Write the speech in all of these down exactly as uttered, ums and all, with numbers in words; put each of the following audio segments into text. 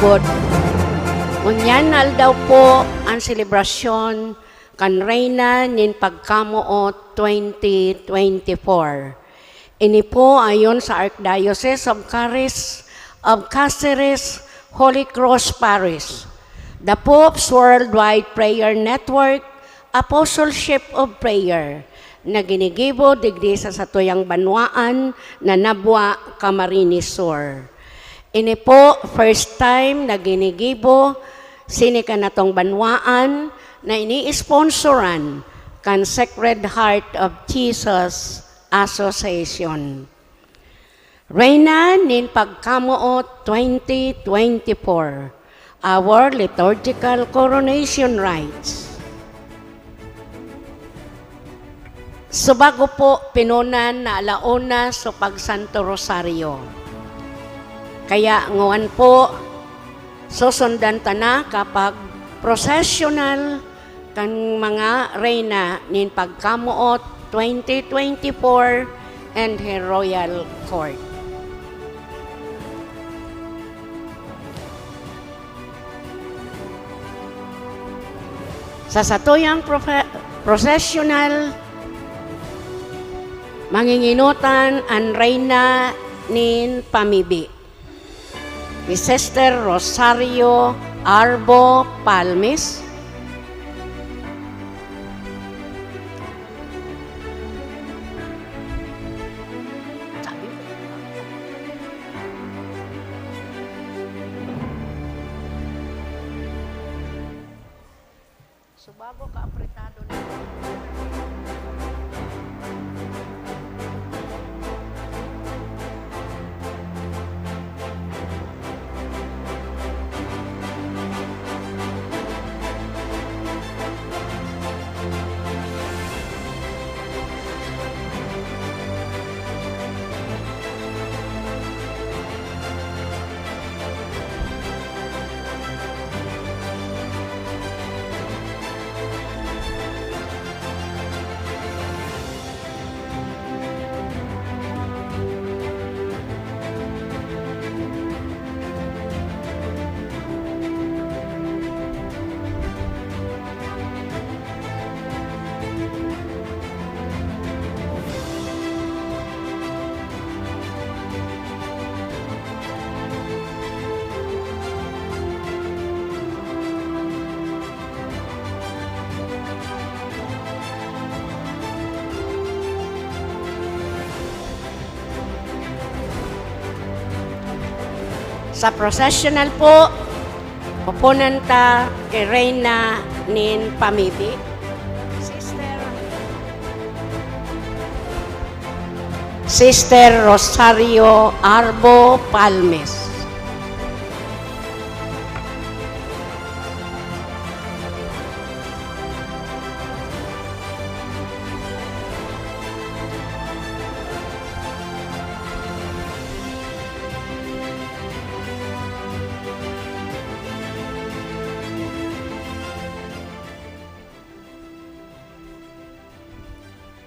Ngunyan na aldaw po an selebrasyon kan Reyna nin Pagkamoot twenty twenty-four. Ini po ayon sa Archdiocese of Caris, of Caceres, Holy Cross Parish, the Pope's Worldwide Prayer Network, Apostleship of Prayer, na ginigibo digdi sa satuyang banwaan na Nabua, Camarines Sur. Ini po, first time na ginigibo sini kanatong banwaan na ini-sponsoran kan Sacred Heart of Jesus Association. Reyna nin Pagkamoot twenty twenty-four, our liturgical coronation rites. Subago po pinunan na alauna sa pagsanto rosaryo. Kaya nguan po, susundan ta na kapag processional kan mga reyna nin Pagkamoot twenty twenty-four and her royal court. Sa satuyang profe-, processional, mangingenotan an reyna nin pamibi, ni Sister Rosario Arbo Palmes. Subago ka apretado na. Sa processional po, pupunan ta ki Reyna nin Pamibi. Sister, Sister Rosario Arbo Palmes.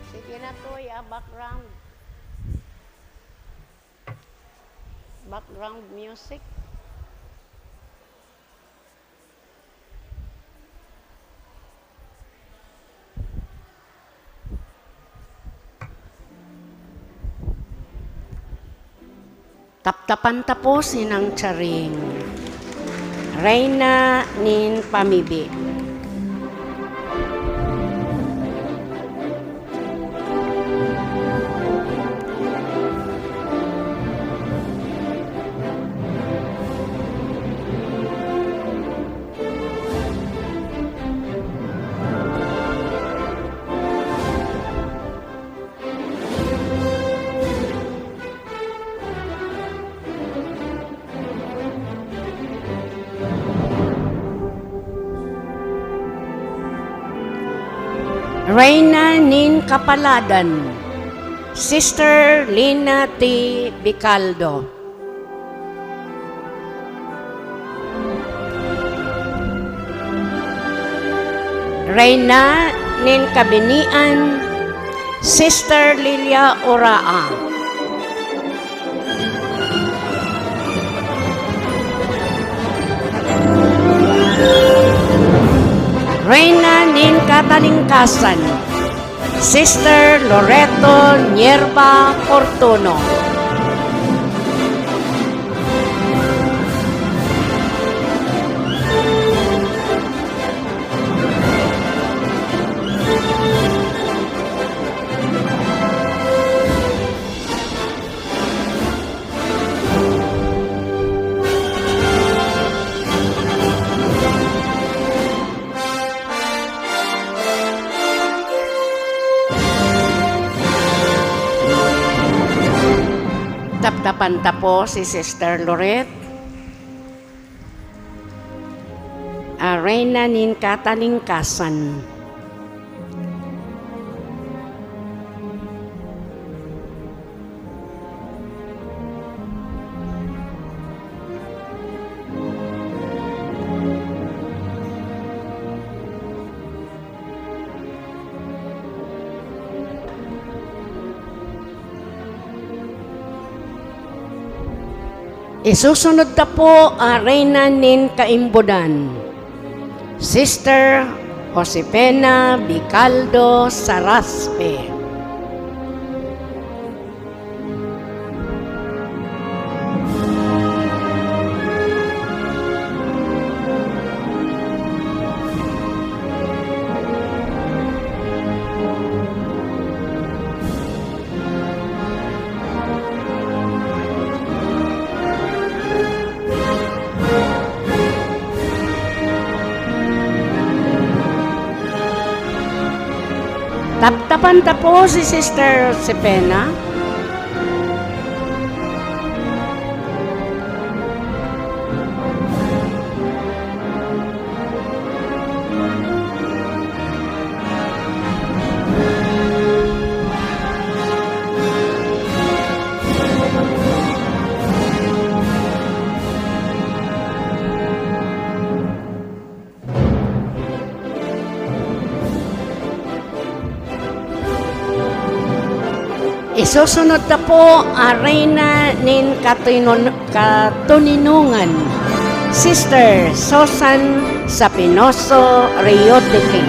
Sige na, Toy, ah, background. Background music. Taptapan ta po sinang tiyaring. Reyna nin Pamibi. Reyna nin Kapaladan, Sister Lina T. Bicaldo. Reyna nin Kabinian, Sister Lilia Oraa. Reyna nin Katalingkasan, Sister Loreto Nierba Fortuno. Taptapan ta po si Sister Loret, a Reyna nin Katalingkasan. Isusunod ta po an Reyna nin Kaimbodan, Sister Josefina Bicaldo Saraspe. Taptapan ta po si Sister Josefina. Isusunod ta po an Reyna nin Katinon-, Katoninongan, Sister Susan Sapinoso Rioteque.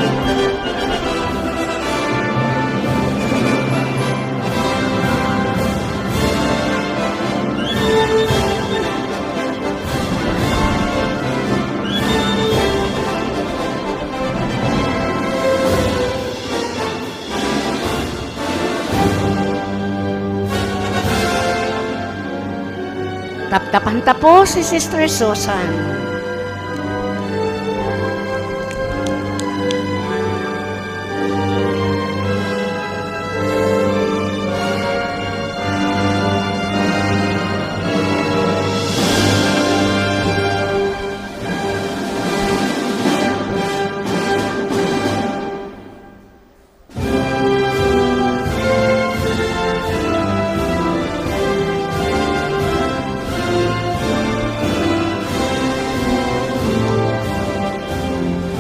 Taptapan ta po si Sister Susan.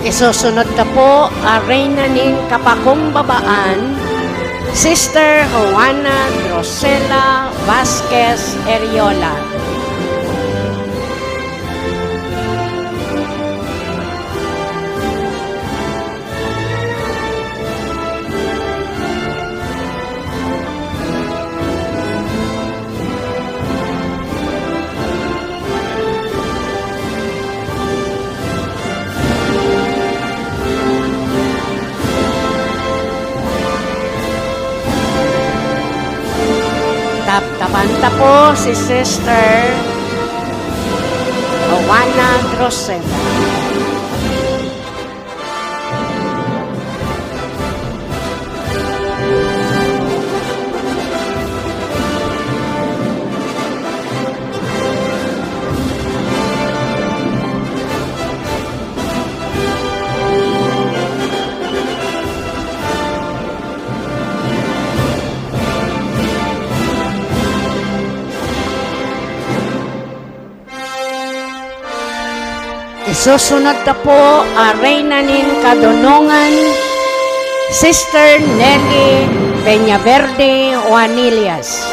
Isusunod ta po an Reyna nin Kapakumbabaan, Sister Juana Drusela Vasquez Eriola. Taptapan ta po si Sister Juana Drosel. Isusunod ta po an Reyna nin Kadonongan, Sister Nelly Peñaverde Juanillas.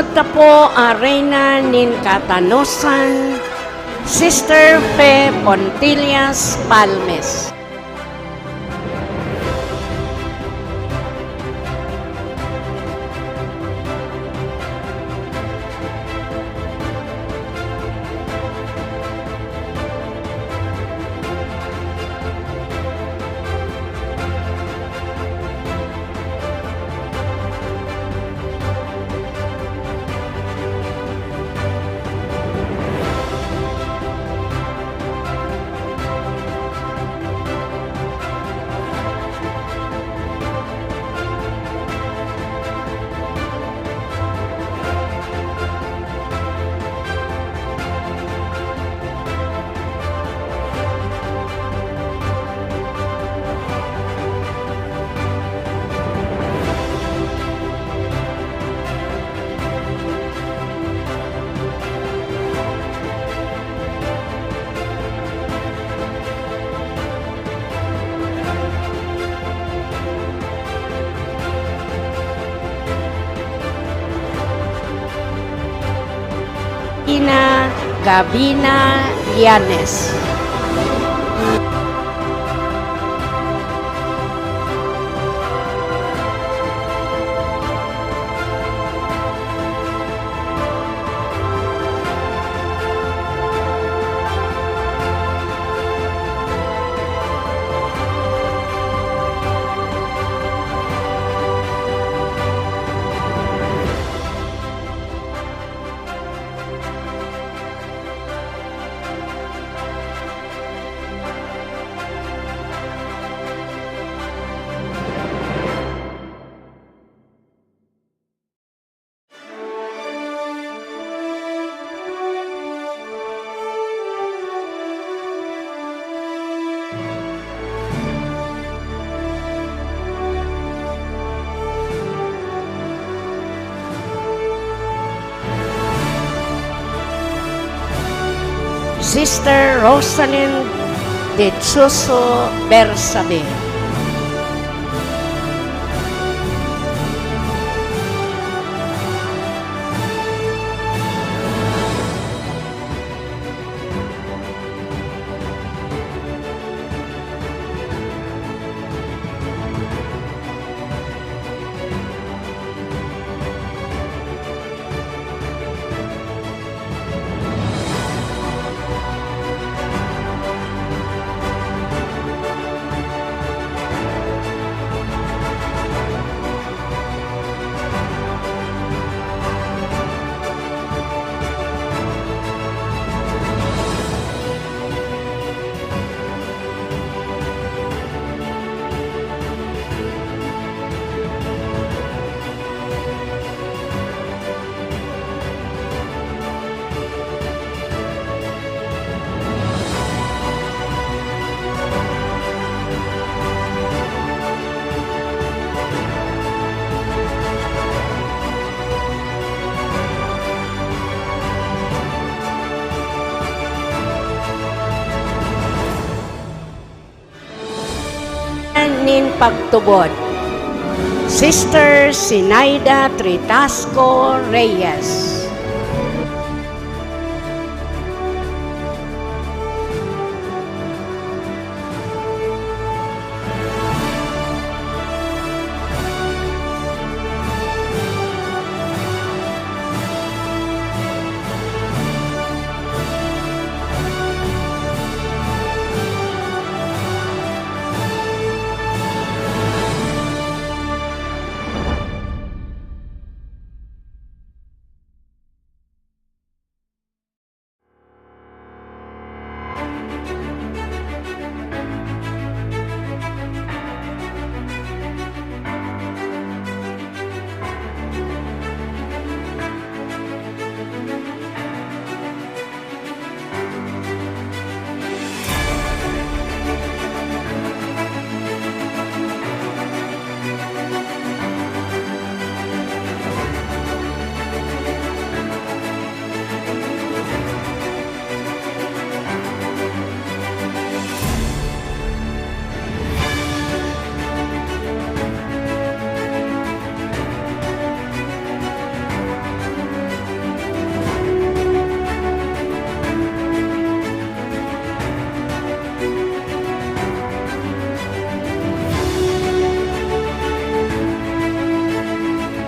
Tapo a Reyna nin Katanosan, Sister Fe Pontillas Palmes. Ina Gabina Llanes. Sister Rosalind Dechoso Bersabe. Nin pagtubod, Sister Sinaida Tritasco Reyes.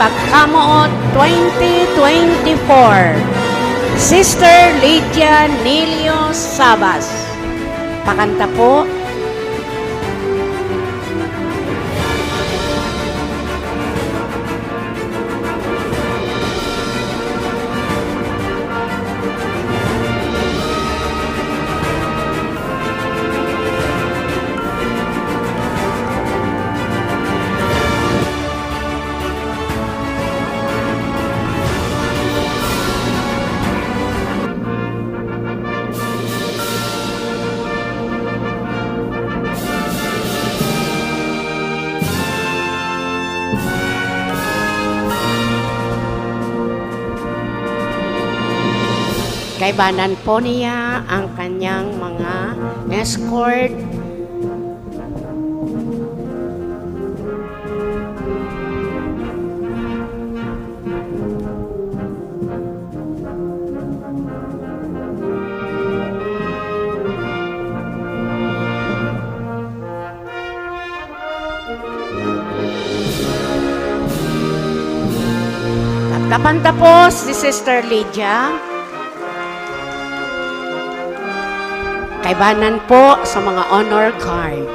Pagkamoot twenty twenty-four, Sister Lydia Nilio Sabas. Pakanta po. Kaibanan po niya ang kanyang mga escort. Taptapan ta po si Sister Lydia. Kaibanan po sa mga honor guard.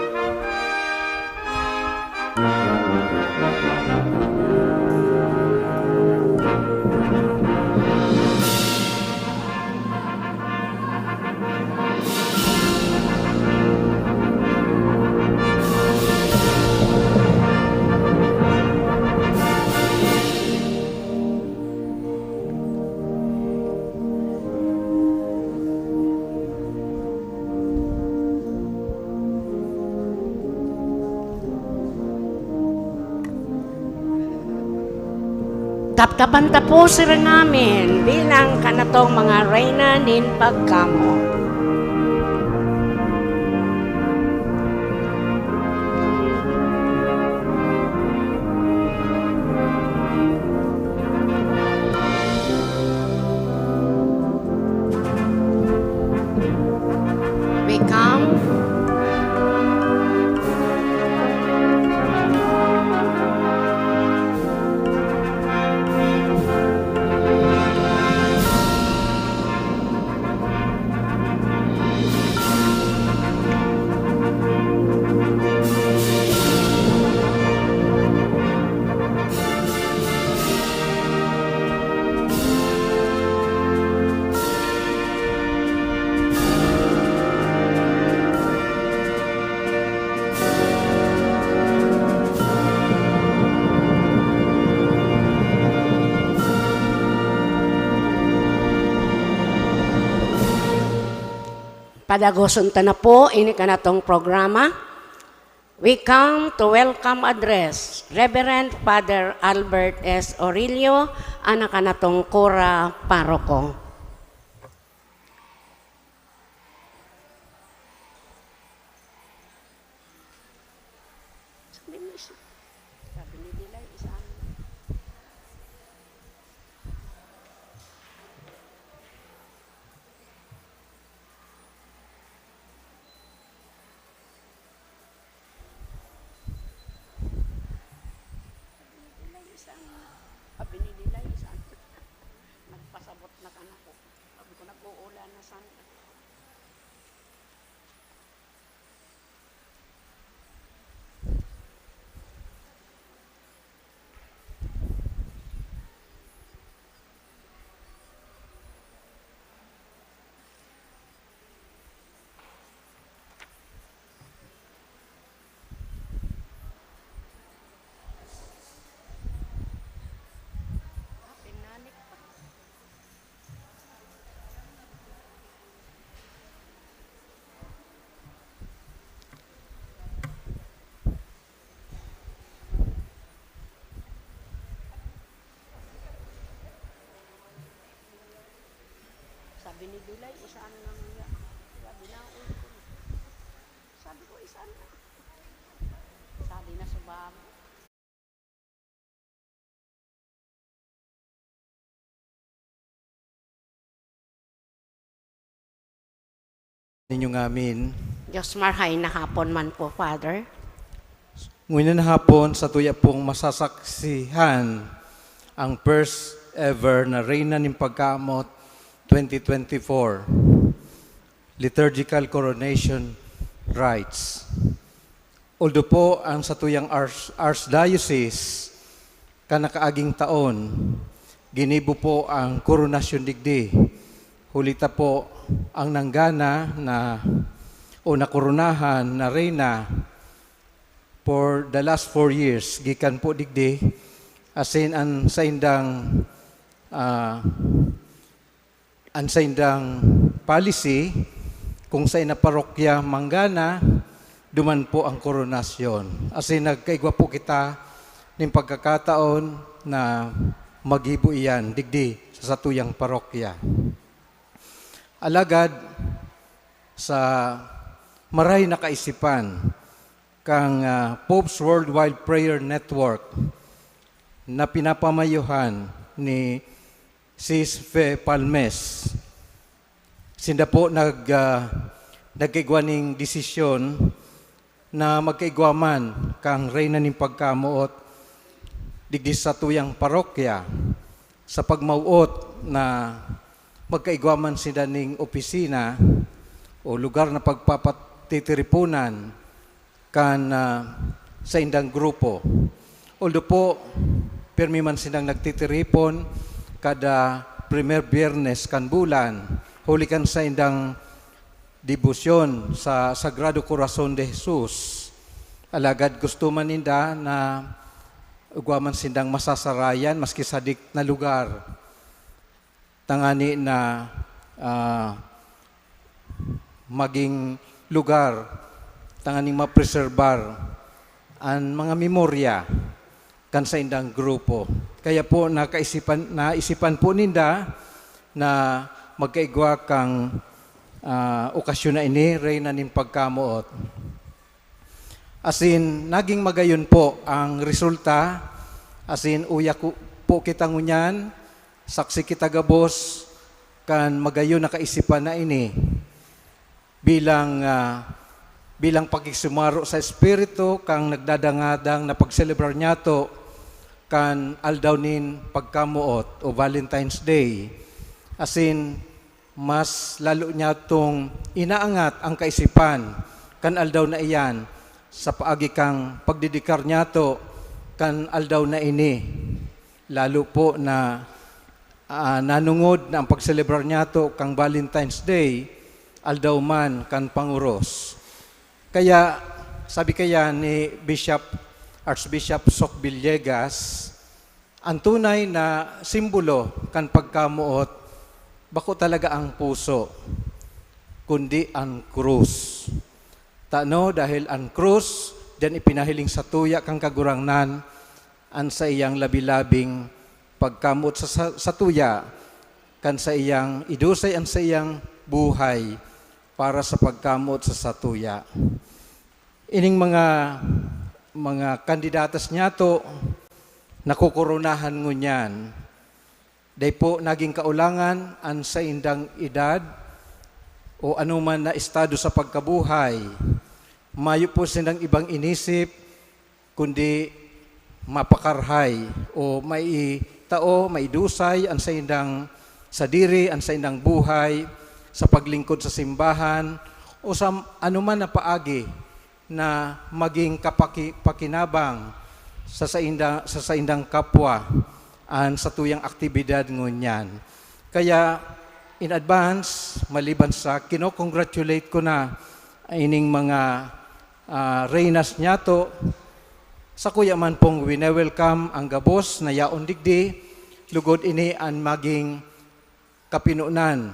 Taptapan ta po sira ngamin bilang kanatong mga reyna nin pagkamoot. We come. Padagoson ta na po ini kanatong programa. We come to welcome address, Reverend Father Albert S. Orillo, an nakanatong kura paroko. Sabi ni Dilay, isa ano. Sabi ni Dilay, isa ano. Nagpasabot na kan ako. Sabi ko, "Nag-uulan na sana." Sabi ni Dilay, "Isaan na niya?" Sabi na, "Uy, sabi ko, isaan na?" Sabi na, "Subama." Ninyo ngamin. Diyos marhay na hapon man po, Father. Ngunyan na hapon, sa tuya pong masasaksihan ang first ever na Reyna nin Pagkamoot twenty twenty-four Liturgical Coronation Rites. Although po ang satuyang Arch-, Archdiocese kan nakaaging taon, ginibo po ang koronasyon digdi. Huli ta po ang nanggana na o nakoronahan na reyna for the last four years, gikan po digdi, asin an saindang, ah, an saindang policy, kung saen na parokya manggana, duman po ang koronasyon. Asin nagkaigwa po kita nin pagkakataon na maggibo iyan digdi sa satuyang parokya. Alagad sa maray na kaisipan, kan, ah, Pope's Worldwide Prayer Network na pinapamayohan ni Sis Fe Palmes. Sinda po nag-, ah, nagkaigwa nin desisyon na magkaigwa man kan Reyna nin Pagkamoot digdi sa satuyang parokya, sa pagmawot na magkaigwa man sinda nin opisina o lugar na pagpapatitiriponan kan, ah, saindang grupo. Although po, pirmi man sindang nagtitiripon kada primer Biyernes kan bulan, huli kan saindang debosyon sa Sagrado Corazon de Jesus. Alagad gusto man ninda na igwa man sindang masasarayan maski sadik na lugar, tangani na, ah, maging lugar tanganing mapreserbar an mga memorya kan saindang grupo. Kaya po, nakaisipan, naisipan po ninda na magkaigwa kan, ah, okasyon na ini, Reyna nin Pagkamoot. Asin naging magayon po ang resulta, asin uya ko, po kita ngunyan, saksi kita gabos kan magayon na kaisipan na ini bilang, ah, bilang pakikisumaro sa espiritu kan nagdadangadang na pagselebrar niyato kan aldaw nin pagkamoot o Valentine's Day. Asin mas lalo niyatong inaangat ang kaisipan kan aldaw na iyan sa paagi kan pagdedikar niyato kan aldaw na ini. Lalo po na, ah, nanungod na ang pagselebrar niyato kan Valentine's Day, aldaw man kan pangoros. Kaya, sabi kaya ni Bishop, Archbishop Sok Villegas, "Ang tunay na simbolo kan pagkamoot, bako talaga ang puso, kundi an krus. Tano, dahil an krus, diyan ipinahiling satuya kan Kagurangnan an saiyang labi-labing pagkamoot sa, sa, satuya, kan saiyang idusay an saiyang buhay para sa pagkamoot sa satuya." Ining mga, mga kandidatas niyato, nakokoronahan ngunyan. Dai po naging kaulangan an saindang edad o anoman na estado sa pagkabuhay. Mayo po sindang ibang inisip, kundi mapakarhay o maitao, maidusay an saindang sadiri, an saindang buhay sa paglingkod sa simbahan o sa anoman na paagi na maging kapaki-, pakinabang sa sainda-, sa saindang kapwa an satuyang aktibidad ngunyan. Kaya, in advance, maliban sa kino-congratulate ko na ining mga, ah, reynas niyato, sakuya man pong wine-welcome ang gabos na yaon digdi, lugod ini an maging kapinonan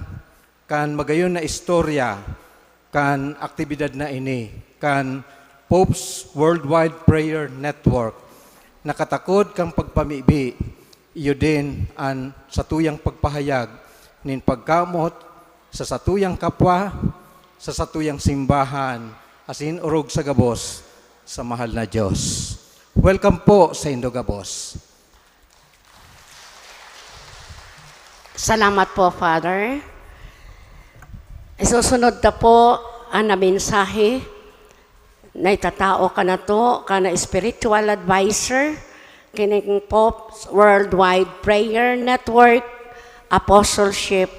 kan magayon na istorya kan aktibidad na ini kan Pope's Worldwide Prayer Network. Nakatakod kan pagpamibi, iyo din an satuyang pagpahayag nin pagkamoot sa satuyang kapwa, sa satuyang simbahan, asin orog sa gabos sa mahal na Dios. Welcome po saindo gabos. Salamat po, Father. Isusunod ta po an mensahe na itatao kanato kan spiritual adviser Kining Pope's Worldwide Prayer Network, Apostleship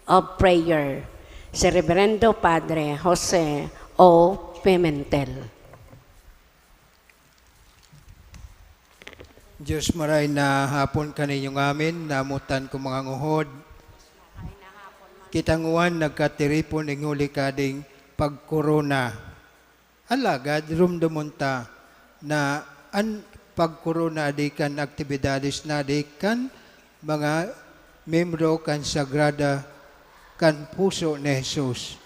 of Prayer, si Reverendo Padre Jose O. Pimentel. Diyos, maray na hapon kaninyo ngamin, namutan ko mga nguhod. Kita nguan nagkatiripon ning huli kading pagkorona. Alagad rumdomon ta na an pagkorona adi kan aktibidades na adi kan mga membro kan Sagrada kan puso ni Jesus.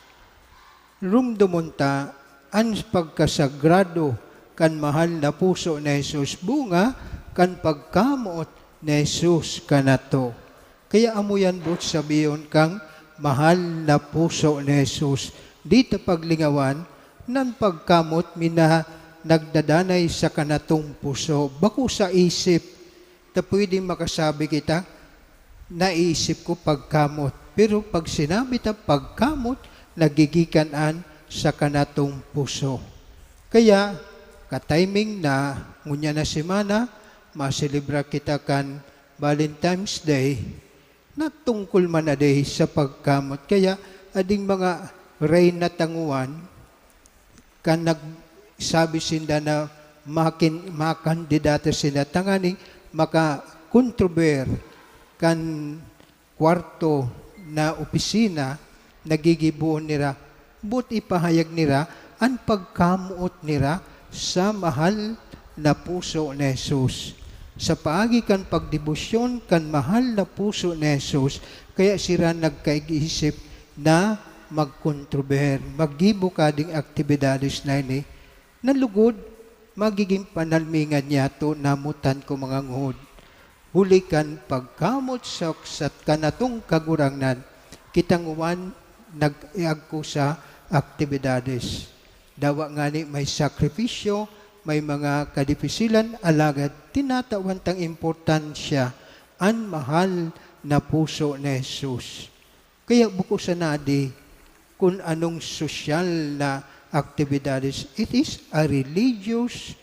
Rumdomon ta an pagkasagrado kan mahal na puso ni Jesus, bunga kan pagkamoot ni Jesus kanato. Kaya amo yan boot sabihon kang mahal na puso ni Jesus. Di ta paglingawan, nan pagkamot mi na nagdadanay sa kanatong puso, bako sa isip. Ta pwedeng makasabi kita, "Naisip ko pagkamot." Pero pag sinabi ta pagkamot, nagigikan an sa kanatong puso. Kaya, katiming na, ngunyan na semana, maselebra kita kan Valentine's Day, na tungkol man adi sa pagkamot. Kaya, ading mga reyna ta nguan, kan nagsabi sinda na makin-, makandidata sinda tanganing makakontrober kan kwarto na opisina, nagigibohon nira, boot ipahayag nira an pagkamoot nira sa mahal na puso ni Jesus. Sa paagi kan pagdebosyon kan mahal na puso ni Jesus, kaya sira nagkaisip na magkontrober, maggibo kading aktibidades na ini. Nalugod, magiging panalmingan niyato, namutan ko mga nguhod. Huli kan pagkamot sa, sa kanatong Kagurangnan, kita nguan nag-iagko sa aktibidades. Dawa ngani may sakripisyo, may mga kadipisilan, alagad tinatawan tang importansya an mahal na puso ni Jesus. Kaya bako sana adi kun anong sosyal na aktibidades, it is a religious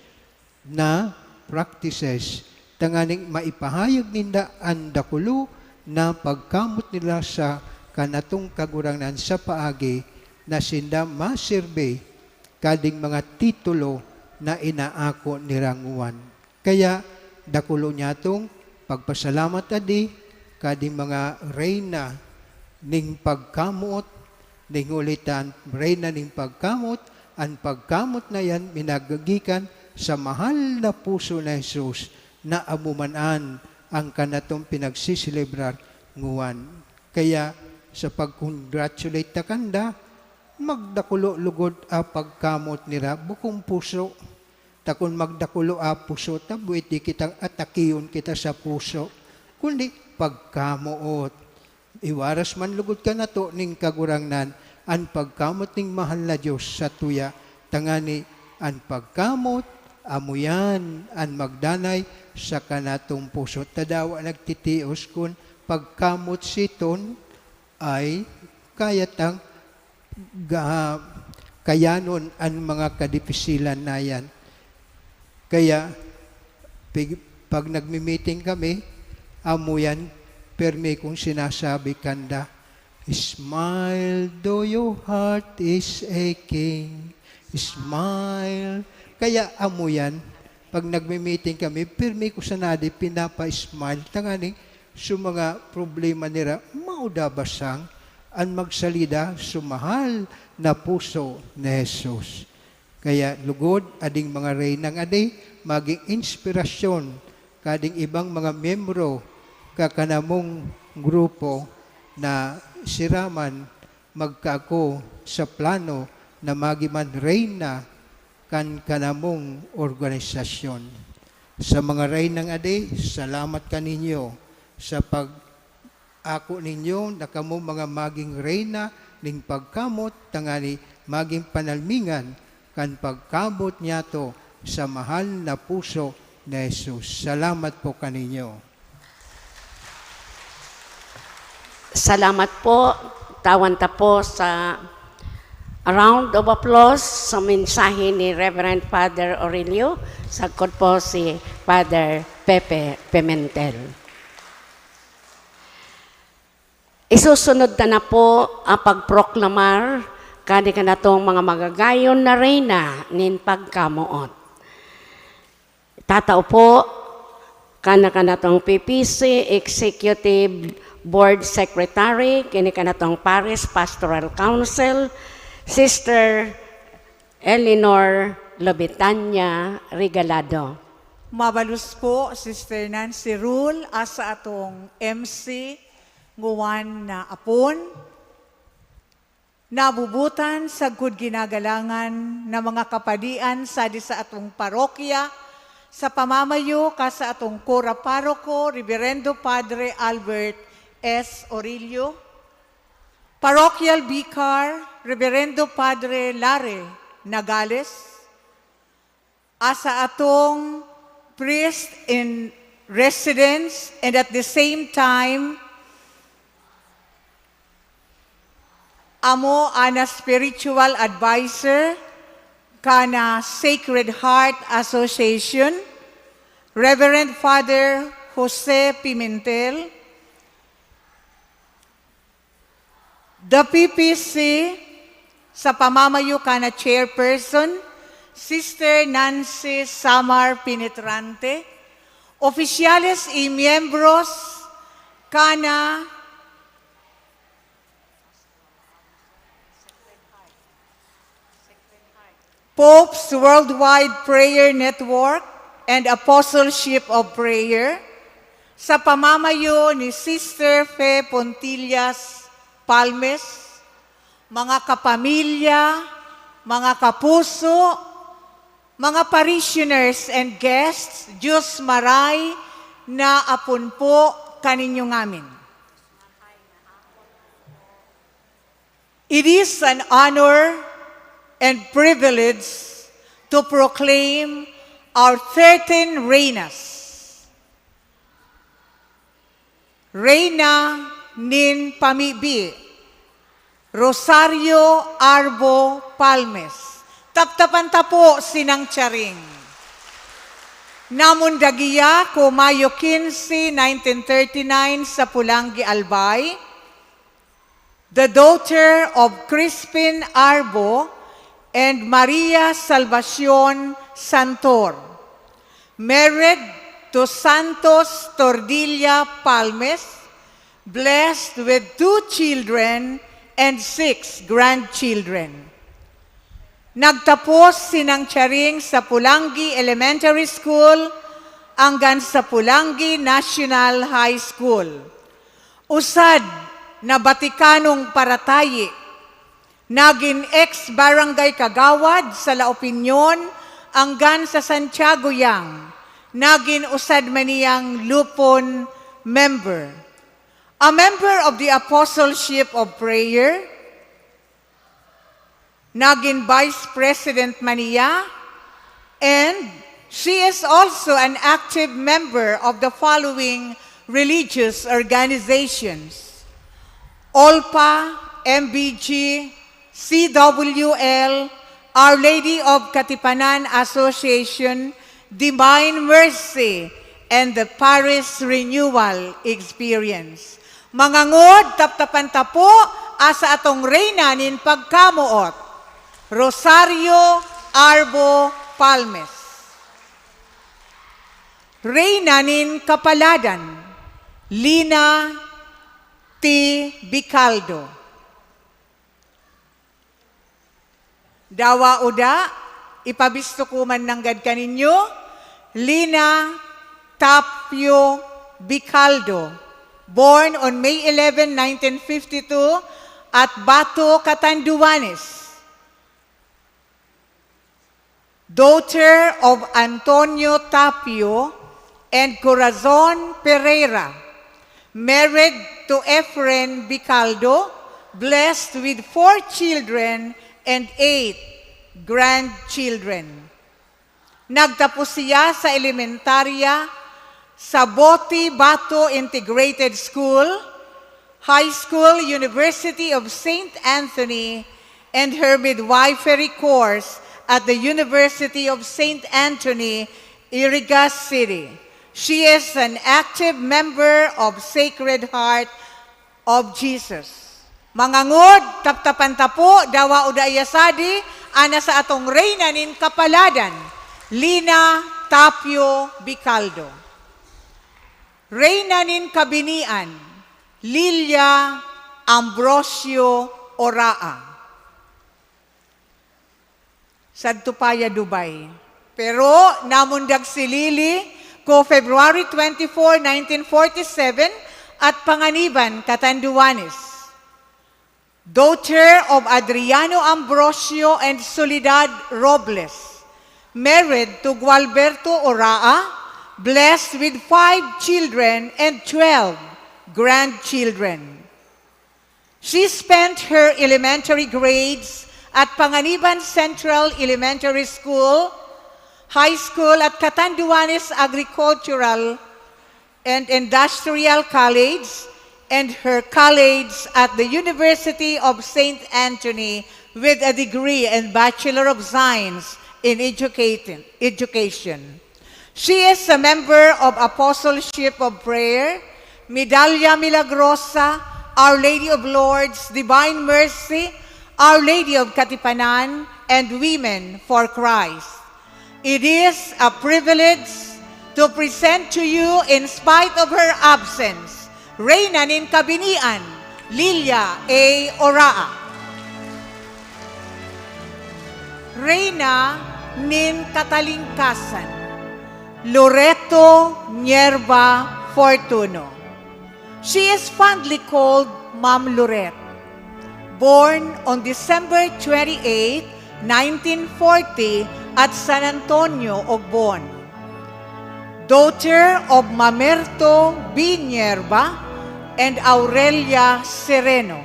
na practices, tanganing maipahayag ninda an dakulo na pagkamot nila sa kanatong Kagurangnan sa paagi na sinda maserbi kading mga titulo na inaako nira nguan. Kaya dakulo niyatong pagpasalamat adi kading mga reyna ning pagkamoot, ning huli ta an reyna ning pagkamoot, an pagkamoot na iyan minagagikan sa mahal na puso na Jesus na amo man an ang kanatong pinagsiselebrar nguan. Kaya sa pag-congratulate ta kanda, magdakulo lugod a pagkamoot nira, bukong puso. Ta kun magdakulo a puso ta, buet di kitang atakiyon kita sa puso, kundi pagkamoot. Iwaras man lugod kanato ning Kagurangnan an pagkamoot ning mahal na Dios satuya, tangani an pagkamoot amo yan an magdanay sa kanatong puso. Ta dawa nagtitios kun pagkamoot siton ay kaya tang ga-, kayanon an mga kadipisilan na yan. Kaya, pig-, pag nagmi-meeting kami, amo yan, permi kong sinasabi kanda, "Smile, though your heart is aching. Smile." Kaya amo yan, pag nagmi-meeting kami, permi ko sana di pinapa-smile. Tanganing, so mga problema nira, mauda basang an magsalida so mahal na puso ni Jesus. Kaya lugod, ading mga reynang adi, maging inspirasyon kading ibang mga miyembro kakanamong grupo na sira man magkaako sa plano na magi man reyna kan kanamong organisasyon. Sa mga reynang adi, salamat kaninyo sa pag-ako ninyo na kamo mga maging reyna nin pagkamot, tangani magin panalmingan kan pagkabot niyato sa mahal na puso ni Jesus. Salamat po kaninyo. Salamat po. Tawan ta po sa A round of applause sa mensahe ni Reverend Father Aurelio, sagkod po si Father Pepe Pimentel. Isusunod ta na po ang pagproklamar kan kanatong mga magagayon na reyna nin pagkamoot. Tatao po kan kanatong P P C Executive Board Secretary, kini kanatong Parish Pastoral Council, Sister Eleanor Lobitania Regalado. Mabalos po, Sister Nancy Rule, asa atong M C, nguwan na apon, nabubutan sagkod ginagalangan na mga kapadian sadi sa atong parokya, sa pamamayo ka sa atong Kura Paroko, Reverendo Padre Albert S. Orillo, Parochial Vicar, Reverendo Padre Lare Nagales, asa atong priest in residence, and at the same time, amo ana spiritual advisor kana Sacred Heart Association, Reverend Father Jose Pimentel, the P P C, sa pamamayo kana chairperson, Sister Nancy Samar Penetrante, opisyales y miyembros kana Pope's Worldwide Prayer Network and Apostleship of Prayer, sa pamamayo ni Sister Fe Pontillas Palmes, mga kapamilya, mga kapuso, mga parishioners and guests, Diyos maray na apon po kaninyo ngamin. It is an honor and privilege to proclaim our thirteen Reinas. Reyna nin pamibi, Rosario Arbo Palmes. Taptapan ta po sinang tiyaring. Namundag iya ko Mayo quince, nineteen thirty-nine, sa Polangui, Albay, the daughter of Crispin Arbo and Maria Salvacion Santor, married to Santos Tordilla Palmes, blessed with two children and six grandchildren. Nagtapos sinang tiyaring sa Polangui Elementary School anggan sa Polangui National High School. Usad na Batikanong paratayi, nagin ex-barangay kagawad sa La Opinion anggan sa Santiago Yang, nagin usad man niyang lupon member. A member of the Apostleship of Prayer, nagin Vice President man niya, and she is also an active member of the following religious organizations: OLPA, M B G, C W L, Our Lady of Katipanan Association, Divine Mercy, and the Parish Renewal Experience. Mga ngod, taptapan ta po, asa atong reyna nin pagkamoot, Rosario Arbo Palmes. Reyna nin Kapaladan, Lina T. Bicaldo. Dawa o da, ipabisto ko man nanggad kaninyo, Lina Tapio Bicaldo, born on May eleven, nineteen fifty-two, at Bato, Catanduanes. Daughter of Antonio Tapio and Corazon Pereira, married to Efren Bicaldo, blessed with four children and eight grandchildren. Nagtapos siya sa elementarya sa Boti Bato Integrated School, High School, University of Saint Anthony, and her midwifery course at the University of Saint Anthony, Iriga City. She is an active member of Sacred Heart of Jesus. Mga ngod, taptapan ta po, dawa o dai asadi, ana sa atong Reyna nin Kapaladan, Lina Tapio Bicaldo. Reyna nin Kabinian, Lilia Ambrosio Oraa. Sadto pa ya Dubai. Pero namundag si Lily ko February twenty-four, nineteen forty-seven, at Panganiban, Catanduanes. Daughter of Adriano Ambrosio and Soledad Robles, married to Gualberto Oraa, blessed with five children and twelve grandchildren. She spent her elementary grades at Panganiban Central Elementary School, high school at Catanduanes Agricultural and Industrial College, and her college at the University of Saint Anthony with a degree in Bachelor of Science in Educating- Education. She is a member of Apostleship of Prayer, Medalla Milagrosa, Our Lady of Lourdes, Divine Mercy, Our Lady of Katipanan, and Women for Christ. It is a privilege to present to you, in spite of her absence, Reyna nin Kabinian, Lilia A. Oraa. Reyna nin Katalingkasan, Loreto Nierva Fortuno. She is fondly called Ma'am Loret. Born on December twenty-eight, nineteen forty, at San Antonio, Ogbon. Daughter of Mamerto B. Nierva and Aurelia Sereno.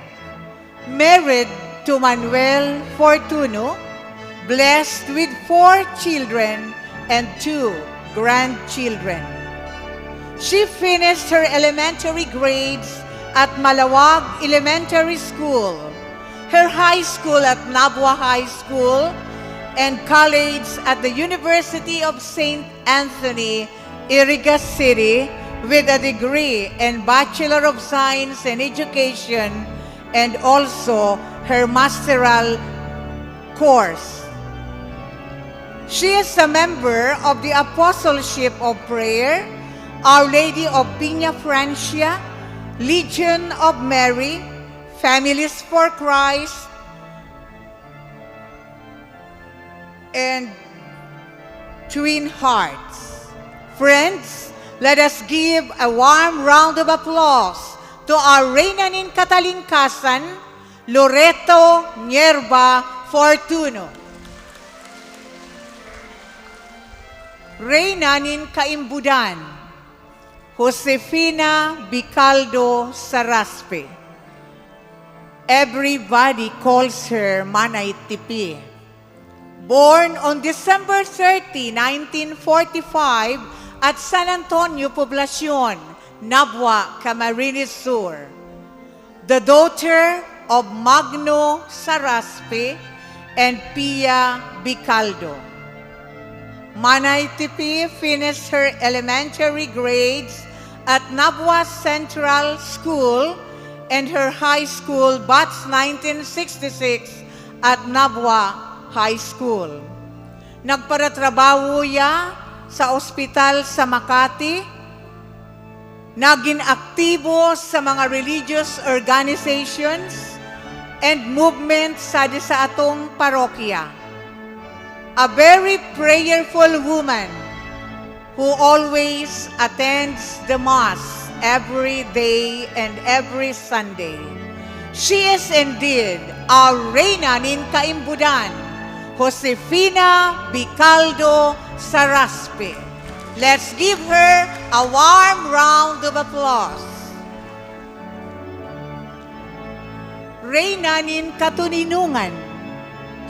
Married to Manuel Fortuno, blessed with four children and two grandchildren. She finished her elementary grades at Malawag Elementary School, her high school at Nabua High School, and college at the University of Saint Anthony, Iriga City, with a degree in Bachelor of Science in Education and also her masteral course. She is a member of the Apostleship of Prayer, Our Lady of Peña Francia, Legion of Mary, Families for Christ, and Twin Hearts. Friends, let us give a warm round of applause to our Reyna nin Katalingkasan, Loreto Nierva Fortuno. Reyna nin Kaimbudan, Josefina Bicaldo Saraspe. Everybody calls her Manay Tipi. Born on December thirty, nineteen forty-five, at San Antonio, Poblacion, Nabua, Camarines Sur. The daughter of Magno Saraspe and Pia Bicaldo. Manay Tipi finished her elementary grades at Nabua Central School and her high school batch nineteen sixty-six at Nabua High School. Nagparatrabaho iya sa ospital sa Makati, nagin aktibo sa mga religious organizations and movement sadi sa atong parokya. A very prayerful woman who always attends the Mass every day and every Sunday. She is indeed our Reyna nin Kaimbudan, Josefina Bicaldo Saraspe. Let's give her a warm round of applause. Reyna nin Katoninongan,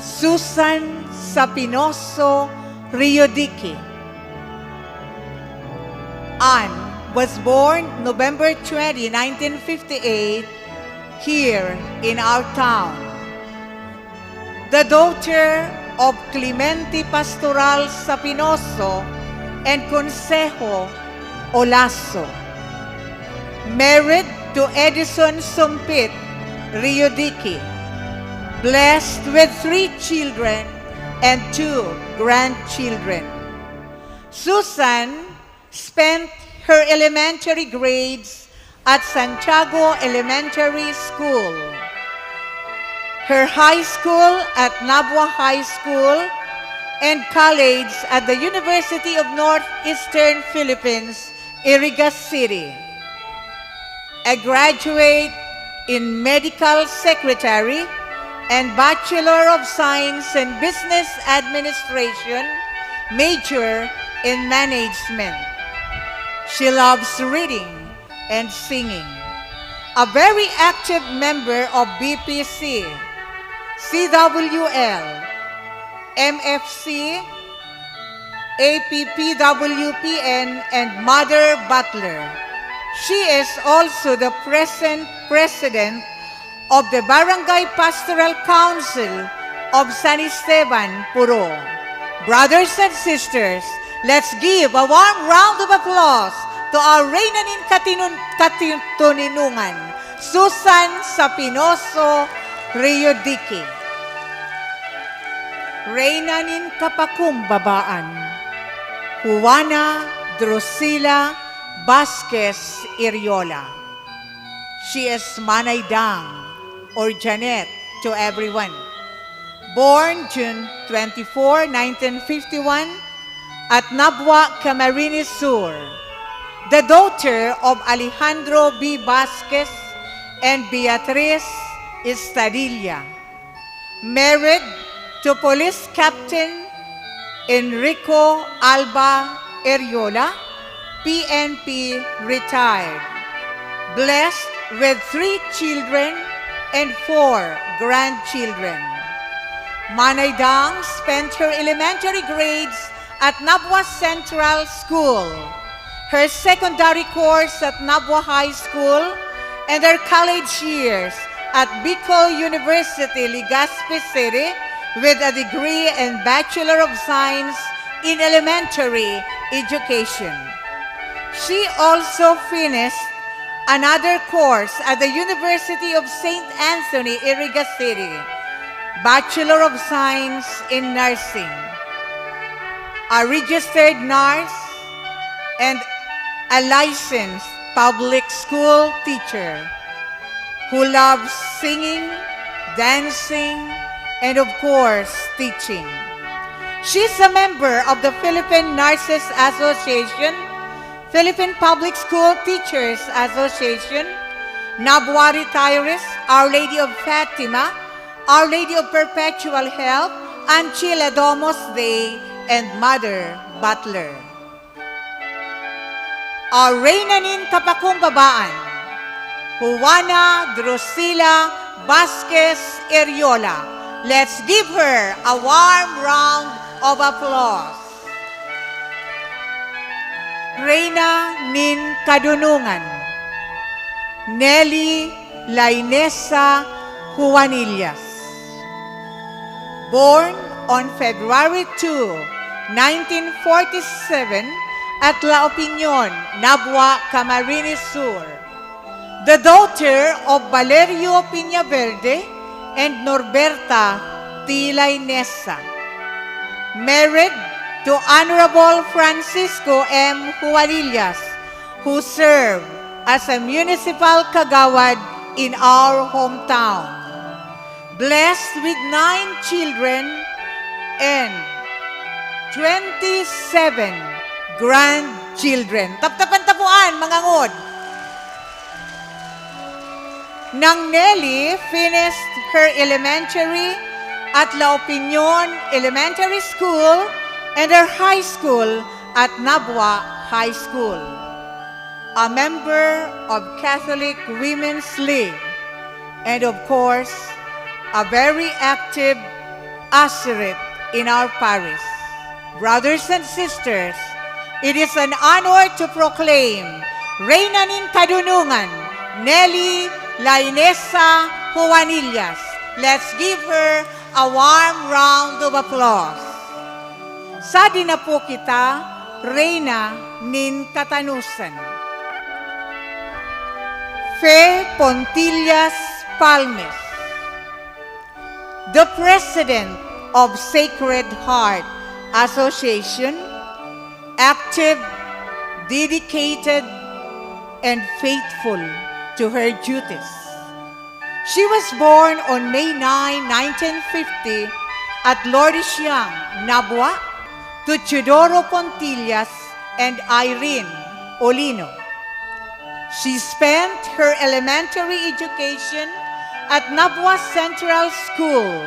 Susan Sapinoso Riodique. Anne was born November twenty, nineteen fifty-eight, here in our town. The daughter of Clemente Pastoral Sapinoso and Consejo Olaso. Married to Edison Sumpit Riyodiki. Blessed with three children and two grandchildren. Susan spent her elementary grades at Santiago Elementary School, her high school at Nabua High School, and college at the University of Northeastern Philippines, Iriga City. A graduate in Medical Secretary and Bachelor of Science in Business Administration, major in Management. She loves reading and singing. A very active member of B P C, C W L, M F C, A P P W P N, and Mother Butler. She is also the present president of the Barangay Pastoral Council of San Esteban, Puro. Brothers and sisters, let's give a warm round of applause to our Reyna nin Katinun-, Katinuninungan, Susan Sapinoso Riyodiki. Reyna nin Kapakumbabaan, Juana Drusila Vasquez Iriola. She is Manay Dang or Janet to everyone. Born June twenty-four, nineteen fifty-one, at Nabua, Camarines Sur, the daughter of Alejandro B. Vasquez and Beatriz Estadilla. Married to Police Captain Enrico Alba Eriola, P N P retired. Blessed with three children and four grandchildren. Manay Dang spent her elementary grades at Nabua Central School, her secondary course at Nabua High School, and her college years at Bicol University, Legazpi City, with a degree in Bachelor of Science in Elementary Education. She also finished another course at the University of Saint Anthony, Iriga City, Bachelor of Science in Nursing. A registered nurse and a licensed public school teacher who loves singing, dancing, and of course, teaching. She's a member of the Philippine Nurses Association, Philippine Public School Teachers Association, Nabua Retirees, Our Lady of Fatima, Our Lady of Perpetual Help, Anchila Domus Dei, and Mother Butler. Our Reyna nin Kapakumbabaan, Juana Drusila Vasquez Eriola. Let's give her a warm round of applause. Reyna nin Kadunungan, Nelly Lainesa Juanillas. Born on February two, nineteen forty-seven, at La Opinion, Nabua, Camarines Sur. The daughter of Valerio Peñaverde and Norberta T. Lainesa. Married to Honorable Francisco M. Juanillas, who served as a municipal kagawad in our hometown. Blessed with nine children and twenty-seven grandchildren. Taptapan ta po an, mga ngod. Nang Nelly finished her elementary at La Opinion Elementary School and her high school at Nabua High School. A member of Catholic Women's League, and of course, a very active usherette in our parish. Brothers and sisters, it is an honor to proclaim Reyna nin Kadunungan, Nelly Lainesa Juanillas. Let's give her A warm round of applause. Sadi na po kita, Reyna nin Katanosan. Fe Pontillas Palmes, the president of Sacred Heart Association, active, dedicated, and faithful to her duties. She was born on May nine, nineteen fifty, at Lorisiang, Nabua, to Teodoro Pontillas and Irene Olino. She spent her elementary education at Nabua Central School,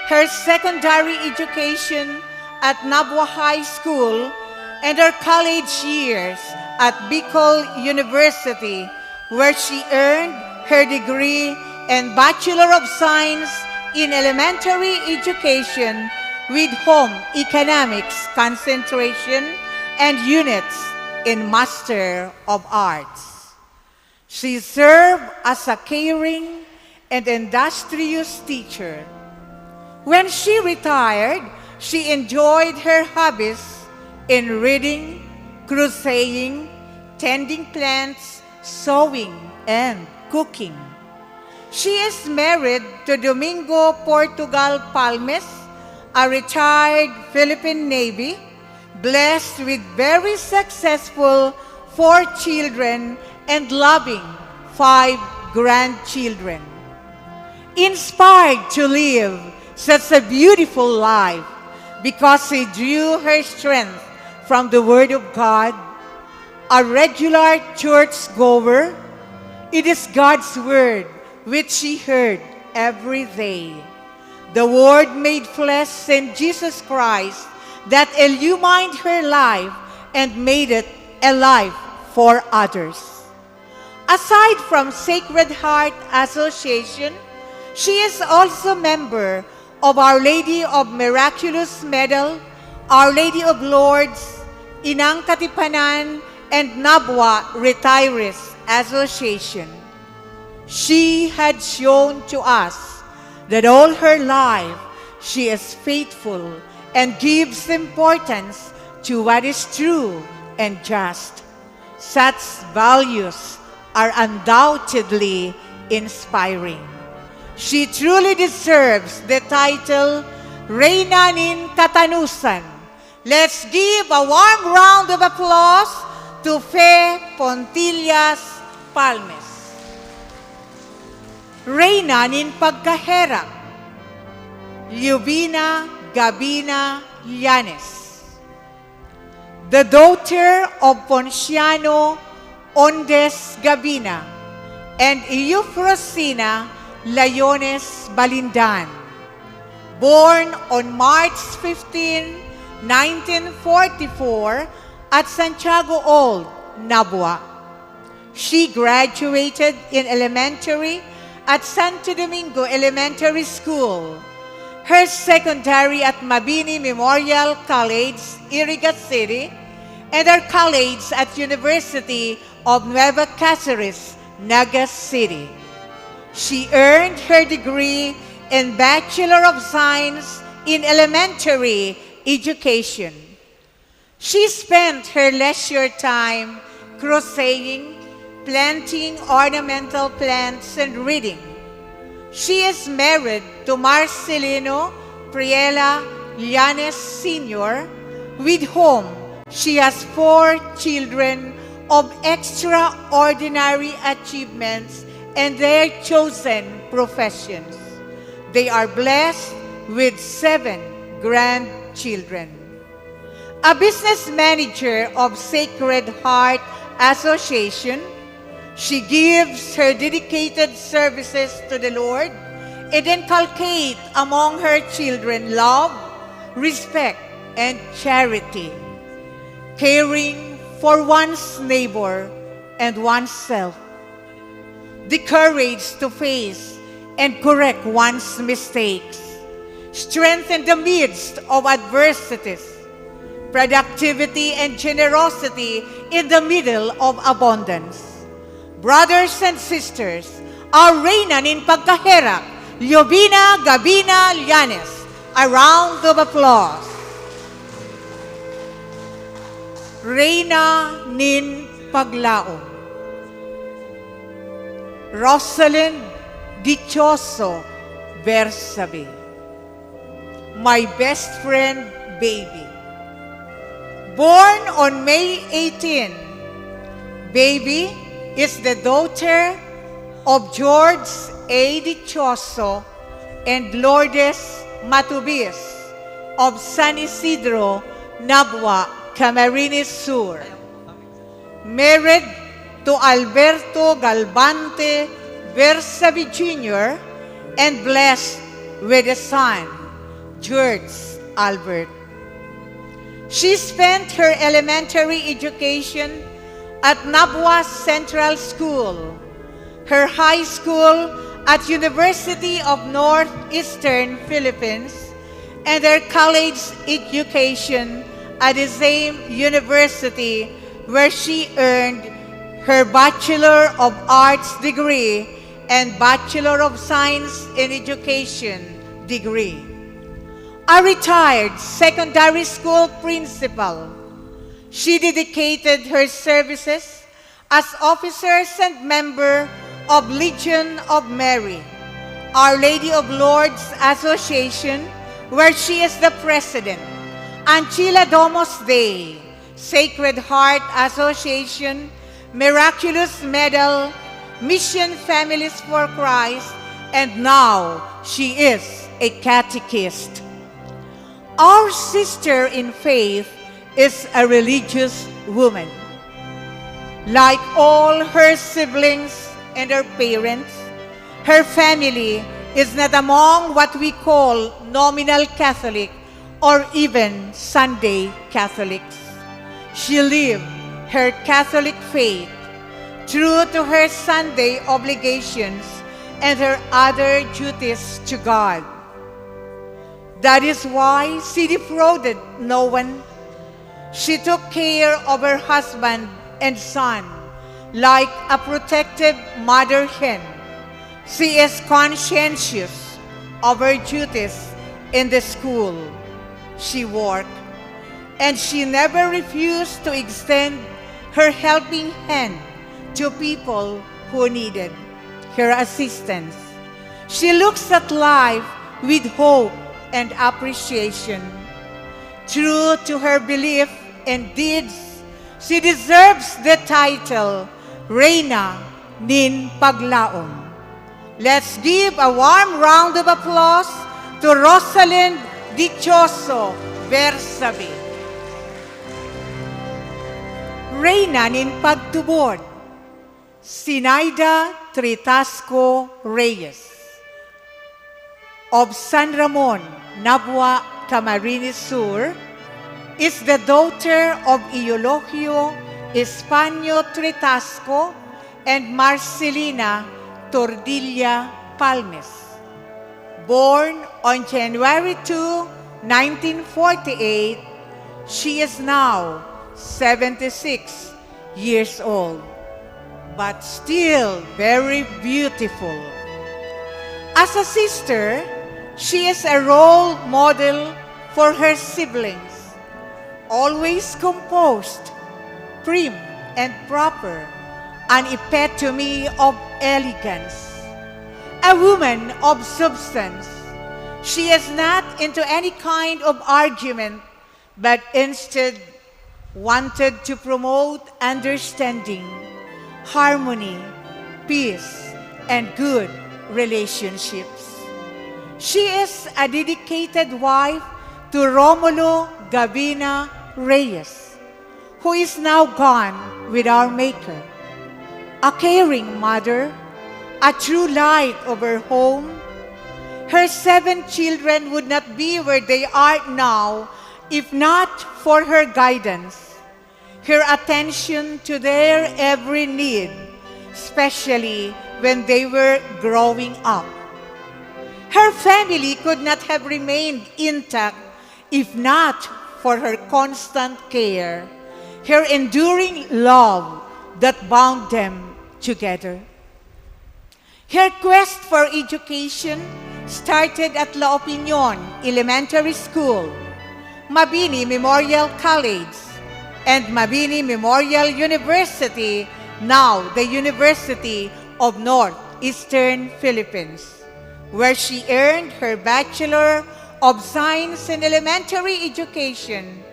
her secondary education at Nabua High School, and her college years at Bicol University, where she earned her degree and Bachelor of Science in Elementary Education with Home Economics concentration and units in Master of Arts. She served as a caring and industrious teacher. When she retired, she enjoyed her hobbies in reading, crocheting, tending plants, sewing, and cooking. She is married to Domingo Portugal Palmes, a retired Philippine Navy, blessed with very successful four children and loving five grandchildren. Inspired to live such a beautiful life because she drew her strength from the Word of God, a regular church goer, it is God's Word which she heard every day. The Word made flesh in Jesus Christ that illumined her life and made it a life for others. Aside from Sacred Heart Association, she is also member of Our Lady of Miraculous Medal, Our Lady of Lourdes, Inang Katipanan, and Nabua Retirees Association. She had shown to us that all her life she is faithful and gives importance to what is true and just. Such values are undoubtedly inspiring. She truly deserves the title Reyna nin Katanosan. Let's give a warm round of applause to Fe Pontillas Palmes. Reyna nin Pagkaherak, Liubina Gabina Llanes, the daughter of Ponciano Ondes Gabina and Eufrosina Layones Balindan, born on March fifteen, nineteen forty-four, at Santiago Old, Nabua. She graduated in elementary at Santo Domingo Elementary School, her secondary at Mabini Memorial College, Iriga City, and her college at University of Nueva Caceres, Naga City. She earned her degree in Bachelor of Science in Elementary Education. She spent her leisure time crocheting, planting ornamental plants, and reading. She is married to Marcelino Priela Llanes Senior, with whom she has four children of extraordinary achievements and their chosen professions. They are blessed with seven grandchildren. A business manager of Sacred Heart Association, she gives her dedicated services to the Lord and inculcate among her children love, respect, and charity, caring for one's neighbor and oneself, the courage to face and correct one's mistakes, strength in the midst of adversities, productivity and generosity in the middle of abundance. Brothers and sisters, our Reyna nin Pagkaherak, Lyovina Gabina Llanes, a round of applause. Reyna nin Paglaom. Rosalind Dichoso Bersabe. My best friend, Baby. Born on May eighteen, Baby is the daughter of George A. Dichoso and Lourdes Matubis of San Isidro, Nabua, Camarines Sur. Married to Alberto Galbante Bersabe Junior and blessed with a son, George Albert. She spent her elementary education at Nabua Central School, her high school at University of Northeastern Philippines, and her college education at the same university, where she earned her Bachelor of Arts degree and Bachelor of Science in Education degree. A retired secondary school principal, she dedicated her services as officers and member of Legion of Mary, Our Lady of Lourdes Association, where she is the president, Ancilla Domus Dei, Sacred Heart Association, Miraculous Medal, Mission Families for Christ, and now she is a catechist. Our sister in faith is a religious woman. Like all her siblings and her parents, her family is not among what we call nominal Catholic or even Sunday Catholics. She lived her Catholic faith true to her Sunday obligations and her other duties to God. That is why she defrauded no one. She took care of her husband and son like a protective mother hen. She is conscientious of her duties in the school she worked, and she never refused to extend her helping hand to people who needed her assistance. She looks at life with hope and appreciation. True to her belief and deeds, she deserves the title Reyna nin Paglaom. Let's give a warm round of applause to Rosalind Dichoso Bersabe. Reyna nin Pagtubod, Zinaida Tritasco Reyes of San Ramon, Nabua, Camarines Sur, is the daughter of Eulogio Españo Tritasco and Marcelina Tordilla Palmes. Born on January two, nineteen forty-eight, she is now seventy-six years old, but still very beautiful. As a sister, she is a role model for her siblings. Always composed, prim, and proper, an epitome of elegance. A woman of substance, she is not into any kind of argument, but instead wanted to promote understanding, harmony, peace, and good relationships. She is a dedicated wife to Romulo Gabina Reyes, who is now gone with our Maker. A caring mother, a true light of her home. Her seven children would not be where they are now if not for her guidance, her attention to their every need, especially when they were growing up. Her family could not have remained intact if not for her constant care, her enduring love that bound them together. Her quest for education Started at La Opinion Elementary School, Mabini Memorial College, and Mabini Memorial University, now the University of Northeastern Philippines, where she earned her Bachelor of Science in Elementary Education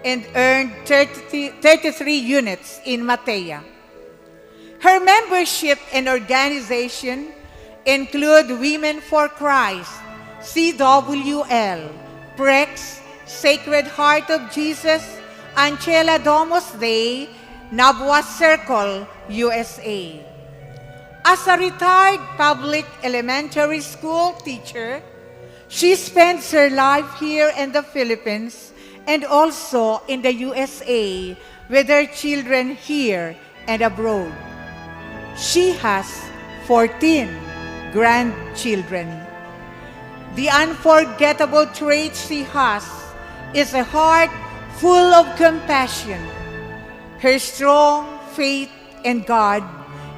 and earned thirty, thirty-three units in Matea. Her membership and organization include Women for Christ, C W L, PREX, Sacred Heart of Jesus, Ancela Domus Dei, Nabua Circle, U S A. As a retired public elementary school teacher, she spends her life here in the Philippines and also in the U S A with her children here and abroad. She has fourteen grandchildren. The unforgettable trait she has is a heart full of compassion. Her strong faith in God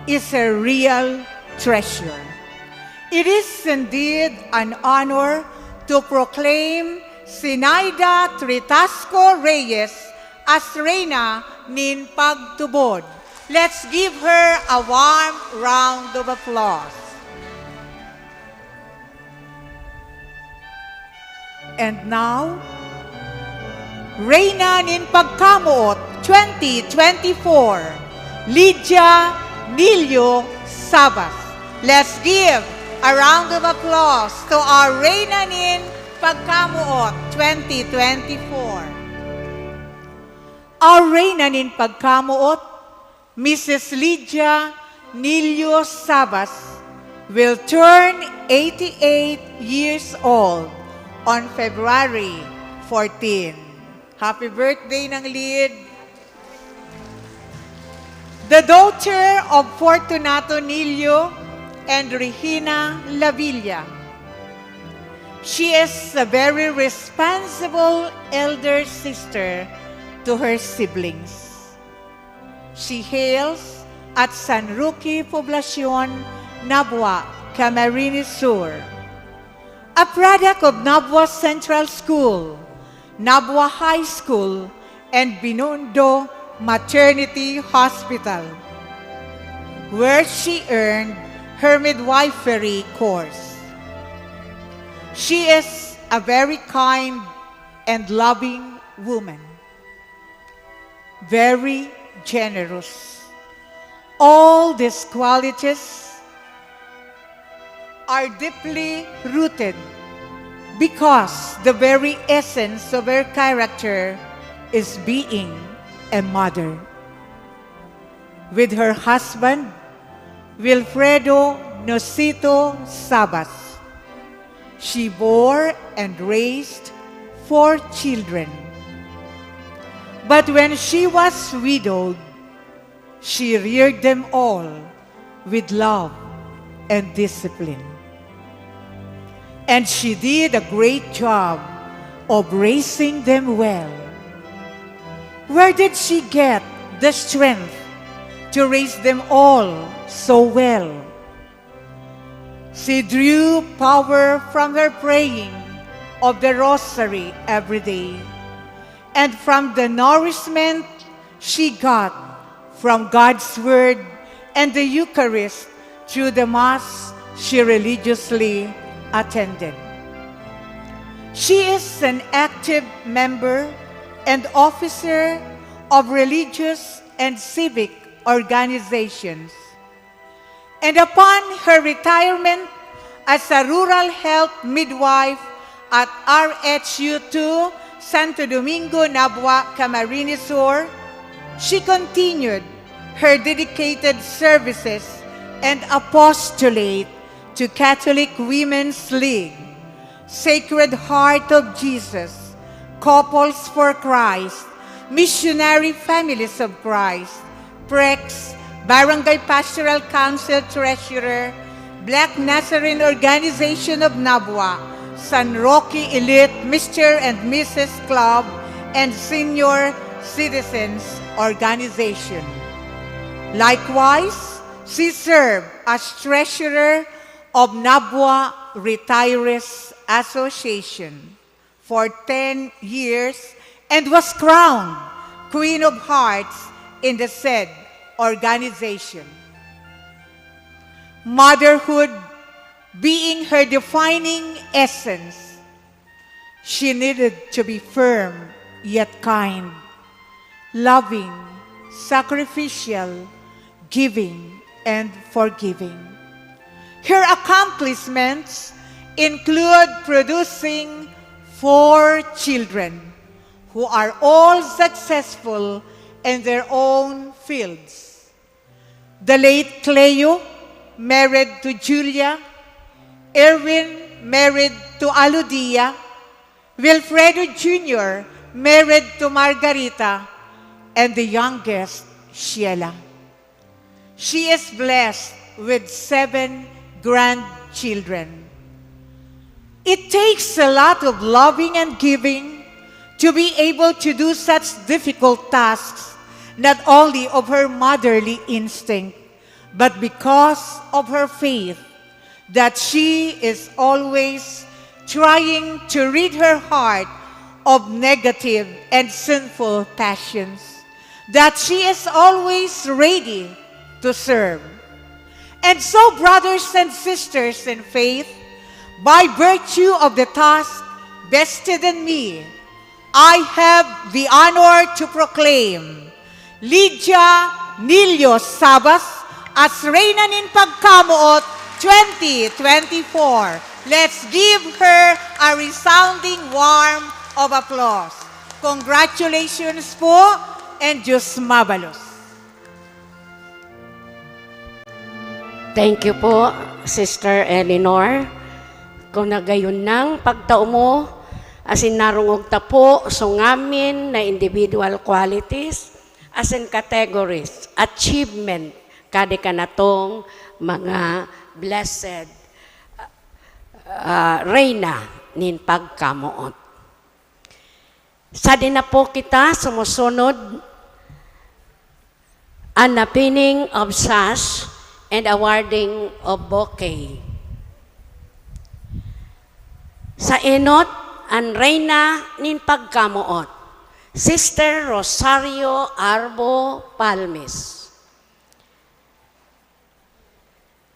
is her real treasure. It is indeed an honor to proclaim Zenaida Tritasco Reyes as Reyna nin Pagtubod. Let's give her a warm round of applause. And now, Reyna nin Pagkamoot twenty twenty-four, Lydia Nilio Sabas. Let's give a round of applause to our Reyna nin Pagkamoot twenty twenty-four. Our Reyna nin Pagkamoot, Missus Lydia Nilio Sabas, will turn eighty-eight years old on February fourteen. Happy birthday, Nang Lid! The daughter of Fortunato Nilio and Regina Lavilla, she is a very responsible elder sister to her siblings. She hails at San Roque Poblacion, Nabua, Camarines Sur. A product of Nabua Central School, Nabua High School, and Binondo Maternity Hospital, where she earned her midwifery course. She is a very kind and loving woman, very generous. All these qualities are deeply rooted because the very essence of her character is being a mother. With her husband, Wilfredo Nocito Sabas, she bore and raised four children. But when she was widowed, she reared them all with love and discipline. And she did a great job of raising them well. Where did she get the strength to raise them all so well? She drew power from her praying of the rosary every day and from the nourishment she got from God's Word and the Eucharist through the Mass she religiously attended. She is an active member and officer of religious and civic organizations. And upon her retirement as a rural health midwife at R H U two Santo Domingo, Nabua, Camarines Sur, she continued her dedicated services and apostolate to Catholic Women's League, Sacred Heart of Jesus, Couples for Christ, Missionary Families of Christ, PREX, Barangay Pastoral Council Treasurer, Black Nazarene Organization of Nabua, San Roque Elite Mister and Missus Club, and Senior Citizens Organization. Likewise, she served as treasurer of Nabua Retirees Association for ten years and was crowned Queen of Hearts in the said organization. Motherhood being her defining essence, she needed to be firm yet kind, loving, sacrificial, giving, and forgiving. Her accomplishments include producing four children who are all successful in their own fields. The late Cleo, married to Julia, Erwin, married to Alodia, Wilfredo Junior, married to Margarita, and the youngest, Sheila. She is blessed with seven grandchildren. It takes a lot of loving and giving to be able to do such difficult tasks, not only of her motherly instinct, but because of her faith that she is always trying to rid her heart of negative and sinful passions, that she is always ready to serve. And so, brothers and sisters in faith, by virtue of the task vested in me, I have the honor to proclaim Lydia Nilio Sabas as Reyna nin Pagkamoot twenty twenty-four. Let's give her a resounding warm of applause. Congratulations po and Diyos mabalos. Thank you po, Sister Eleanor. Kung nagayon nang pagtao mo, asin narungog ta po so ngamin na individual qualities, asin categories, achievement, kadi kanatong mga blessed ah, Reyna nin Pagkamoot. Sadi na po kita sumusunod, unveiling of sash and awarding of bouquet. Sa enot, an Reyna nin Pagkamoot, Sister Rosario Arbo Palmis.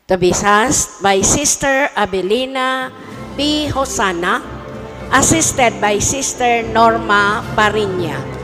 To be sassed by Sister Abelina B. Hosana, assisted by Sister Norma Pariña.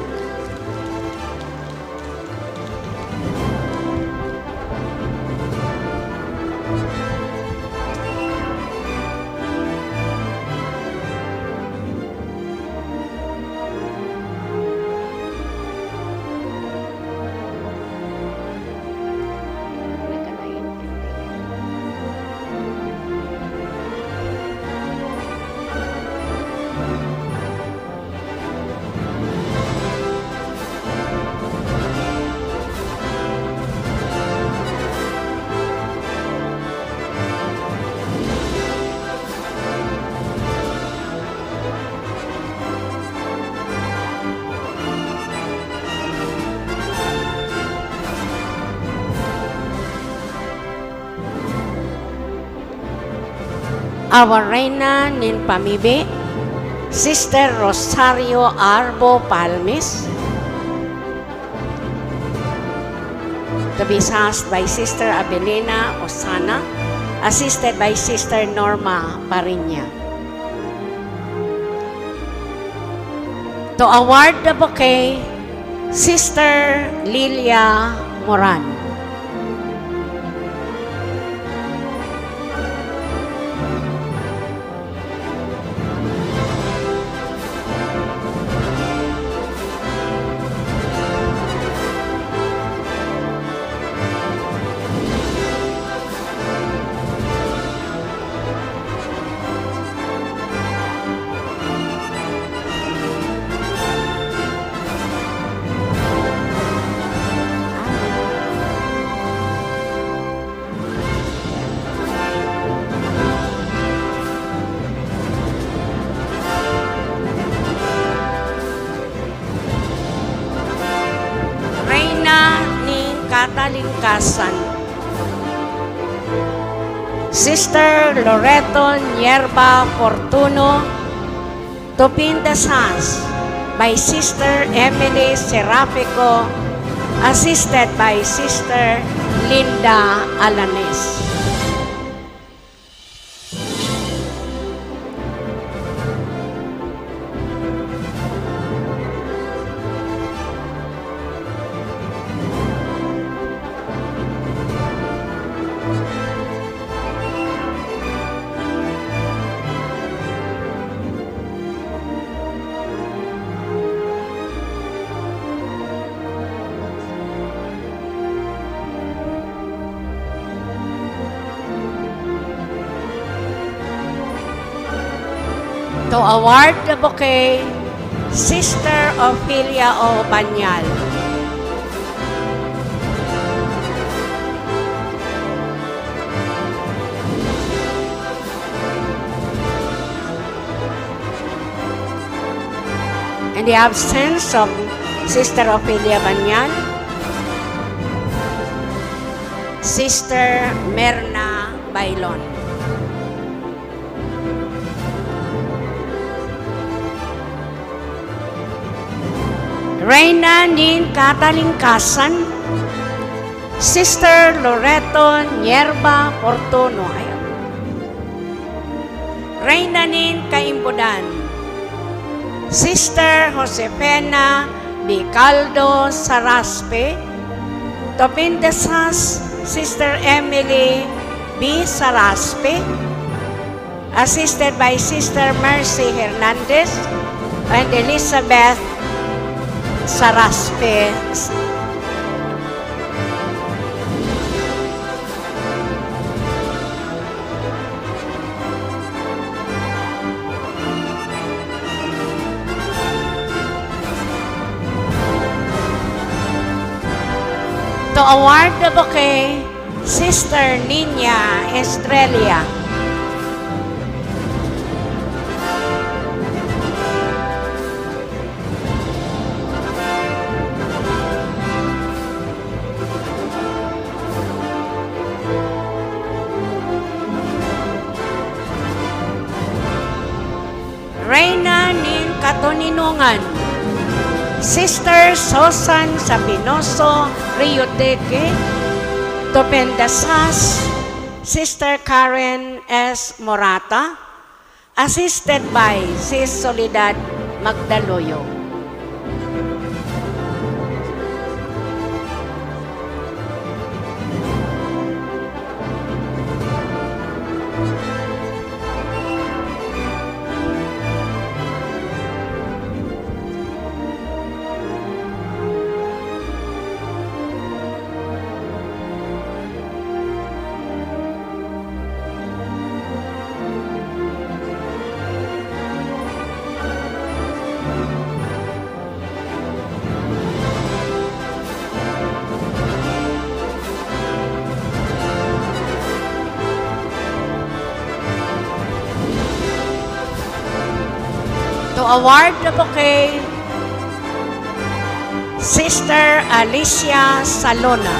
Our Reyna nin Pamibi, Sister Rosario Arbo Palmis. To be sassed by Sister Abelina Osana, assisted by Sister Norma Pariña. To award the bouquet, Sister Lilia Moran. Reyna nin Katalingkasan. Sister Loreto Nierba Fortuno, to pin the sons by Sister Emily Serafico, assisted by Sister Linda Alanes. To award the bouquet, Sister Ophelia O. Banyal. In the absence of Sister Ophelia Banyal, Sister Merna Bailon. Reyna nin Katalingkasan, Sister Loreto Nierba Fortuno. Ay, Reyna nin Kaimbodan, Sister Josefina Bicaldo Saraspe, to pin the sons, Sister Emily B. Saraspe, assisted by Sister Mercy Hernandez and Elizabeth Saraspe. To award the bouquet, Sister Nina Estrella. Reyna nin Katoninongan, Sister Susan Sabinoso Rioteque, to pin the sons, Sister Karen S. Morata, assisted by Sis Soledad Magdaloyo. To award the bouquet, Sister Alicia Salona.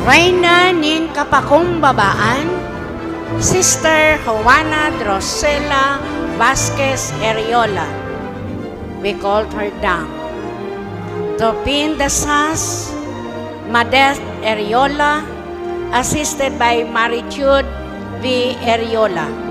Reyna nin Kapakumbabaan, Sister Juana Drusela Vasquez Eriola. We called her Dang. To pin the sons, Madeth Eriola, assisted by Marichud V. Eriola.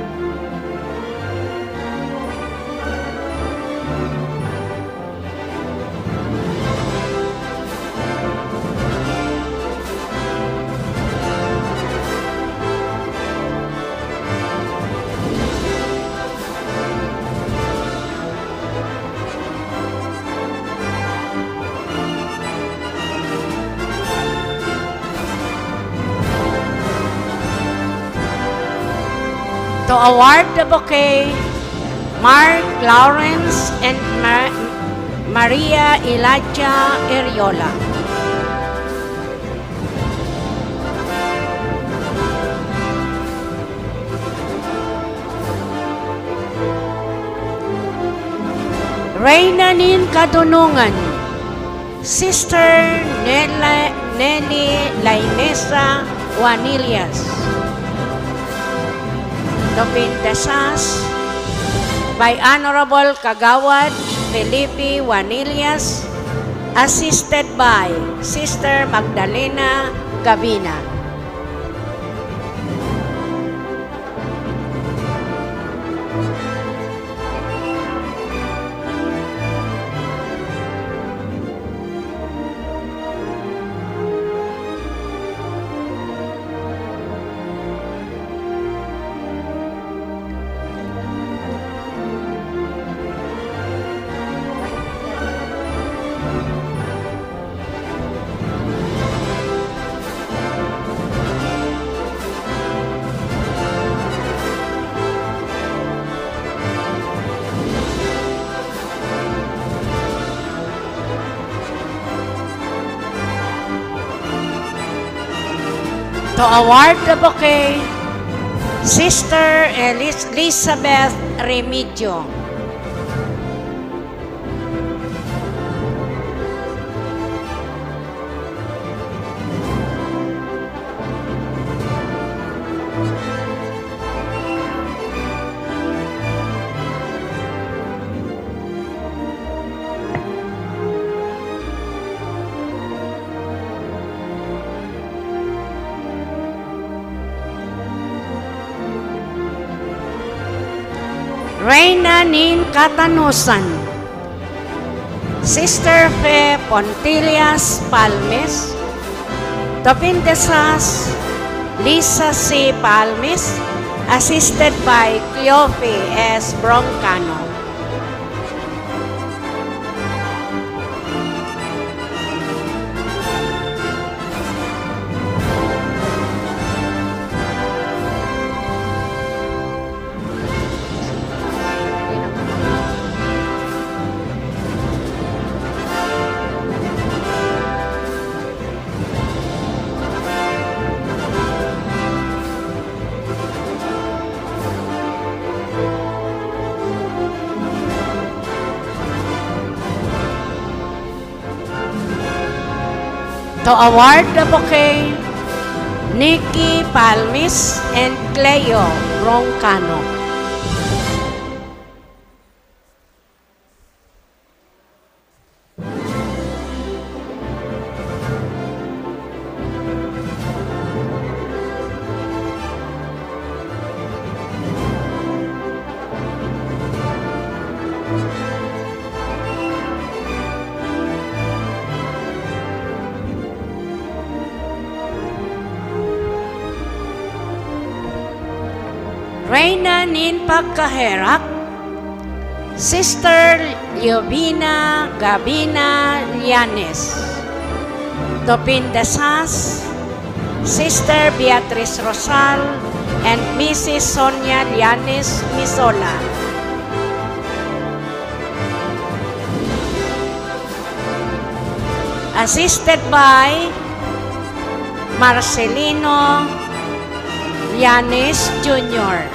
To award the bouquet, Mark Lawrence and Ma-, Maria Elijah Eriola. Reyna nin Kadonongan, Sister Nela-, Nelly Lainesa Juanillas. Dopindesas by Honorable Kagawad Felipe Juanillas, assisted by Sister Magdalena Gabina. To award the bouquet, Sister Elis-, Elizabeth Remigio. Reyna nin Katanosan, Sister Fe Pontillas Palmes, Dopindesas Lisa C Palmes, assisted by Cleofe S Broncano. To award the bouquet, Nikki Palmis and Cleo Broncano. Reyna nin Pagkaherak, Sister Liobina Gabina Llanes. Dopindesas, Sister Beatriz Rosal and Missus Sonia Llanes Misola. Assisted by Marcelino Llanes Junior.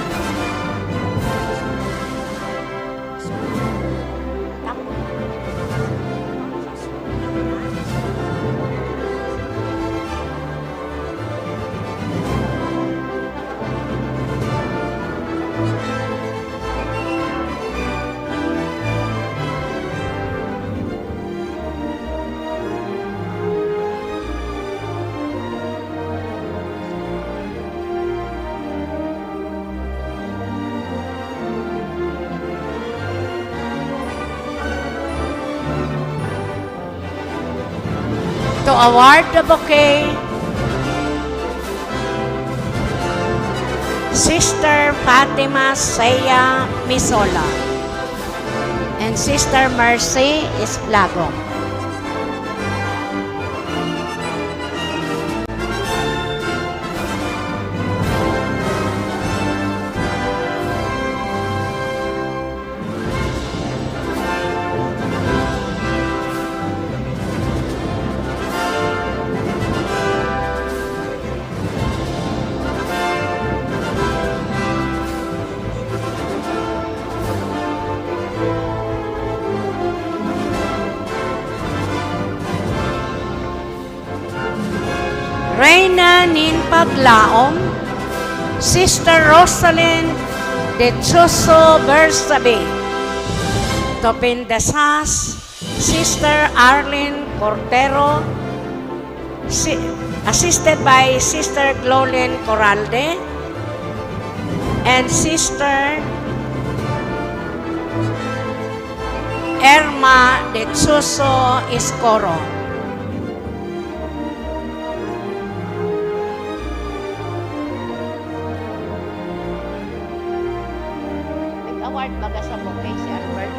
To award the bouquet, Sister Fatima Seya Misola and Sister Mercy Isplagong. Reyna nin Paglaom, Sister Rosalyn de Chuso Bersabe. Tupin de Sas, Sister Arlene Cortero, si-, assisted by Sister Glolin Coralde and Sister Erma de Chuso Escoro. Nag-award baga sa bouquet si Albert?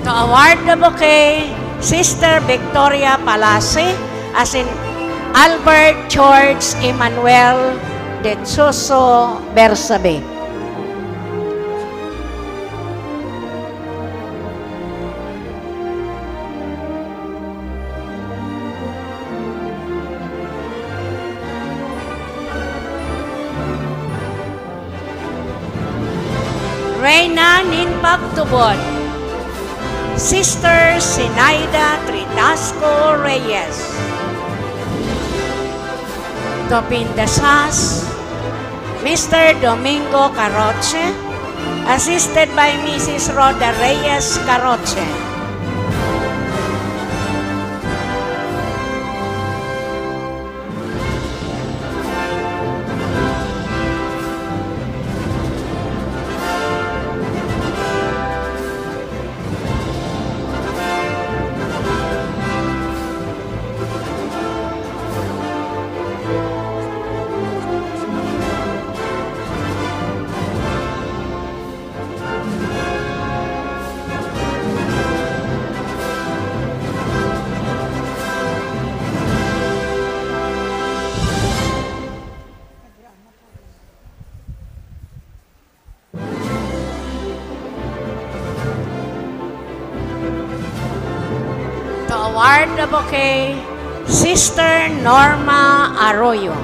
To award the bouquet, Sister Victoria Palasi, asin Albert George Emmanuel de Chuso Bersabe. Reyna nin Pagtubod, Sister Sinaida Tritasco Reyes. Tupin de Sas, Mister Domingo Caroche, assisted by Missus Rhoda Reyes Caroche. To award the bouquet, Sister Norma Arroyo.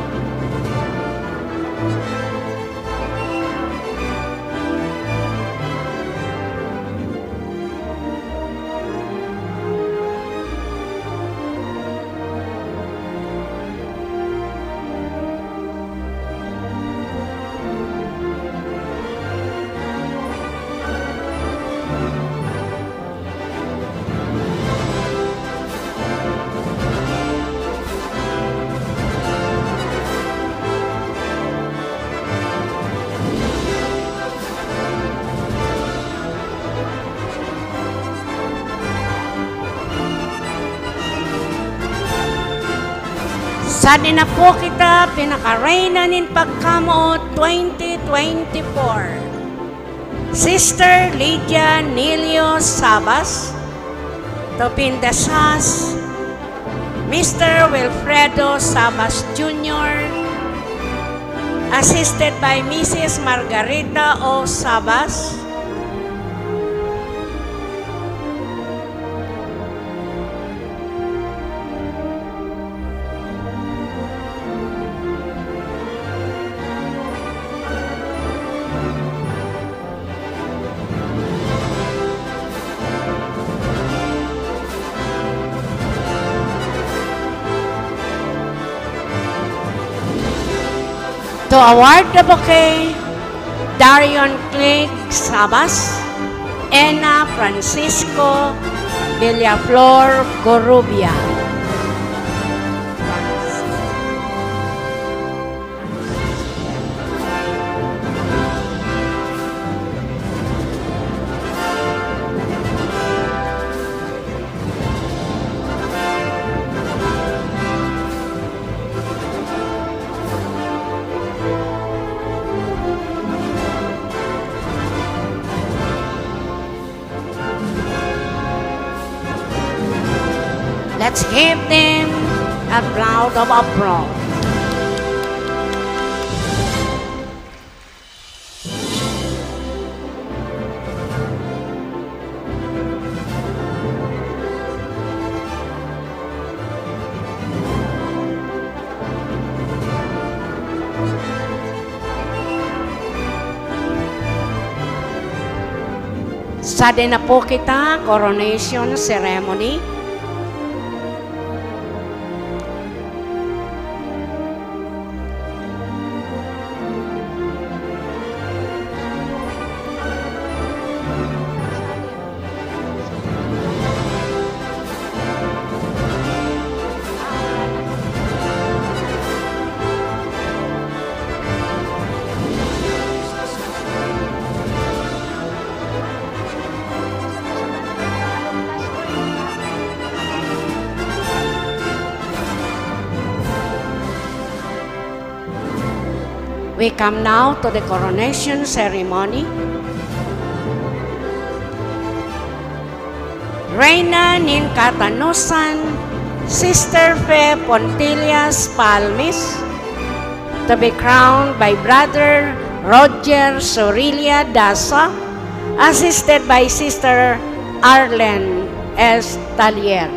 Sa dinapo kita, pinakareyna nin pagkamoot twenty twenty-four. Sister Lydia Nilio Sabas, Topindasas, Mister Wilfredo Sabas Junior, assisted by Missus Margarita O Sabas. To award the bouquet, Darion Clegg Sabas, Ena Francisco Villaflor Gorubia. Let's give them a round of applause. Sade na po kita, coronation ceremony. We come now to the coronation ceremony. Reyna nin Katanosan, Sister Fe Pontillas Palmis, to be crowned by Brother Roger Sorilla Daza, assisted by Sister Arlene S. Talier.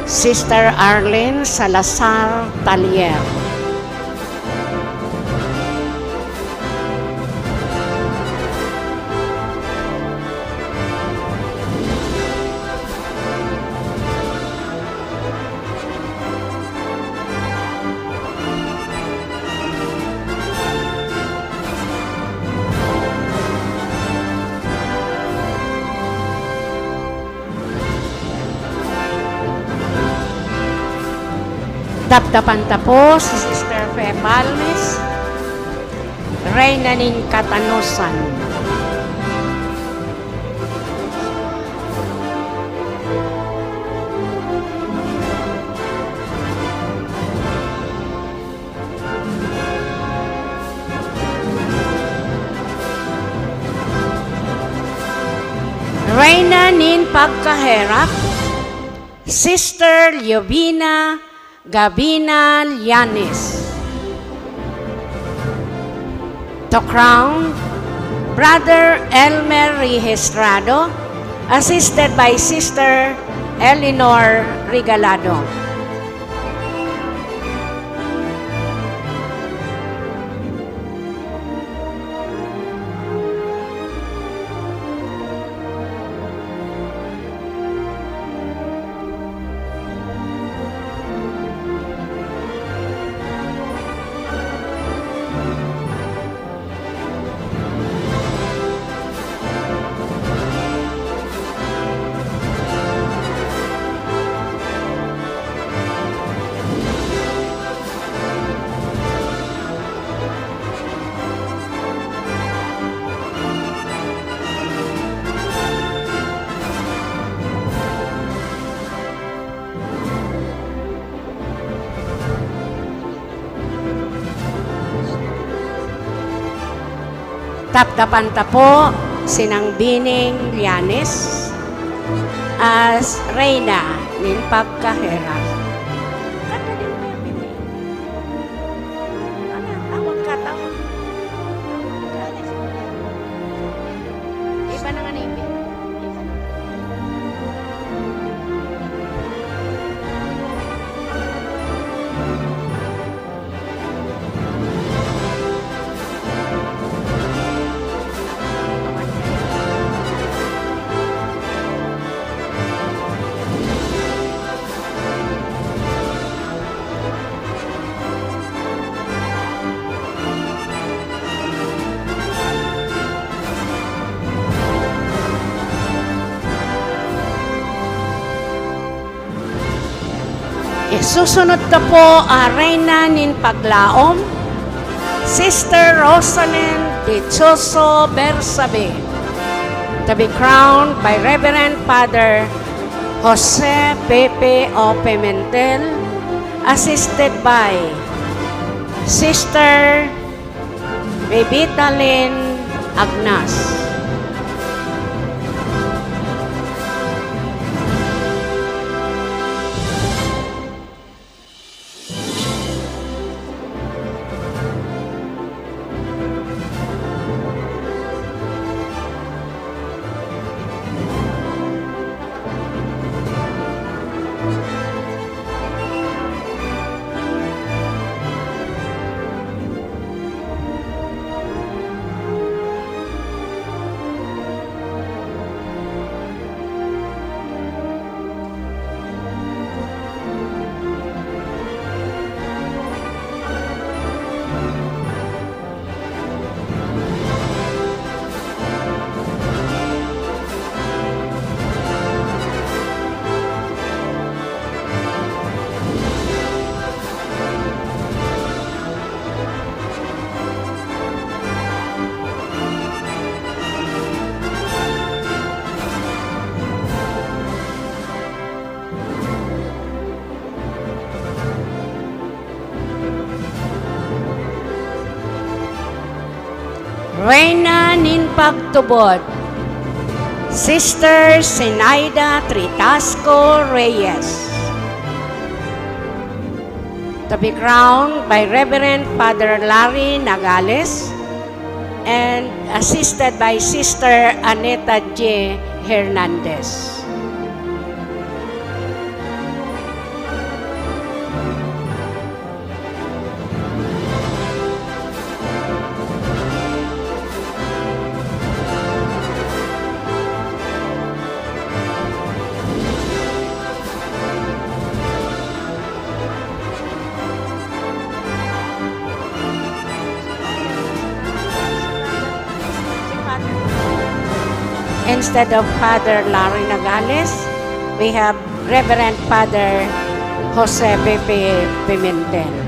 Sister Arlene Salazar Talier. Dapdapan ta po si Sister Fe Palmis, Reyna nin Katanosan. Reyna nin Pagkaherak, Sister Liovina Gabina Llanes. To crown, Brother Elmer Registrado, assisted by Sister Eleanor Regalado. Tapdapan ta po si Nang Bining Llanes as Reyna nin Pagkaherak. Kanta din mo yan, Bining. Ano, tawag ka, tawag. Iba na nga na, Bining. Iba na. Isusunod ta po an Reyna nin Paglaom, Sister Rosalyn Dichoso Bersabe, to be crowned by Reverend Father Jose Pepe O. Pimentel, assisted by Sister Bebita Lynn Agnas. Reyna nin Pagtubod, Sister Zenaida Tritasco Reyes. To be crowned by Reverend Father Larry Nagales and assisted by Sister Aneta J. Hernandez. Instead of Father Larry Nagales, we have Reverend Father Jose Pepe Pimentel.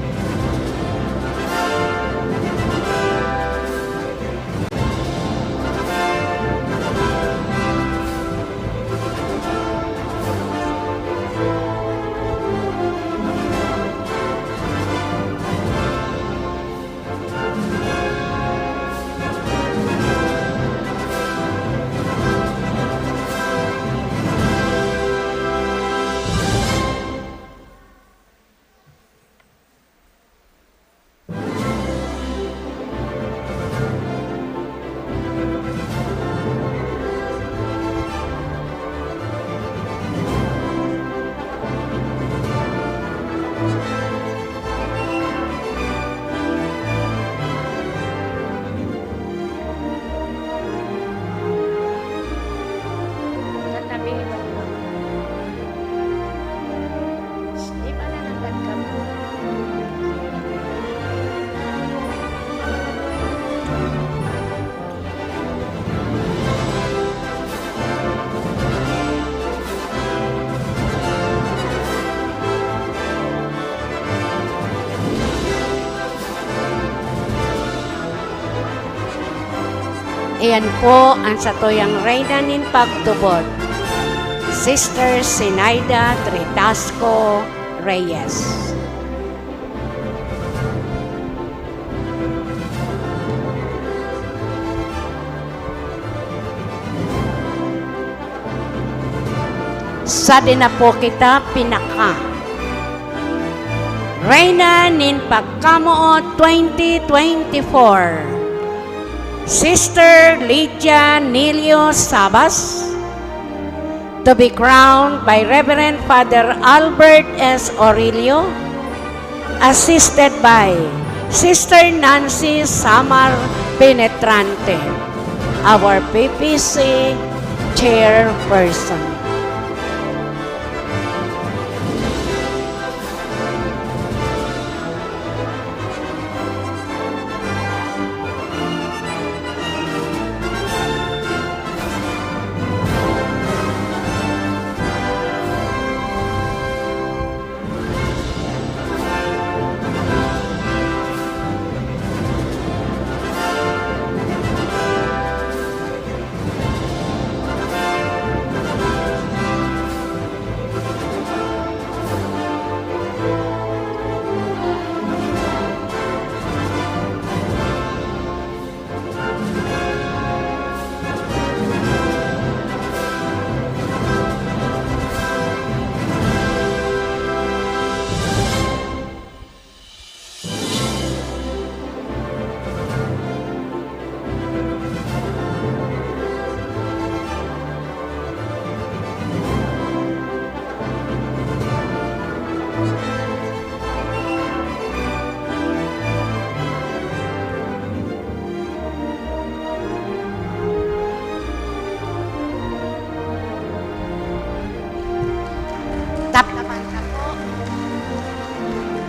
Katabi, iba na. Iba na nanggad kamo. Iyan po an satuyang Reyna nin Pagtubod, Sister Zenaida Tritasco Reyes. Sadi na po kita pinaka. Reyna nin Pagkamoot twenty twenty-four, Sister Lydia Nilio Sabas, to be crowned by Reverend Father Albert S. Orillo, assisted by Sister Nancy Samar Penetrante, our P P C chairperson.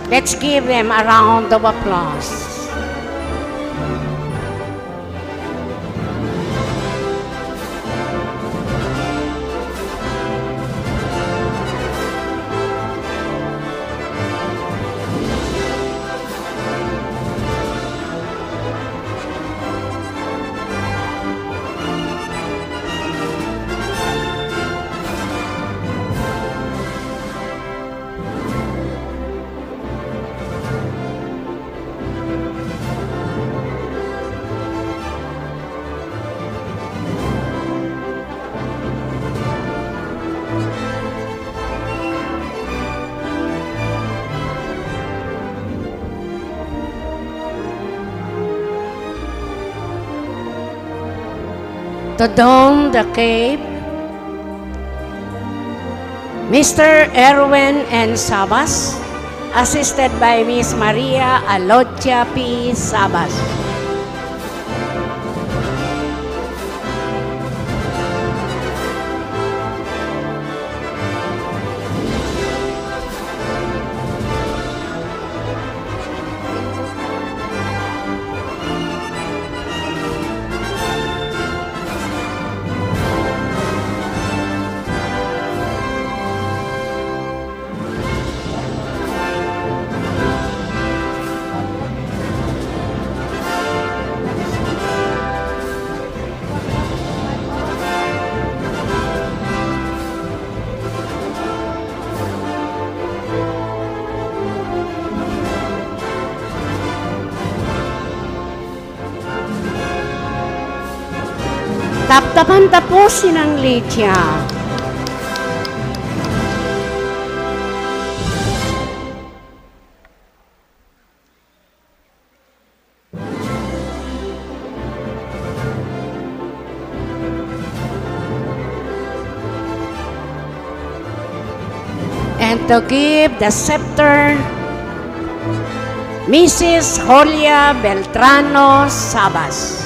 Let's give them a round of applause. To don the cape, Mister Erwin N. Sabas, assisted by Miss Maria Alodia P. Sabas. Taptapan ta po sinang Lydia. And to give the scepter, Missus Julia Beltrano Sabas.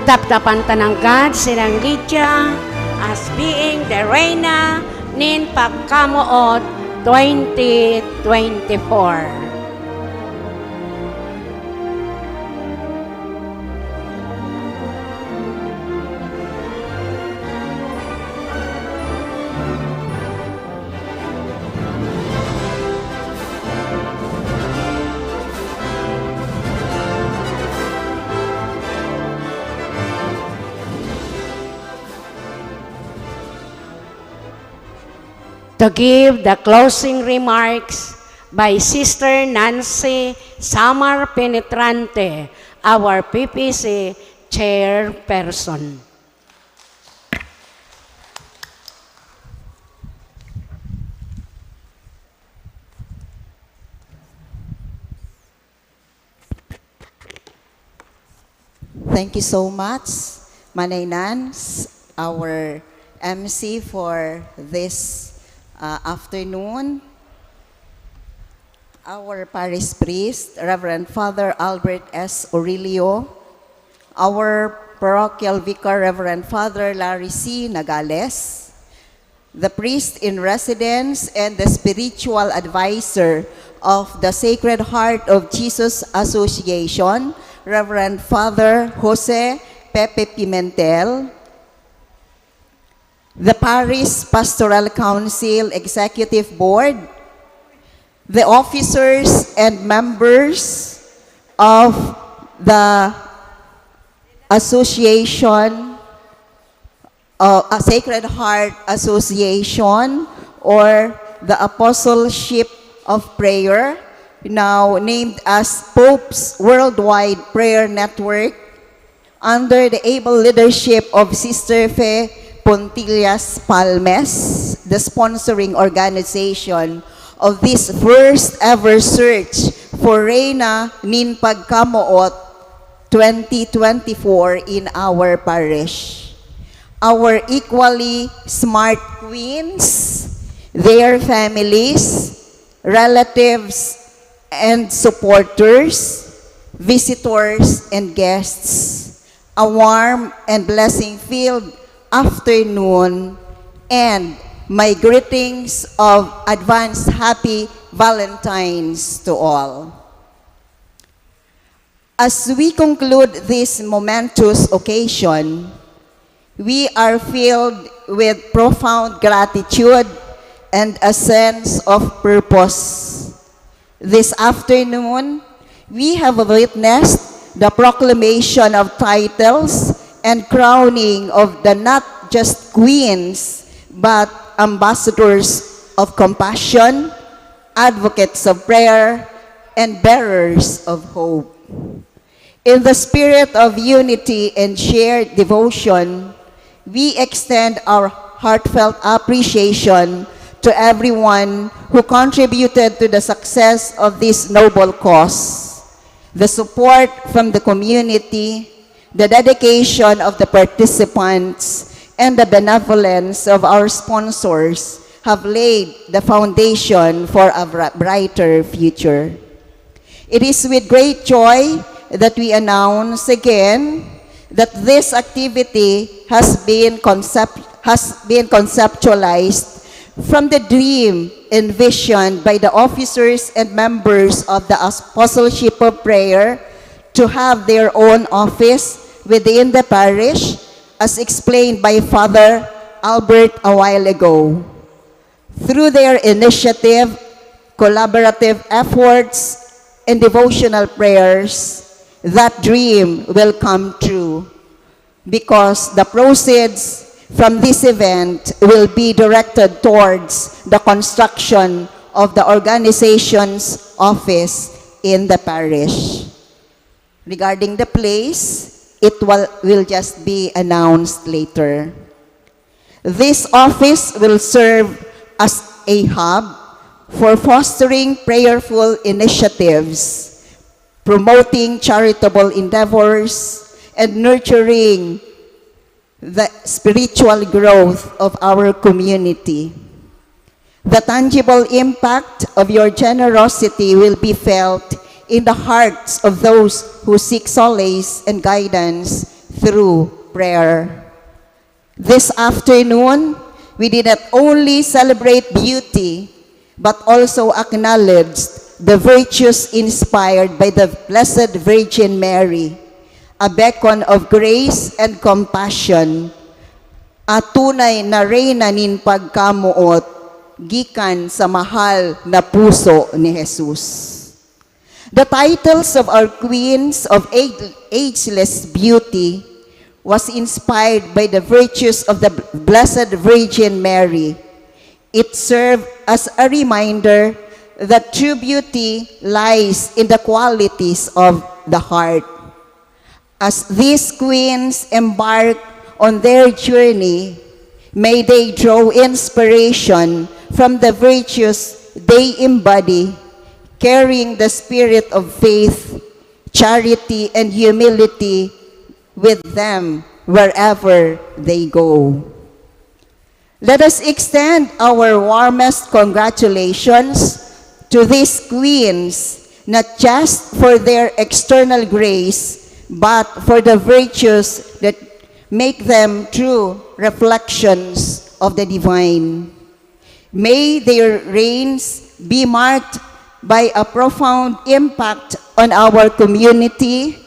Taptapan ta nanggad sinang Lydia as being the Reina nin Pagkamoot twenty twenty-four. To give the closing remarks by Sister Nancy Samar Penetrante, our P P C chairperson. Thank you so much, Manay Nans, our M C for this, uh, afternoon. Our parish priest, Reverend Father Albert S. Aurelio. Our parochial vicar, Reverend Father Larry C. Nagales. The priest in residence and the spiritual advisor of the Sacred Heart of Jesus Association, Reverend Father Jose Pepe Pimentel, the Parish Pastoral Council Executive Board, the officers and members of the association, uh, a Sacred Heart Association, or the Apostleship of Prayer, now named as Pope's Worldwide Prayer Network, under the able leadership of Sister Fe Pontillas Palmes, the sponsoring organization of this first ever search for Reyna nin Pagkamoot twenty twenty-four in our parish. Our equally smart queens, their families, relatives, and supporters, visitors, and guests, a warm and blessing-filled afternoon, and my greetings of advance Happy Valentine's to all. As we conclude this momentous occasion, we are filled with profound gratitude and a sense of purpose. This afternoon, we have witnessed the proclamation of titles and crowning of the not just queens, but ambassadors of compassion, advocates of prayer, and bearers of hope. In the spirit of unity and shared devotion, we extend our heartfelt appreciation to everyone who contributed to the success of this noble cause. The support from the community, the dedication of the participants, and the benevolence of our sponsors have laid the foundation for a bri-, brighter future. It is with great joy that we announce again that this activity has been concept-, has been conceptualized from the dream envisioned by the officers and members of the Apostleship of Prayer to have their own office within the parish, as explained by Father Albert a while ago. Through their initiative, collaborative efforts, and devotional prayers, that dream will come true, because the proceeds from this event will be directed towards the construction of the organization's office in the parish. Regarding the place, it will, will just be announced later. This office will serve as a hub for fostering prayerful initiatives, promoting charitable endeavors, and nurturing the spiritual growth of our community. The tangible impact of your generosity will be felt in the hearts of those who seek solace and guidance through prayer. This afternoon, we did not only celebrate beauty, but also acknowledged the virtues inspired by the Blessed Virgin Mary, a beacon of grace and compassion, a tunay na reyna nin pagkamoot gikan sa mahal na puso ni Jesus. The titles of our queens of age-, ageless beauty was inspired by the virtues of the Blessed Virgin Mary. It served as a reminder that true beauty lies in the qualities of the heart. As these queens embark on their journey, may they draw inspiration from the virtues they embody, carrying the spirit of faith, charity, and humility with them wherever they go. Let us extend our warmest congratulations to these queens, not just for their external grace, but for the virtues that make them true reflections of the divine. May their reigns be marked by a profound impact on our community,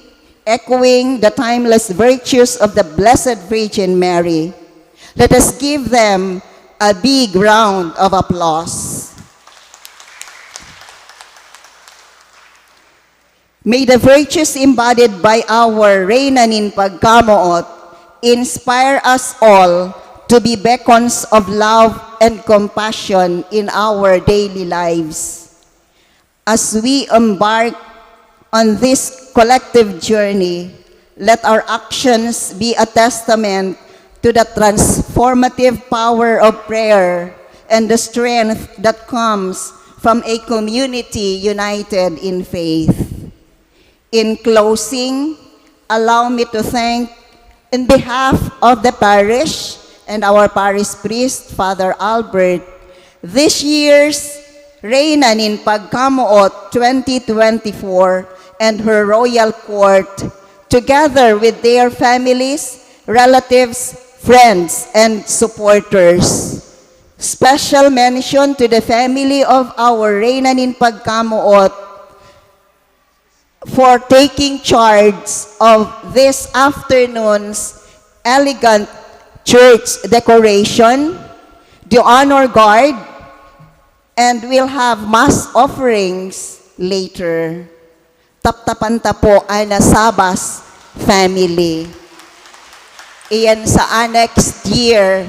echoing the timeless virtues of the Blessed Virgin Mary. Let us give them a big round of applause. May the virtues embodied by our Reyna nin Pagkamoot inspire us all to be beacons of love and compassion in our daily lives. As we embark on this collective journey, let our actions be a testament to the transformative power of prayer and the strength that comes from a community united in faith. In closing, allow me to thank, in behalf of the parish and our parish priest, Father Albert, this year's Reyna nin Pagkamoot twenty twenty-four and her royal court, together with their families, relatives, friends, and supporters. Special mention to the family of our Reyna nin Pagkamoot for taking charge of this afternoon's elegant church decoration, the honor guard, and we'll have mass offerings later. Taptapan ta po an Sabas family. Iyan sa next year,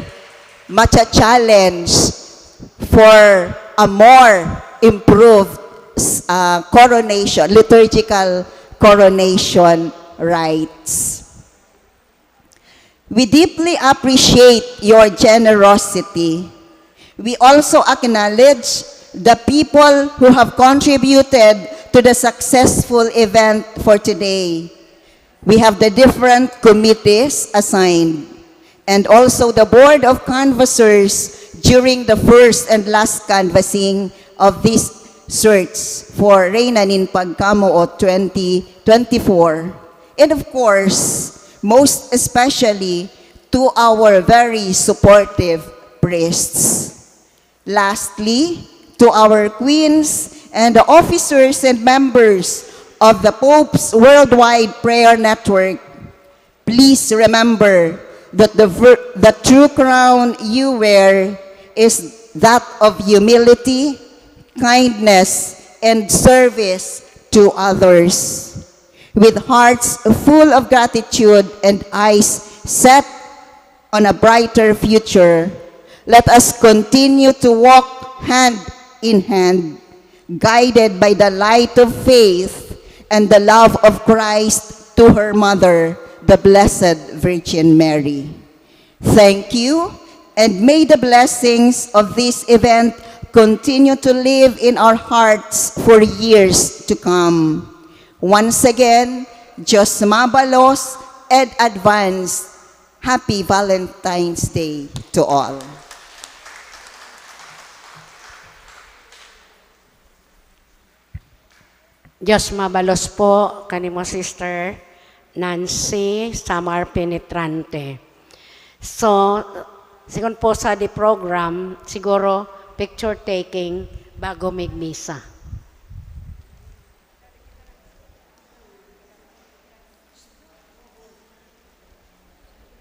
macha-challenge for a more improved, uh, coronation, liturgical coronation rites. We deeply appreciate your generosity. We also acknowledge the people who have contributed to the successful event for today. We have the different committees assigned, and also the Board of Canvassers during the first and last canvassing of this search for Reyna nin Pagkamoot twenty twenty-four. And of course, most especially to our very supportive priests. Lastly, to our queens and the officers and members of the Pope's Worldwide Prayer Network, please remember that the ver-, the true crown you wear is that of humility, kindness, and service to others. With hearts full of gratitude and eyes set on a brighter future, let us continue to walk hand in hand, guided by the light of faith and the love of Christ to her mother, the Blessed Virgin Mary. Thank you, and may the blessings of this event continue to live in our hearts for years to come. Once again, Diyos mabalos and advance. Happy Valentine's Day to all. Diyos mabalos po kanimo, Sister Nancy Samar Penetrante. So, sigon po sa the program, siguro picture taking bago magmisa.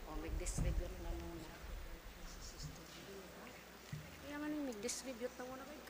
Oh, mag-distribute na muna. Kaya nga nang mag-distribute na muna kayo.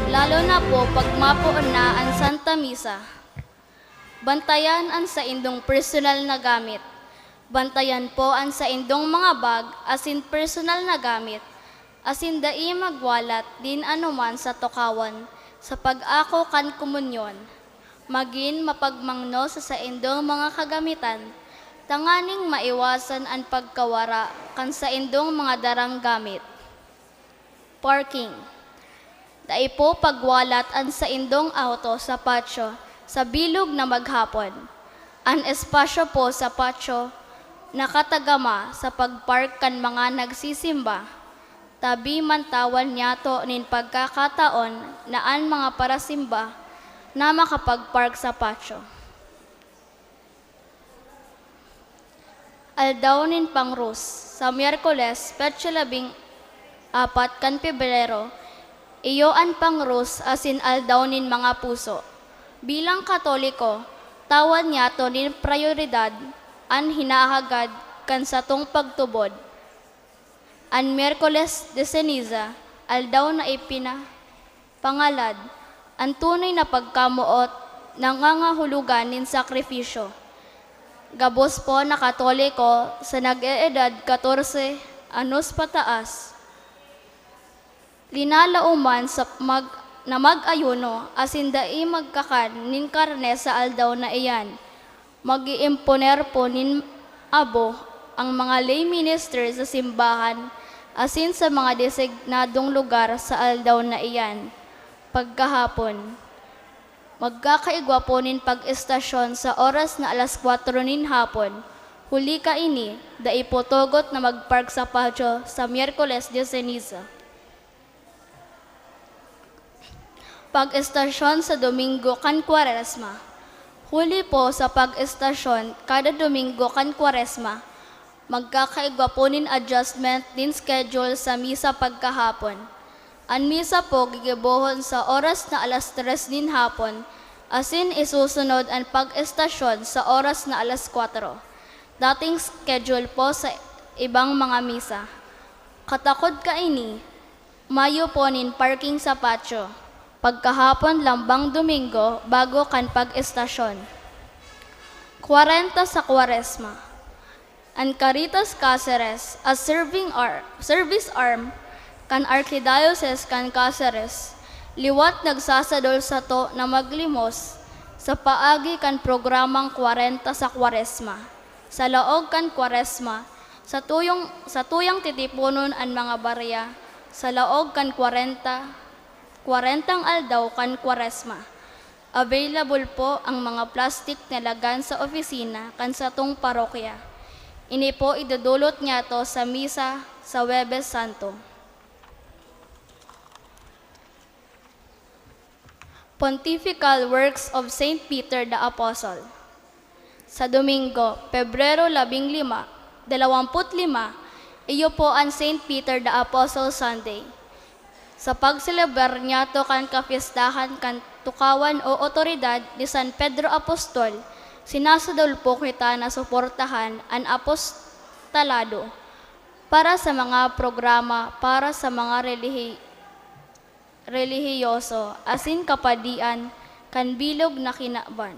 Lalo na po pag mapoon na an Santa Misa. Bantayan an saindong personal na gamit. Bantayan po an saindong mga bag asin personal na gamit, asin dai magwalat nin anoman sa tukawan sa pag-ako kan komunyon. Magin mapagmangno sa saindong mga kagamitan, tanganing maiwasan an pagkawara kan saindong mga darang gamit. Parking. Dai po pagwalat an saindong auto sa patio sa bilog na maghapon. An espasyo po sa patio nakatagama sa pagpark kan mga nagsisimba. Tabi man tawan niyato nin pagkakataon na an mga parasimba na makapagpark sa patio. Aldaw nin Pangrus. Sa Miyerkules, petsa labing apat kan Pebrero, iyo an Pangrus asin Aldaw nin Mga Puso. Bilang Katoliko, tawan niyato nin prayoridad an hinahagad kan satong pagtubod. An Miyerkules de Ceniza, aldaw na ipinapangalad, an tunay na pagkamoot nangangahulugan nin sakrifisyo. Gabos po na Katoliko sa nag-eedad katorse anos pataas, linalaoman sa mag-, na mag-ayuno asin dai magkakan nin karne sa aldaw na iyan. Mag-iimponer po nin abo ang mga lay minister sa simbahan asin sa mga designadong lugar sa aldaw na iyan. Pagkahapon, magkakaigwa po nin pag-estasyon sa oras na alas kwatro nin hapon. Huli kaini, dai po tugot na magpark sa patio sa Miyerkules de Ceniza. Pag-estasyon sa Domingo kan Kwaresma. Huli po sa pag-estasyon kada Domingo kan Kwaresma, magkakaigwa po nin adjustment nin schedule sa misa pagkahapon. An misa po gigibohon sa oras na alas tres nin hapon, asin isusunod an pag-estasyon sa oras na alas kwatro. Dating schedule po sa ibang mga misa. Katakod kaini, mayo po nin parking sa patio, pagkahapon lambang Domingo bago kan pag-estasyon. Kwarenta sa Kwaresma. An Caritas Caceres, a serving ar-, service arm kan Arkidiocese kan Caceres, liwat nagsasadol sato na maglimos sa paagi kan programang Kwarenta sa Kwaresma. Sa laog kan Kwaresma, sa tuyong, sa tuyang titiponon an mga barya sa laog kan kwarenta, kwarentang aldaw kan Kwaresma. Available po ang mga plastic na lagan sa opisina kan satong parokya. Ini po idodolot niyato sa misa sa Huwebes Santo. Pontifical Works of Saint Peter the Apostle. Sa Domingo, Pebrero labing lima, dalawampu't lima, iyo po an Saint Peter the Apostle Sunday. Sa pagselebrar niyato kan kapistahan kan tukawan o otoridad ni San Pedro Apostol, sinasadol po kita na suportahan an apostolado para sa mga programa para sa mga relihi-, relihiyoso asin kapadian kan bilog na kinaban.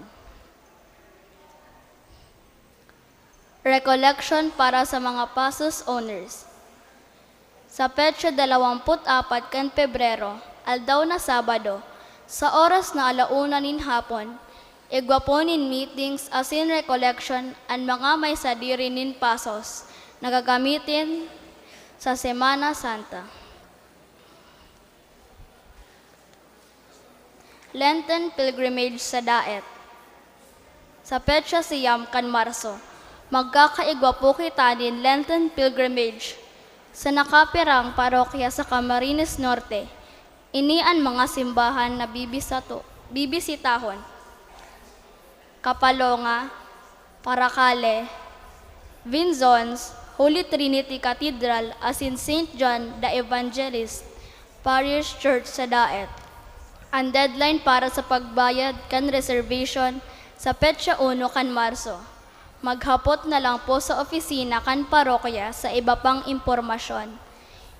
Recollection para sa mga pasos owners. Sa petsa dalawampu't apat kan Pebrero, aldaw na Sabado, sa oras na ala una nin hapon, igwa po nin meetings asin recollection an mga may sadiri nin pasos na gagamitin sa Semana Santa. Lenten Pilgrimage sa Daet. Sa petsa siyam kan Marso, magkakaigwa po kita nin Lenten Pilgrimage sa nakapirang parokya sa Camarines Norte. Ini an mga simbahan na bibisato-, bibisitahon: Capalonga, Paracale, Vinzons, Holy Trinity Cathedral, asin Saint John the Evangelist Parish Church sa Daet. An deadline para sa pagbayad kan reservation sa petsa uno kan Marso. Maghapot na lang po sa opisina kan parokya sa iba pang impormasyon.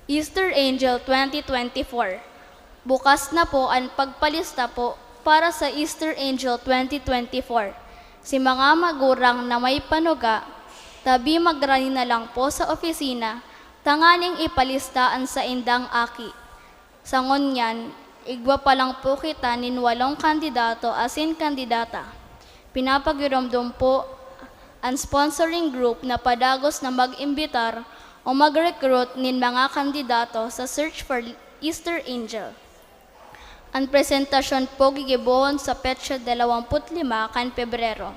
Easter Angel twenty twenty-four. Bukas na po an pagpalista po para sa Easter Angel twenty twenty-four. Si mga magurang na may panuga, tabi magrani na lang po sa opisina tanganing ipalista an saindang aki. Sa ngunyan, igwa pa lang po kita nin walong kandidato asin kandidata. Pinapagiromdom po an sponsoring group na padagos na mag-imbitar o mag-recruit nin mga kandidato sa Search for Easter Angel. An presentasyon po gigibohon sa petsa dalawampu't lima kan Pebrero.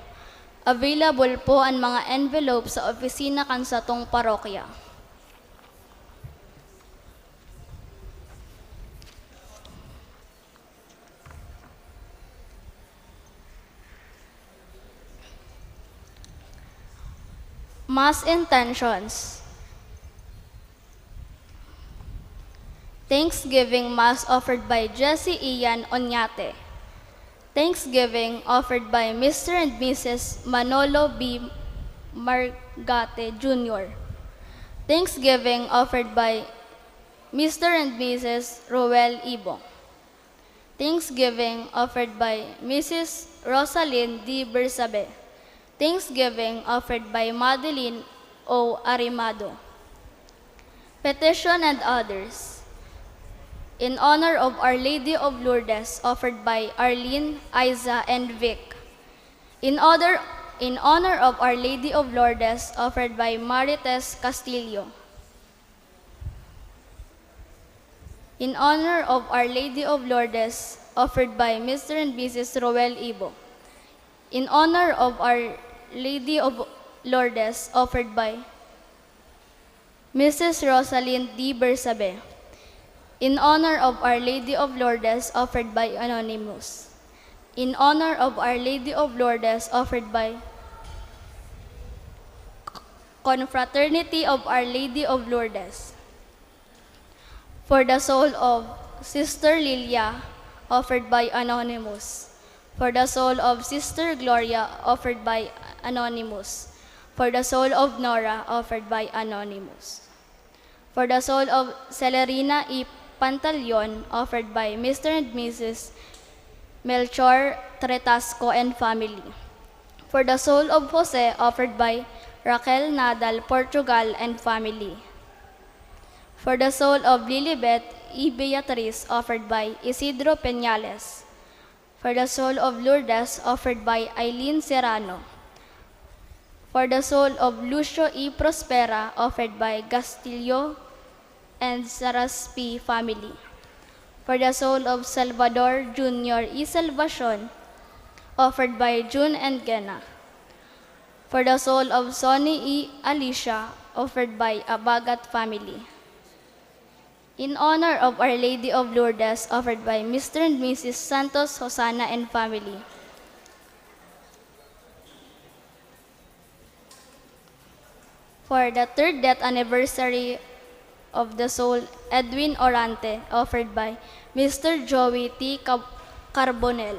Available po an mga envelope sa opisina kan satong parokya. Mass intentions. Thanksgiving Mass offered by Jesse Ian Oñate. Thanksgiving offered by Mister and Missus Manolo B. Margate Junior. Thanksgiving offered by Mister and Missus Roel Ibong. Thanksgiving offered by Missus Rosalyn D. Bersabe. Thanksgiving offered by Madeline O. Arimado. Petition and others. In honor of Our Lady of Lourdes, offered by Arlene, Aiza, and Vic. In order, in honor of Our Lady of Lourdes, offered by Marites Castillo. In honor of Our Lady of Lourdes, offered by Mister and Missus Roel Ibo. In honor of Our Lady of Lourdes, offered by Missus Rosalyn D. Bersabe. In honor of Our Lady of Lourdes, offered by Anonymous. In honor of Our Lady of Lourdes, offered by Confraternity of Our Lady of Lourdes. For the soul of Sister Lilia, offered by Anonymous. For the soul of Sister Gloria, offered by Anonymous. For the soul of Nora, offered by Anonymous. For the soul of Celerina E. Pantalion, offered by Mister and Missus Melchor Tretasco and family. For the soul of Jose, offered by Raquel Nadal, Portugal, and family. For the soul of Lilibet E. Beatriz, offered by Isidro Peñales. For the soul of Lourdes, offered by Eileen Serrano. For the soul of Lucio E. Prospera, offered by Gastillo and Saraspi family. For the soul of Salvador Junior E. Salvacion, offered by June and Gena. For the soul of Sonny E. Alicia, offered by Abagat family. In honor of Our Lady of Lourdes, offered by Mister and Missus Santos Hosanna and family. For the third death anniversary of the soul Edwin Orante, offered by Mister Joey T. Cab-, Carbonell.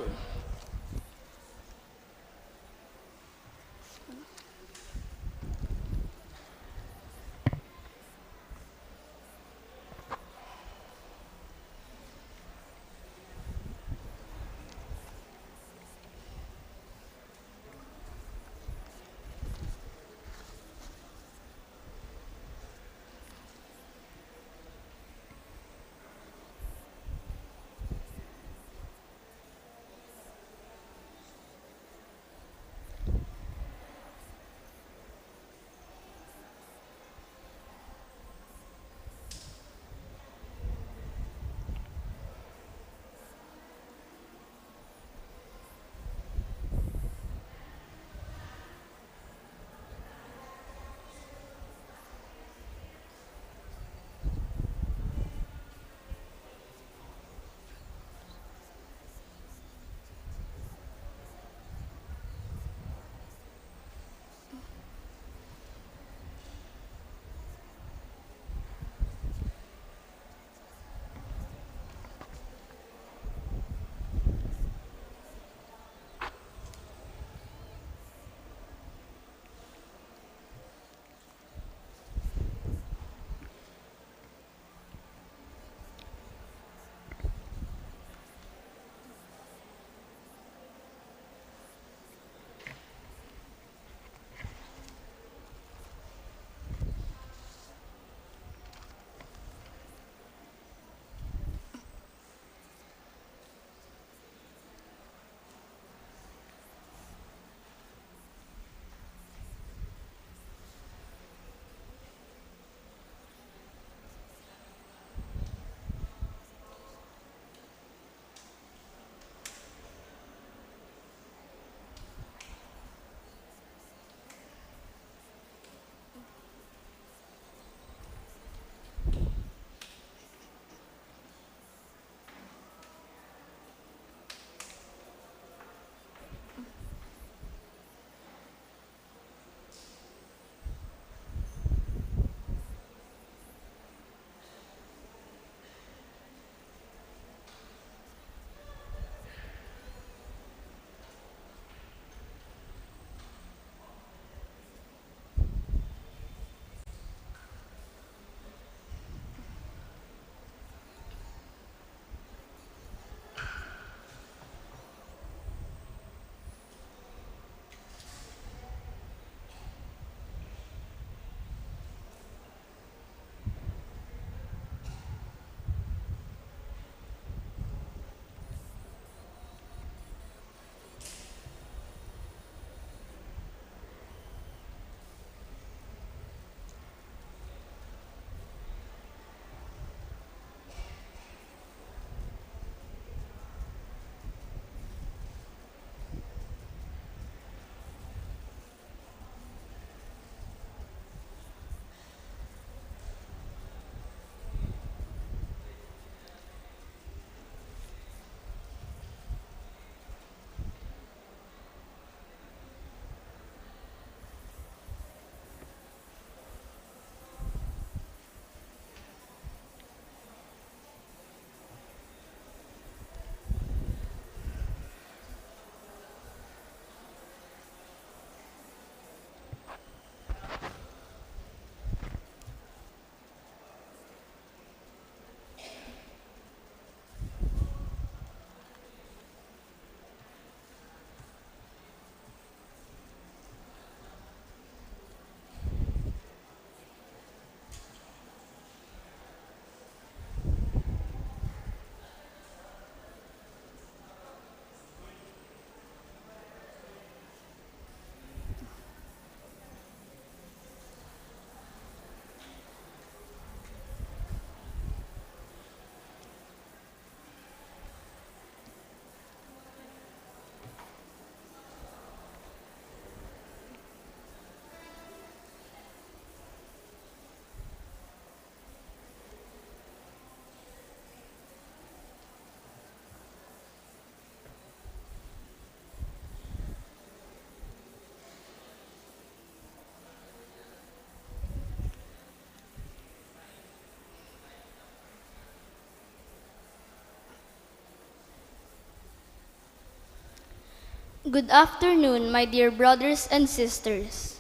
Good afternoon, my dear brothers and sisters.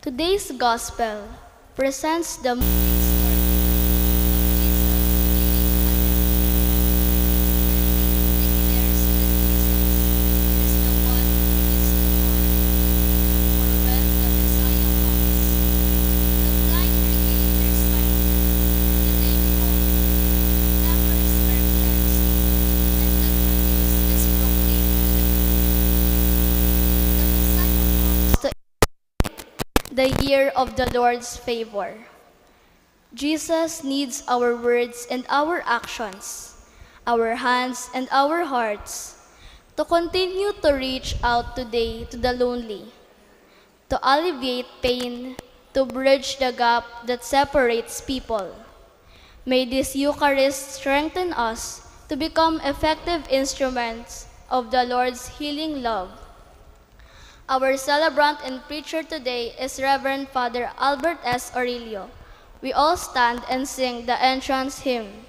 Today's gospel presents the moving story of Jesus healing a leper. Declares that Jesus is the one who is to come, for when the Messiah comes, the blind regain their sight, the lame walk, lepers are cleansed, and the good news is proclaimed to the poor. The Messiah comes to the year of the Lord's favor. Jesus needs our words and our actions, our hands and our hearts, to continue to reach out today to the lonely, to alleviate pain, to bridge the gap that separates people. May this Eucharist strengthen us to become effective instruments of the Lord's healing love. Our celebrant and preacher today is Reverend Father Albert S. Orillo. We all stand and sing the entrance hymn.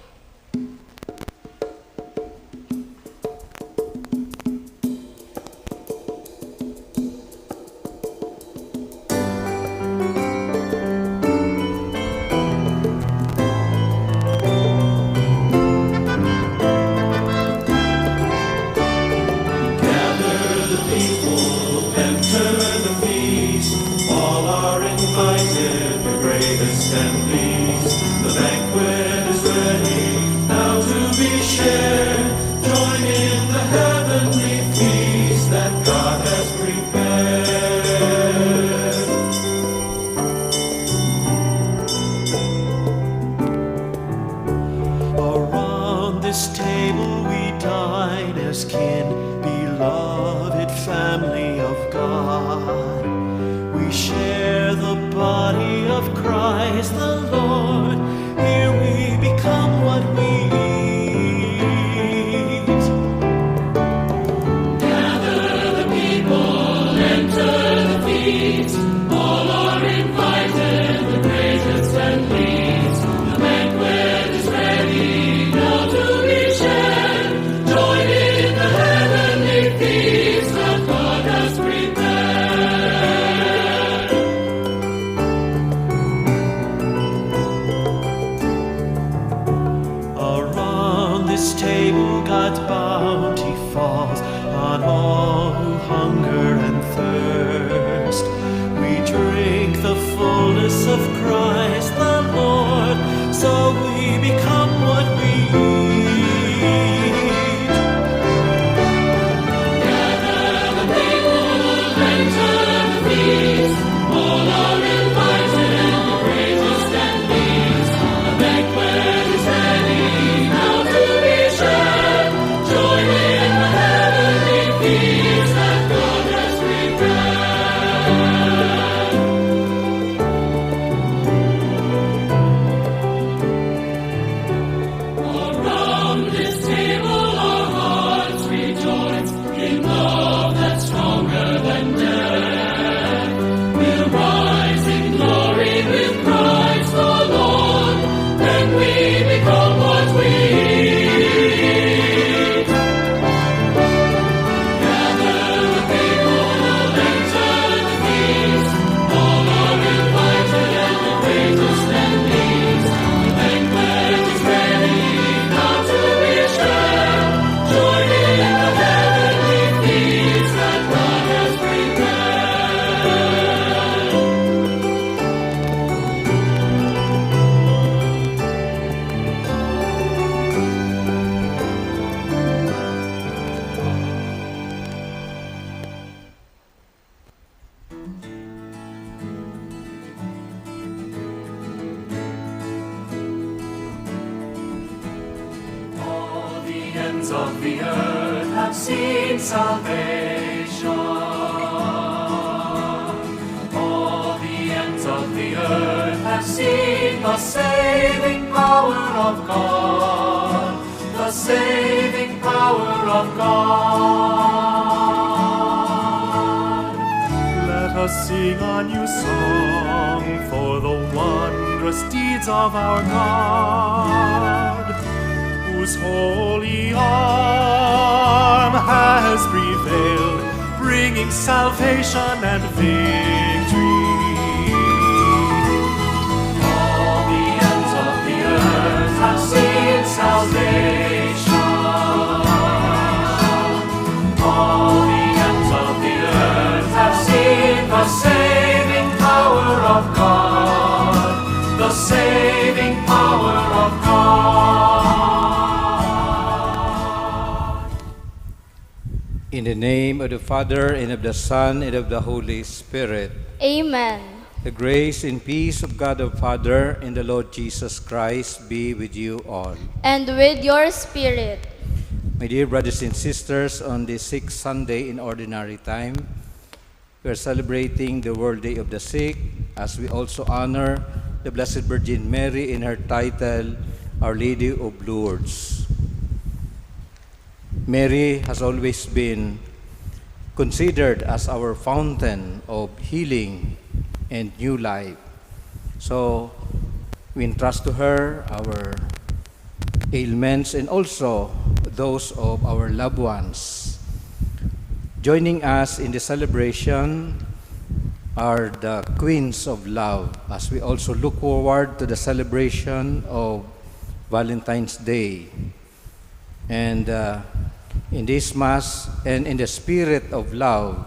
Gather the people, enter the feast. All are invited, the greatest and least. The banquet is ready, now to be shared. Join in the heavenly feast that God has prepared. Around this table we dine as kin, beloved family of God. We share the body of Christ the Lord. Here we become what we eat. Gather the people, enter the feast. All are invited, the greatest and least. The banquet is ready, now to be shared. Join in the heavenly feast that God has prepared. Around this table God's bounty falls on all who hunger and thirst. We drink the fullness of Christ the Lord, so we become what we eat. Gather the people, enter the feast. All are invited, the greatest and least. The banquet is ready, now to be shared. Join in the heavenly feast that God has prepared. Around this table our hearts rejoice in love that's stronger than death. We'll rise in glory with Christ the Lord when we become what we eat. Gather the people, enter the feast. All are invited, the greatest and least. The banquet is ready, now to be shared. Join in the heavenly feast that God has prepared. All the ends of the earth have seen salvation. All the ends of the earth have seen the saving power of God. The saving power of God. Let us sing a new song for the wondrous deeds of our God, whose holy arm has prevailed bringing salvation and victory. All the ends of the earth have seen salvation. All the ends of the earth have seen the saving power of God. The saving power of God. In the name of the Father, and of the Son, and of the Holy Spirit. Amen. The grace and peace of God our Father and the Lord Jesus Christ be with you all. And with your spirit. My dear brothers and sisters, on the sixth Sunday in Ordinary Time, we are celebrating the World Day of the Sick, as we also honor the Blessed Virgin Mary in her title, Our Lady of Lourdes. Mary has always been considered as our fountain of healing and new life. So, we entrust to her our ailments and also those of our loved ones. Joining us in the celebration are the Queens of Love, as we also look forward to the celebration of Valentine's Day. And, uh, in this Mass and in the spirit of love,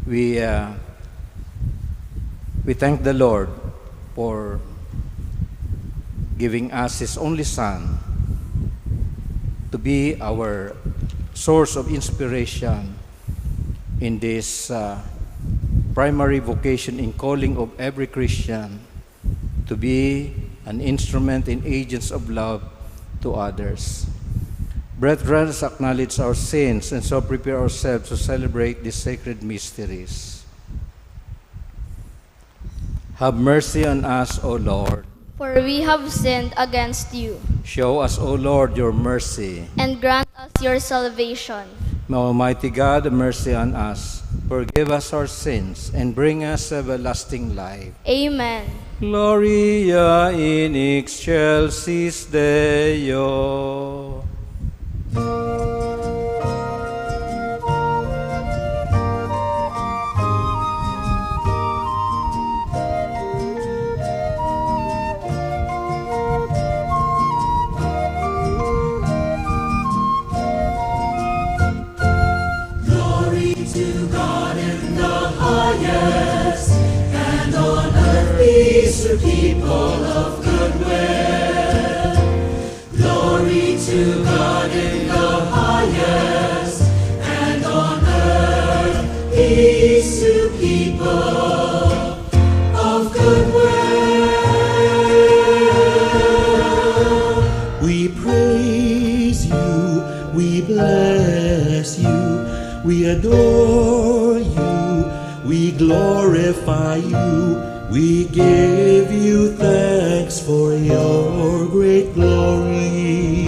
we, uh, we thank the Lord for giving us His only Son to be our source of inspiration in this, uh, primary vocation and calling of every Christian, to be an instrument and agents of love to others. Brethren, let's acknowledge our sins and so prepare ourselves to celebrate these sacred mysteries. Have mercy on us, O Lord. For we have sinned against you. Show us, O Lord, your mercy. And grant us your salvation. May Almighty God have mercy on us, forgive us our sins, and bring us to everlasting life. Amen. Gloria in excelsis Deo. Glory to God in the highest, and on earth peace to people of good will. Glory to God in the highest, and on earth peace to people of good will. We praise you, we bless you, we adore you, we glorify you, we give you thanks for your great glory.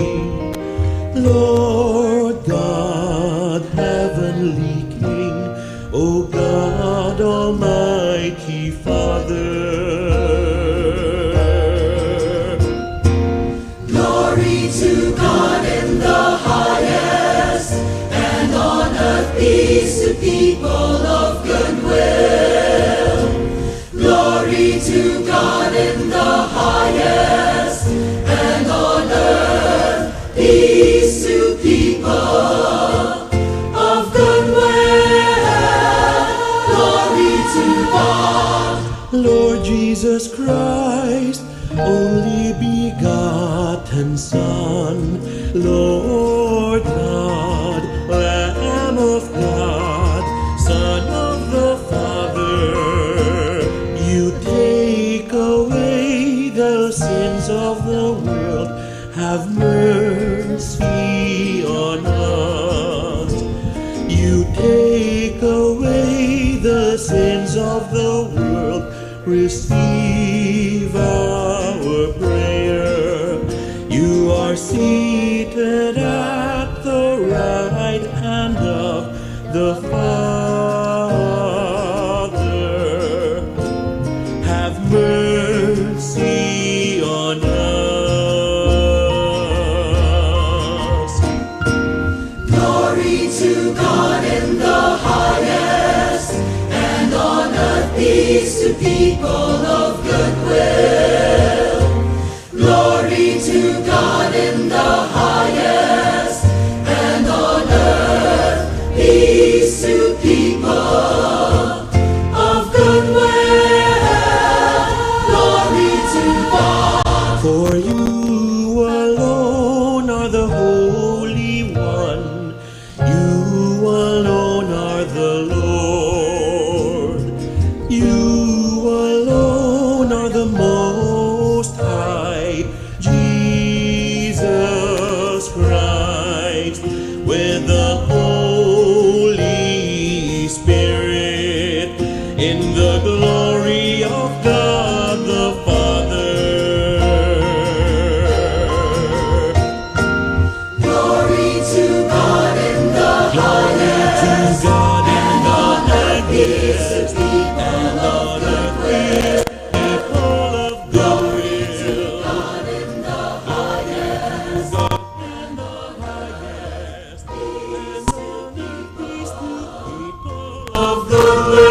Lord God, heavenly King, O God, Almighty Father. Glory to God in the highest, and on earth peace to people of good will. Glory to God in the highest, and on earth peace to people of good will. Glory to God. Lord Jesus Christ, only begotten Son, Lord God, Lamb of God, Son of the Father, you take away the sins of the world. Have mercy on us. You take away the sins of the world. Receive our prayer. You are seated at the right hand of the Father. Have mercy on us. Glory To God in the highest, and on earth peace to people of good will. Glory to God in the highest, and on earth peace to people of good will. Glory to God. For you alone are the Holy One. You alone are the Lord. You alone are the Most High. Jesus Christ, with the Holy Spirit, in the glory of God the Father. Glory to God in the highest, and on earth peace to people of good will. Glory to God in the highest, and on earth peace to people of good will.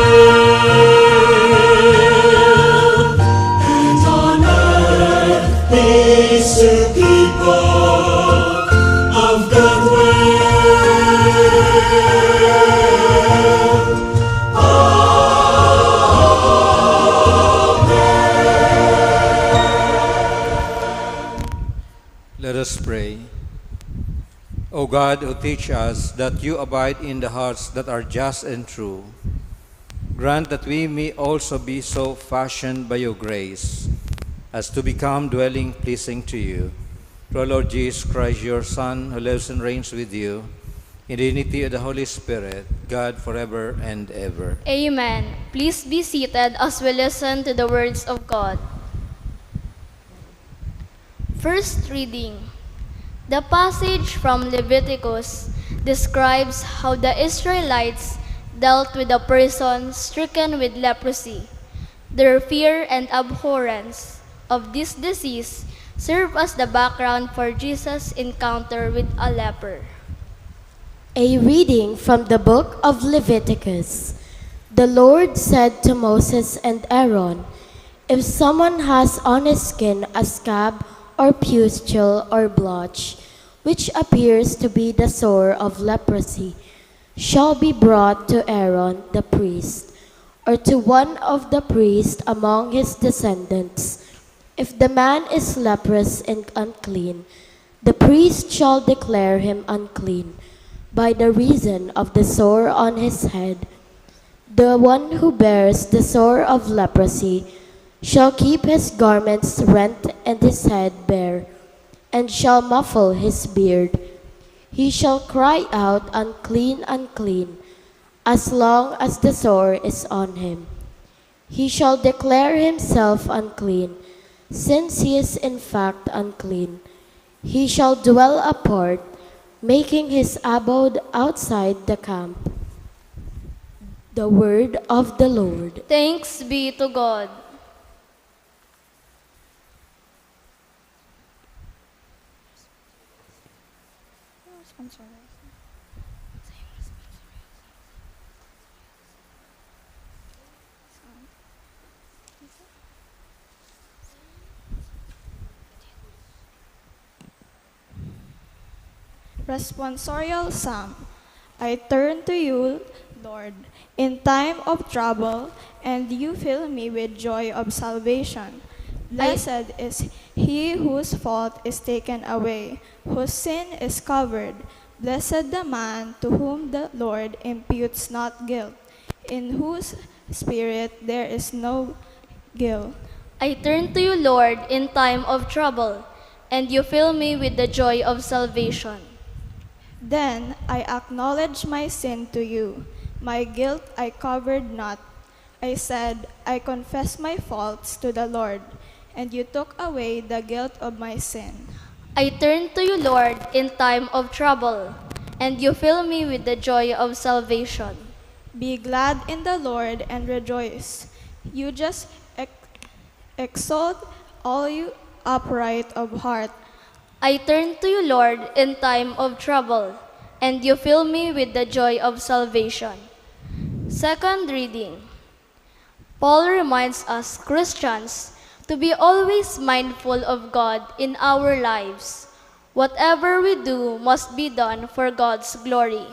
And on earth peace to people of good will. Amen. Let us pray. O God, who teach us that you abide in the hearts that are just and true, grant that we may also be so fashioned by your grace as to become dwelling pleasing to you. Through our Lord Jesus Christ, your Son, who lives and reigns with you in the unity of the Holy Spirit, God, forever and ever. Amen. Please be seated as we listen to the words of God. First reading. The passage from Leviticus describes how the Israelites dealt with a person stricken with leprosy. Their fear and abhorrence of this disease serve as the background for Jesus' encounter with a leper. A reading from the book of Leviticus. The Lord said to Moses and Aaron, "If someone has on his skin a scab or pustule or blotch, which appears to be the sore of leprosy, shall be brought to Aaron the priest, or to one of the priests among his descendants. If the man is leprous and unclean, the priest shall declare him unclean by the reason of the sore on his head. The one who bears the sore of leprosy shall keep his garments rent and his head bare, and shall muffle his beard. He shall cry out, 'Unclean, unclean,' as long as the sore is on him. He shall declare himself unclean, since he is in fact unclean. He shall dwell apart, making his abode outside the camp." The word of the Lord. Thanks be to God. Responsorial Psalm. I turn to you, Lord, in time of trouble, and you fill me with joy of salvation. I Blessed is he whose fault is taken away, whose sin is covered. Blessed the man to whom the Lord imputes not guilt, in whose spirit there is no guilt. I turn to you, Lord, in time of trouble, and you fill me with the joy of salvation. Then I acknowledge my sin to you. My guilt I covered not. I said, "I confess my faults to the Lord," and you took away the guilt of my sin. I turn to you, Lord, in time of trouble, and you fill me with the joy of salvation. Be glad in the Lord and rejoice. You just ex-, exult, all you upright of heart. I turn to you, Lord, in time of trouble, and you fill me with the joy of salvation. Second reading. Paul reminds us Christians to be always mindful of God in our lives. Whatever we do must be done for God's glory.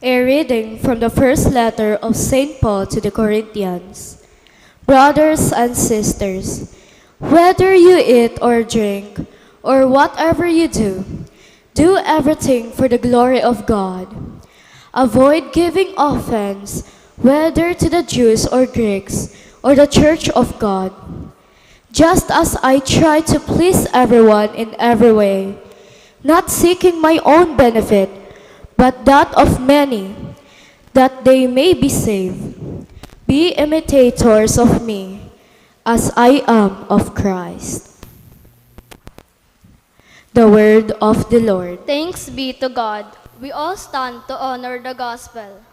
A reading from the first letter of Saint Paul to the Corinthians. Brothers and sisters, whether you eat or drink, or whatever you do, do everything for the glory of God. Avoid giving offense, whether to the Jews or Greeks, or the church of God. Just as I try to please everyone in every way, not seeking my own benefit, but that of many, that they may be saved. Be imitators of me, as I am of Christ. The word of the Lord. Thanks be to God. We all stand to honor the gospel.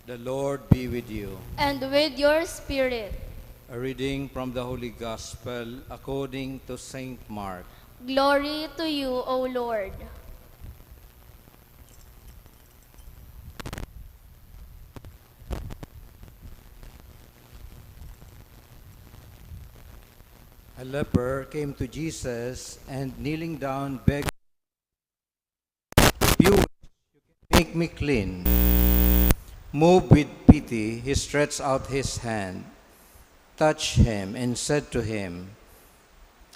The Lord be with you. And with your spirit. A reading from the Holy Gospel according to Saint Mark. Glory to you, O Lord. A leper came to Jesus and, kneeling down, begged, "If you wish, you can make me clean." Moved with pity, he stretched out his hand, touched him, and said to him,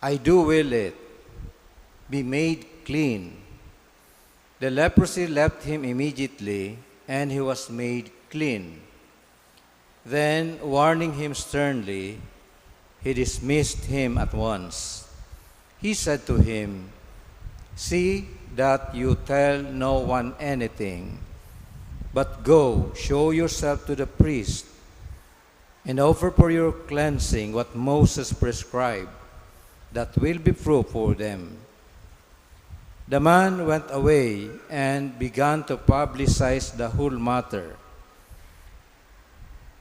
"I do will it. Be made clean." The leprosy left him immediately, and he was made clean. Then, warning him sternly, he dismissed him at once. He said to him, "See that you tell no one anything, but go, show yourself to the priest, and offer for your cleansing what Moses prescribed, that will be proof for them." The man went away and began to publicize the whole matter.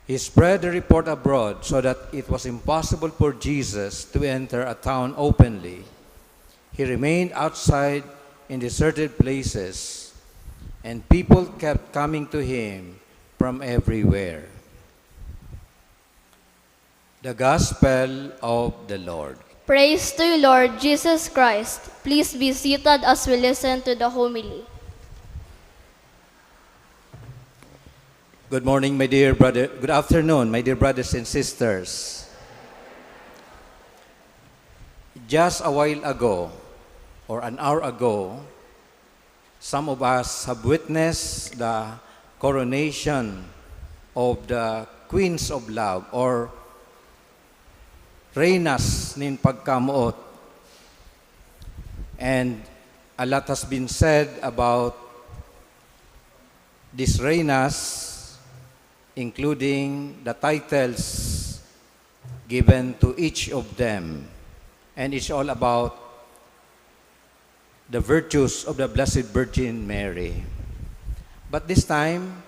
He spread the report abroad so that it was impossible for Jesus to enter a town openly. He remained outside in deserted places, and people kept coming to him from everywhere. The Gospel of the Lord. Praise to you, Lord Jesus Christ. Please be seated as we listen to the homily. Good morning, my dear brother. Good afternoon, my dear brothers and sisters. Just a while ago, or an hour ago, some of us have witnessed the coronation of the Queens of Love, or Reynas nin Pagkamoot. And a lot has been said about these Reynas, including the titles given to each of them. And it's all about the virtues of the Blessed Virgin Mary. But this time,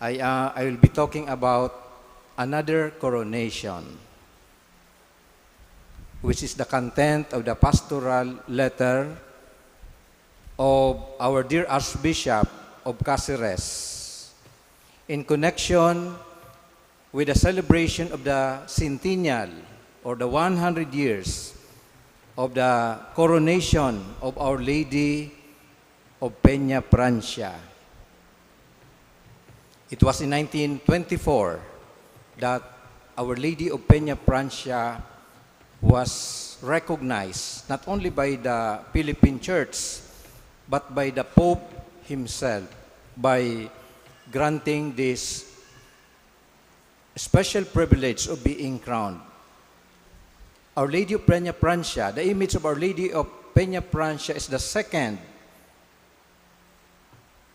I, uh, I will be talking about another coronation, which is the content of the pastoral letter of our dear Archbishop of Caceres in connection with the celebration of the centennial or the one hundred years of the coronation of Our Lady of Peña Francia. It was in nineteen twenty-four that Our Lady of Peña Francia was recognized not only by the Philippine Church but by the Pope himself by granting this special privilege of being crowned. Our Lady of Peña Francia, the image of Our Lady of Peña Francia is the second,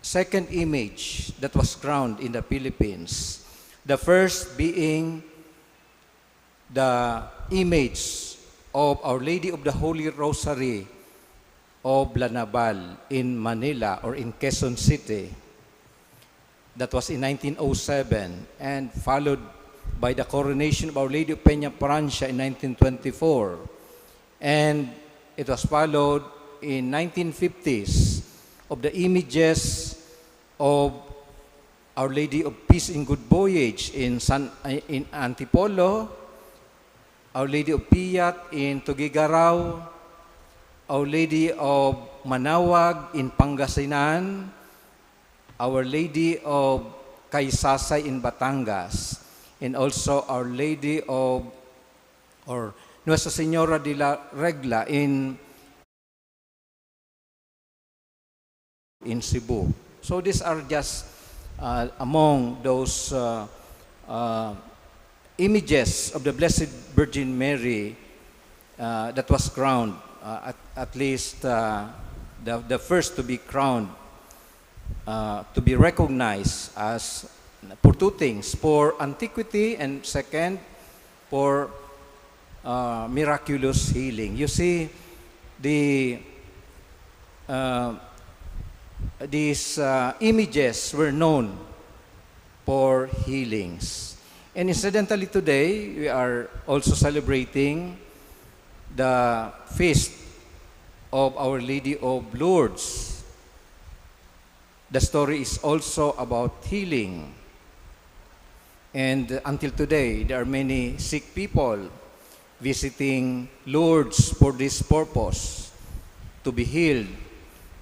second image that was crowned in the Philippines. The first being the image of Our Lady of the Holy Rosary of La Naval in Manila or in Quezon City. That was in nineteen oh seven and followed by the coronation of Our Lady of Peña Francia in nineteen twenty-four. And it was followed in nineteen fifties of the images of Our Lady of Peace and Good Voyage in San, in Antipolo, Our Lady of Piat in Tuguegarao, Our Lady of Manawag in Pangasinan, Our Lady of Kaysasay in Batangas, and also Our Lady of, or Nuestra Señora de la Regla in, in Cebu. So these are just, uh, among those, uh, uh, images of the Blessed Virgin Mary, uh, that was crowned, uh, at, at least, uh, the, the first to be crowned, uh, to be recognized as, for two things, for antiquity, and second, for, uh, miraculous healing. You see, the, uh, these, uh, images were known for healings. And incidentally, today, we are also celebrating the feast of Our Lady of Lourdes. The story is also about healing. And until today, there are many sick people visiting Lourdes for this purpose, to be healed,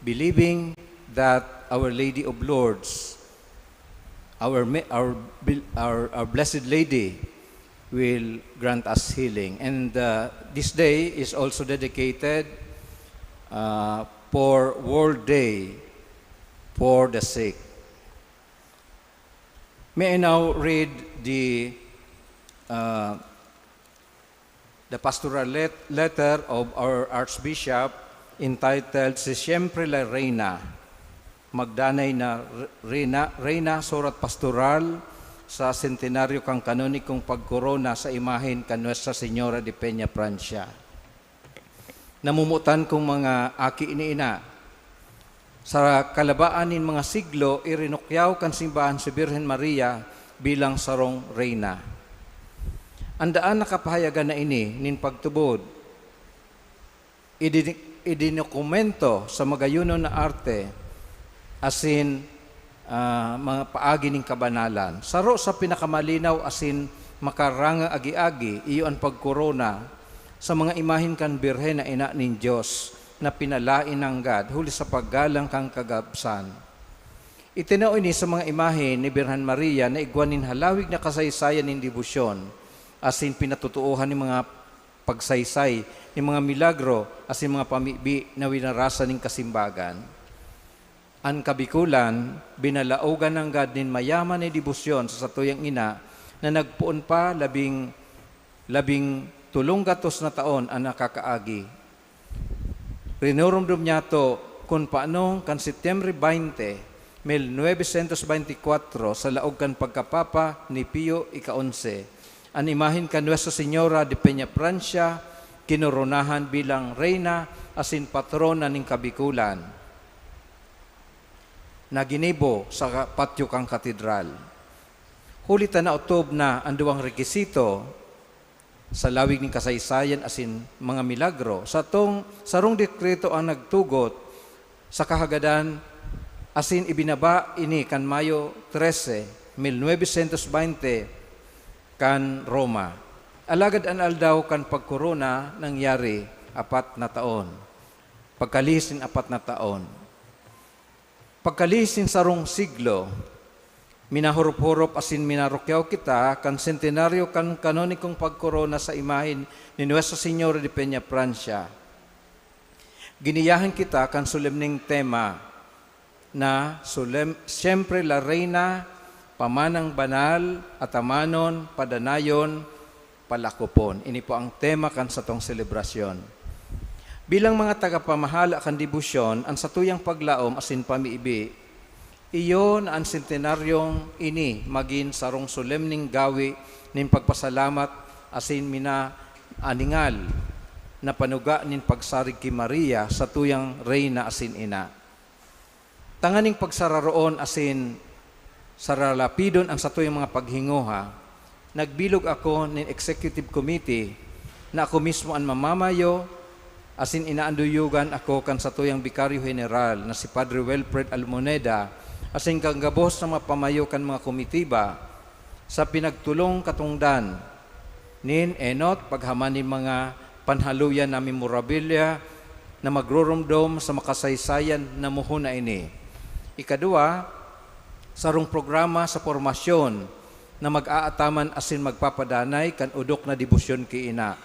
believing that Our Lady of Lourdes, our, ma-, our, bil-, our, our Blessed Lady, will grant us healing. And, uh, this day is also dedicated, uh, for World Day for the Sick. May I now read the, uh, the pastoral let-, letter of our Archbishop entitled Si Siempre la Reina, Magdanay na Re-, Reyna, Reyna, surat pastoral sa sentenaryo kan kanonikong pagkorona sa imahen kan Nuestra Señora de Peña Francia. Namomotan kong mga aki ni ina, sa kalabaan nin mga siglo, irinukyaw kan simbahan si Birhen Maria bilang sarong reyna. An daan na kapahayagan na ini nin pagtubod, idini-, idinokumento sa magayonon na arte asin, ah, mga paagi nin kabanalan. Saro sa pinakamalinaw asin makarangag agi-agi, iyo an pagkorona sa mga imahen kan Birhen na Ina nin Dios na pinalaen nanggad huli sa paggalang kan kagabsan. Itinao ini sa mga imahen ni Birhen Maria na igwa nin halawig na kasaysayan nin debosyon asin pinatotoohan nin mga pagsaysay nin mga milagro asin mga pamibi na winarasan nin kasimbagan. An kabikulan, binalaogan nanggad nin mayaman na debosyon sa satuyang ina na nagpoon pa labing, labing tolong gatos na taon an nakakaagi. Rinurumdom niyato kun paano kan Setyembre baynte, mil novecientos beintikwatro, sa laog kan pagkapapa ni Pio ika-onse, an imahen kan Nuestra Señora de Peñafrancia kinoronahan bilang reyna asin patrona nin Kabikolan, na ginibo sa patyo kan katedral. Huli ta naotob na an duwang rekisito sa lawig nin kasaysayan asin mga milagro. Satong, sarong dekreto an nagtugot sa kahagadan asin ibinaba ini kan Mayo trese, mil novecientos beinti, kan Roma. Alagad an aldaw kan pagkorona nangyari apat na taon. Pagkalihis nin apat na taon. Pagkalihis nin sarong siglo, minahorop-horop asin minarukyaw kita kan sentenaryo kan kanonikong pagkorona sa imahen ni Nuestra Señora de Peñafrancia. Giniyahan kita kan solemneng tema na solem-, Siempre la Reina, pamanang banal, atamanon, padanayon, palakopon. Ini po ang tema kan satong selebrasyon. Bilang mga tagapamahala kan debosyon, an satuyang paglaom asin pamibi, iyo na an sentenaryong ini magin sarong solemneng gawi nin pagpasalamat asin minaaningal na panuga nin pagsarig ki Maria, satuyang Reyna asin Ina. Tanganing pagsararoon asin saralapidon an satuyang mga paghingoha, nagbilog ako nin executive committee na ako mismo an mamamayo, asin inaanduyogan ako kan satuyang Bikaryo Heneral na si Padre Wilfred Almoneda, asin kan gabos na mga pamayo kan mga komitiba, sa pinagtulong katongdan nin enot, paghaman nin mga panhaluyan na memorabilia na magruromdom sa makasaysayan na muhon na ini. Ikaduwa, sarong programa sa pormasyon na mag-aataman asin magpapadanay kan odok na debosyon ki Ina,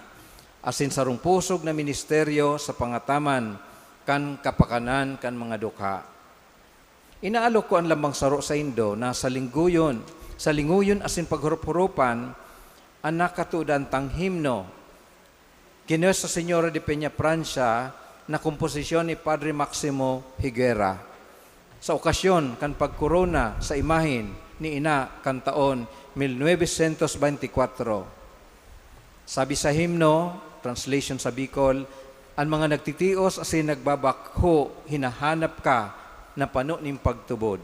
asin sarong pusog na ministeryo sa pangataman kan kapakanan kan mga dukha. Inaalok ko an lambang saro saindo na sa lingguyon, sa linguyon asin paghorop-horopan an nakatuodan tang himno ki Nuestra Señora de Peñafrancia na komposisyon ni Padre Maximo Higuera, sa okasyon kan pagkorona sa imahen ni Ina kan taon mil novecientos beintikwatro. Sabi sa himno, translation sa Bicol, "An mga nagtitios asin nagbabakho, hinahanap ka na pano nin pagtubod.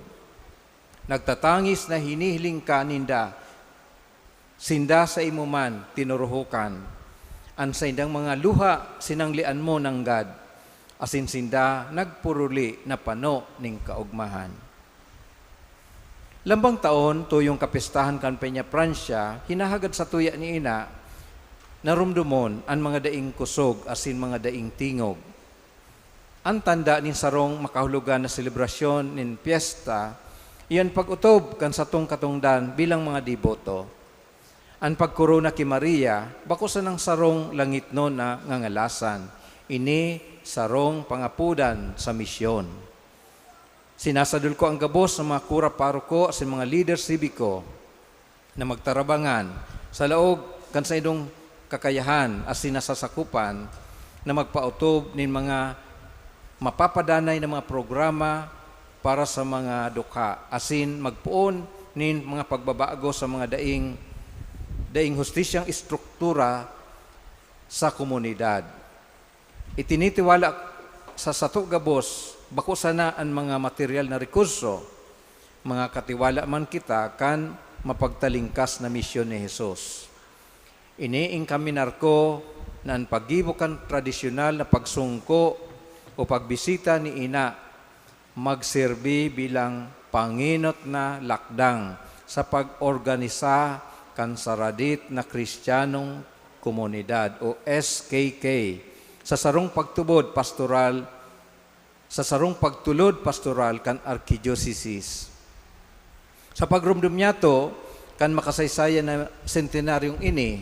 Nagtatangis na hinihiling ka ninda, sinda sa imo man tinuruhokan. An saindang mga luha sinanglian mo nanggad, asin sinda nagpuruli na pano nin kaogmahan." Lambang taon, tuyong kapestahan kan Peñafrancia, hinahagad satuya ni Ina na romdomon an mga daing kusog asin mga daing tingog. An tanda nin sarong makahulogan na selebrasyon nin pyesta, iyo an pag-otob kan satong katongdan bilang mga deboto. An pagkorona ki Maria bako sanang sarong langitnon na ngangalasan. Ini sarong pangapodan sa misyon. Sinasadol ko an gabos na mga kura, paroko, asin mga lider sibiko na magtarabangan sa laog kan saindong kakayahan asin nasasakopan na magpaotob nin mga mapapadanay na mga programa para sa mga dukha asin magpoon nin mga pagbabago sa mga daing, daing hustisyang estruktura sa komunidad. Itinitiwala sa sato gabos, bako sana an mga materyal na rekurso, mga katiwala man kita kan mapagtalingkas na misyon ni Jesus. Iniinkaminar ko na an paggibo kan tradisyonal na pagsungko o pagbisita ni Ina magserbi bilang pangenot na lakdang sa pag-organisa kan saradit na Kristiyanong Komunidad o S K K sa sarong pagtubod pastoral, sa sarong pagtulod pastoral kan arkidiosesis. Sa pagromdom niyato kan makasaysayan na sentenaryong ini,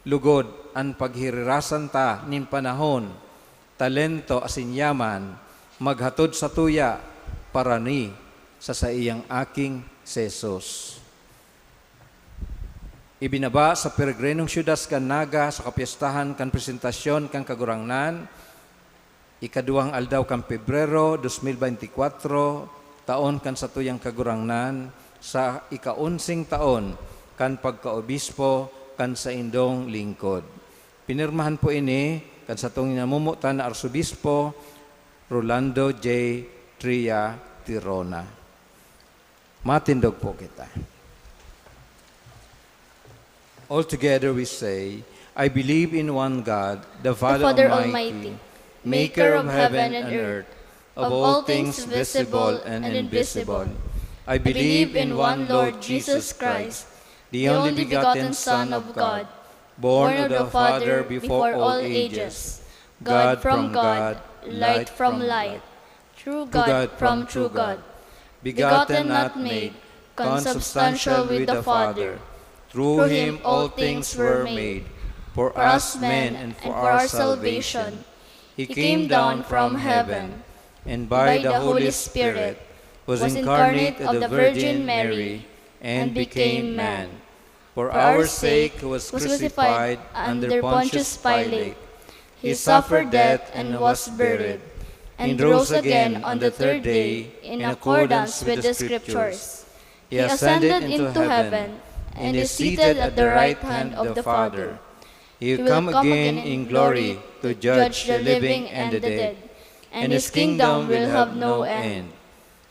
lugod an paghirirasan ta nin panahon, talento asin yaman, maghatod satuya parani sa saiyang Aking si Jesus. Ibinaba sa peregrinong siyudad kan Naga sa kapyestahan kan Presentasyon kan Kagurangnan, ikaduwang aldaw kan Pebrero, dos mil beintikwatro, taon kan satuyang Kagurangnan, sa ika-onseng taon kan pagkaobispo kan saindong lingkod. Pinirmahan po ini kan satong namomotan na Arsobispo, Rolando J. Tria Tirona. Matindog po kita. All together we say, "I believe in one God, the Father Father Almighty, Almighty, maker of heaven and earth, of all things visible and invisible. I believe in one Lord Jesus Christ, the only begotten Son of God, born of the Father before all ages, God from God, light from light, true God from true God, begotten, not made, consubstantial with the Father. Through him all things were made. For us men and for our salvation, he came down from heaven, and by the Holy Spirit was incarnate of the Virgin Mary and became man. For our sake he was crucified under Pontius Pilate. He suffered death and was buried, and rose again on the third day in accordance with the Scriptures. He ascended into heaven and is seated at the right hand of the Father. He will come again in glory to judge the living and the dead, and his kingdom will have no end.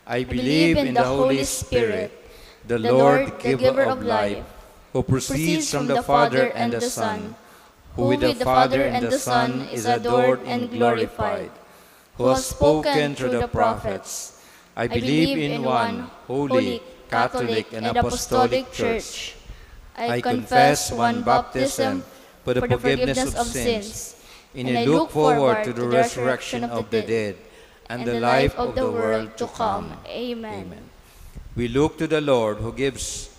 I believe in the Holy Spirit, the Lord, the giver of life, who proceeds from the Father and the Son, who with the Father and the Son is adored and glorified, who has spoken through the prophets. I believe in one holy, Catholic, and Apostolic Church. I confess one baptism for the forgiveness of sins, and I look forward to the resurrection of the dead and the life of the world to come. Amen. We look to the Lord who gives,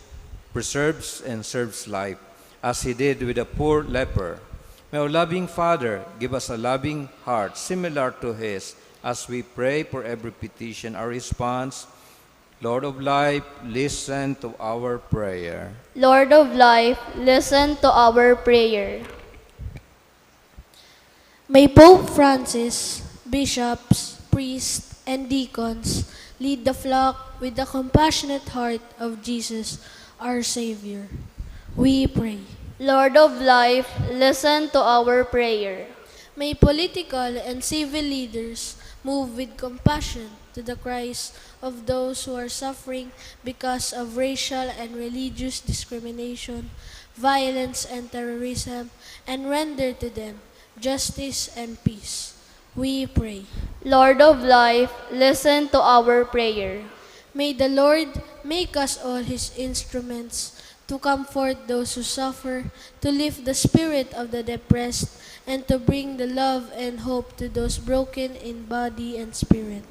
preserves, and serves life, as he did with the poor leper. May our loving Father give us a loving heart similar to his as we pray for every petition or response. Lord of life, listen to our prayer. Lord of life, listen to our prayer. May Pope Francis, bishops, priests, and deacons lead the flock with the compassionate heart of Jesus, our Savior. We pray. Lord of life, listen to our prayer. May political and civil leaders move with compassion to the cries of those who are suffering because of racial and religious discrimination, violence, and terrorism, and render to them justice and peace. We pray. Lord of life, listen to our prayer. May the Lord make us all His instruments to comfort those who suffer, to lift the spirit of the depressed, and to bring the love and hope to those broken in body and spirit.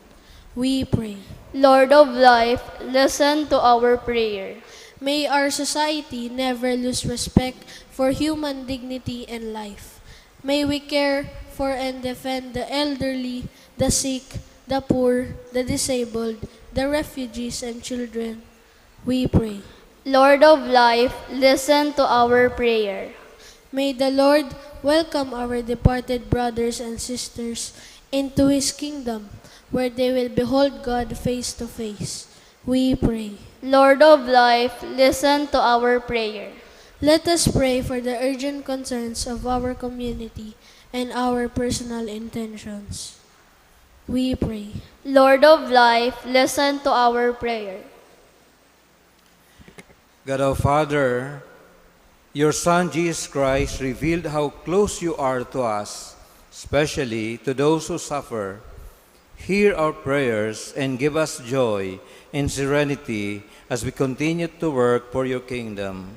We pray. Lord of life, listen to our prayer. May our society never lose respect for human dignity and life. May we care for and defend the elderly, the sick, the poor, the disabled, the refugees, and children. We pray. Lord of life, listen to our prayer. May the Lord welcome our departed brothers and sisters into His kingdom, where they will behold God face to face. We pray. Lord of life, listen to our prayer. Let us pray for the urgent concerns of our community and our personal intentions. We pray. Lord of life, listen to our prayer. God our Father, your Son Jesus Christ revealed how close you are to us, especially to those who suffer. Hear our prayers and give us joy and serenity as we continue to work for your kingdom.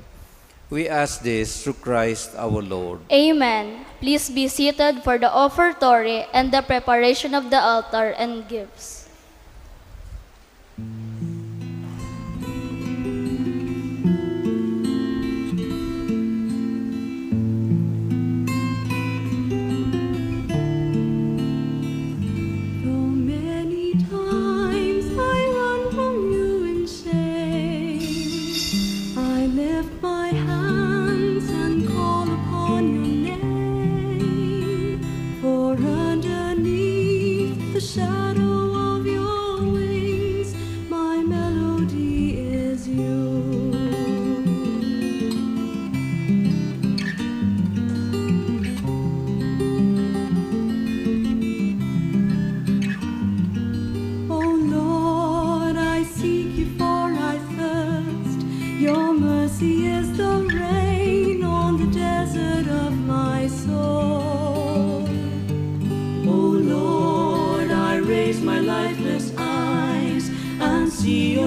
We ask this through Christ our Lord. Amen. Please be seated for the offertory and the preparation of the altar and gifts. Though many times I run from you in shame, I lift my hands and call upon your name. For underneath the shadow of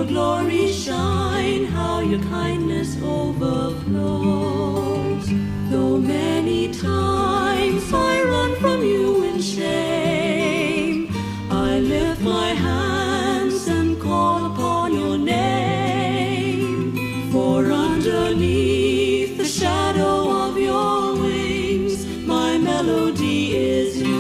glory shine, how your kindness overflows. Though many times I run from you in shame, I lift my hands and call upon your name. For underneath the shadow of your wings, my melody is you.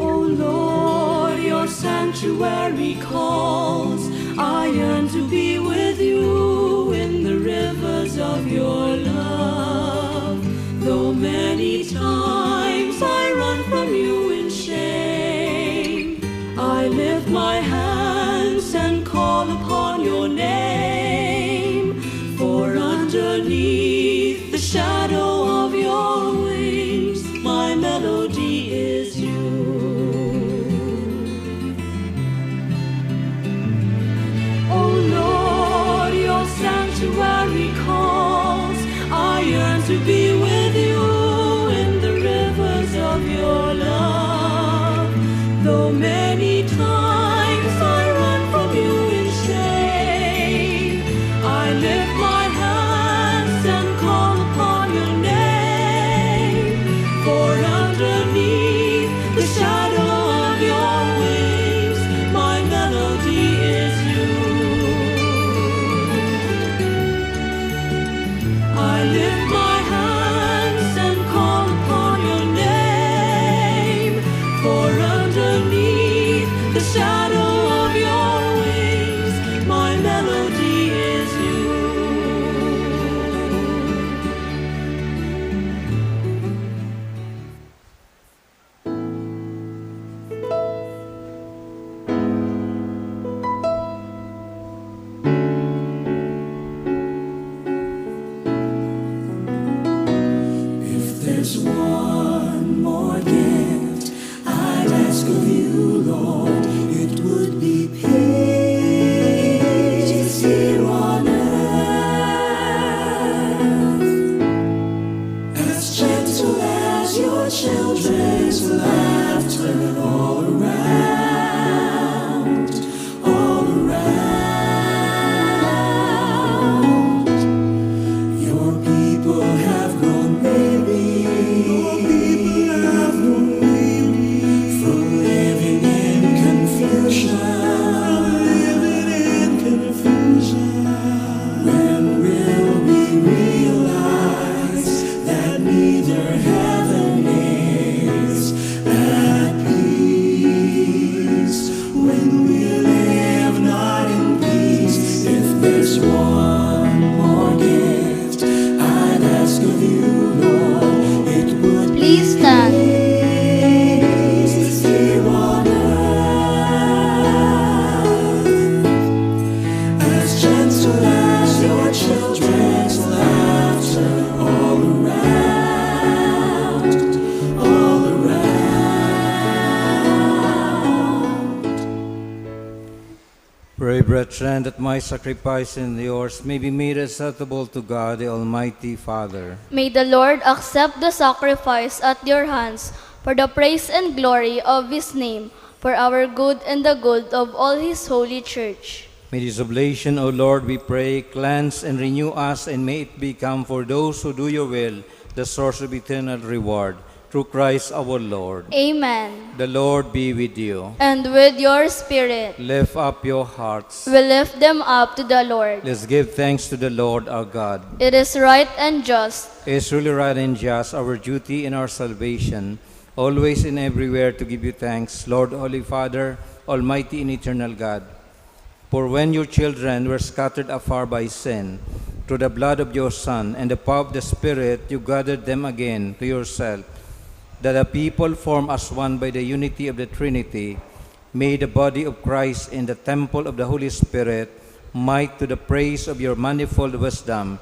O Lord, your sanctuary calls. I yearn to be with you in the rivers of your love. Though many times I run from you in shame, I lift my hands and call upon your name. For underneath the shadow of your wings, my melody is you. O Lord, your sanctuary calls. I yearn to be with you in the rivers of your love. Though many times I run from you in shame, I lift my hands and call upon your name. For underneath the shadow of your wings, my melody is you. I lift my hands and call upon your name, for underneath the shadow of your wings, my melody is you. If there's one more gift I'd ask of you, Lord, it would be peace here on earth, as gentle as your children's laughter all around, all around. Your people have grown weary. Your people have grown weary from living in confusion. From living in confusion. When will we realize that neither heaven is at peace? When we live not in peace, if there's one more gift I'd ask of you, Lord, it would Please stand. Be peace here on earth, as gentle as your children's laughter all around, all around. Pray, brethren, that my sacrifice and yours may be made acceptable to God, the Almighty Father. May the Lord accept the sacrifice at your hands for the praise and glory of his name, for our good and the good of all his holy church. May this oblation, O Lord, we pray, cleanse and renew us, and may it become for those who do your will the source of eternal reward. Through Christ our Lord. Amen. The Lord be with you. And with your spirit. Lift up your hearts. We lift them up to the Lord. Let's give thanks to the Lord our God. It is right and just. It is really right and just, our duty and our salvation, always and everywhere to give you thanks, Lord, Holy Father, Almighty and Eternal God. For when your children were scattered afar by sin, through the blood of your Son and the power of the Spirit, you gathered them again to yourself, that a people formed as one by the unity of the Trinity, made the body of Christ in the temple of the Holy Spirit, might, to the praise of your manifold wisdom,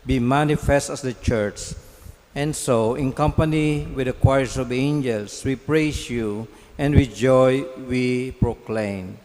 be manifest as the church. And so, in company with the choirs of angels, we praise you, and with joy we proclaim.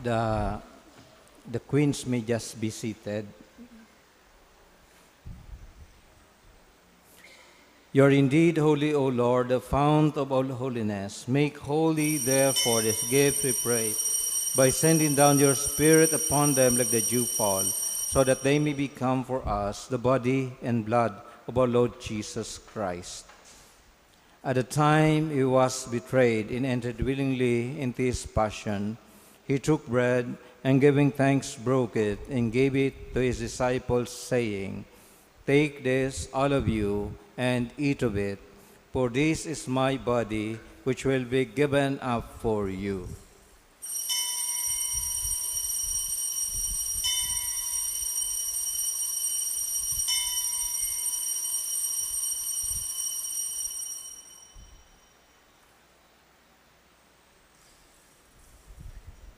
The, the queens may just be seated. You are indeed holy, O Lord, the fount of all holiness. Make holy, therefore, this gift, we pray, by sending down your Spirit upon them like the dewfall, so that they may become for us the body and blood of our Lord Jesus Christ. At the time he was betrayed and entered willingly into his passion, he took bread and, giving thanks, broke it and gave it to his disciples, saying, "Take this, all of you, and eat of it, for this is my body, which will be given up for you."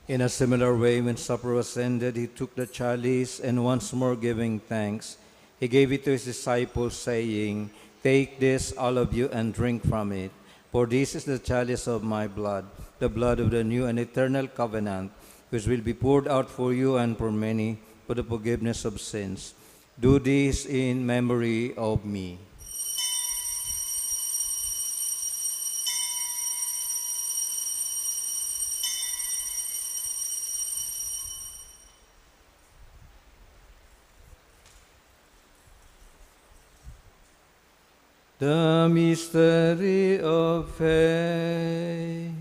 In a similar way, when supper was ended, he took the chalice, and once more giving thanks, he gave it to his disciples, saying, "Take this, all of you, and drink from it, for this is the chalice of my blood, the blood of the new and eternal covenant, which will be poured out for you and for many for the forgiveness of sins. Do this in memory of me." The mystery of faith.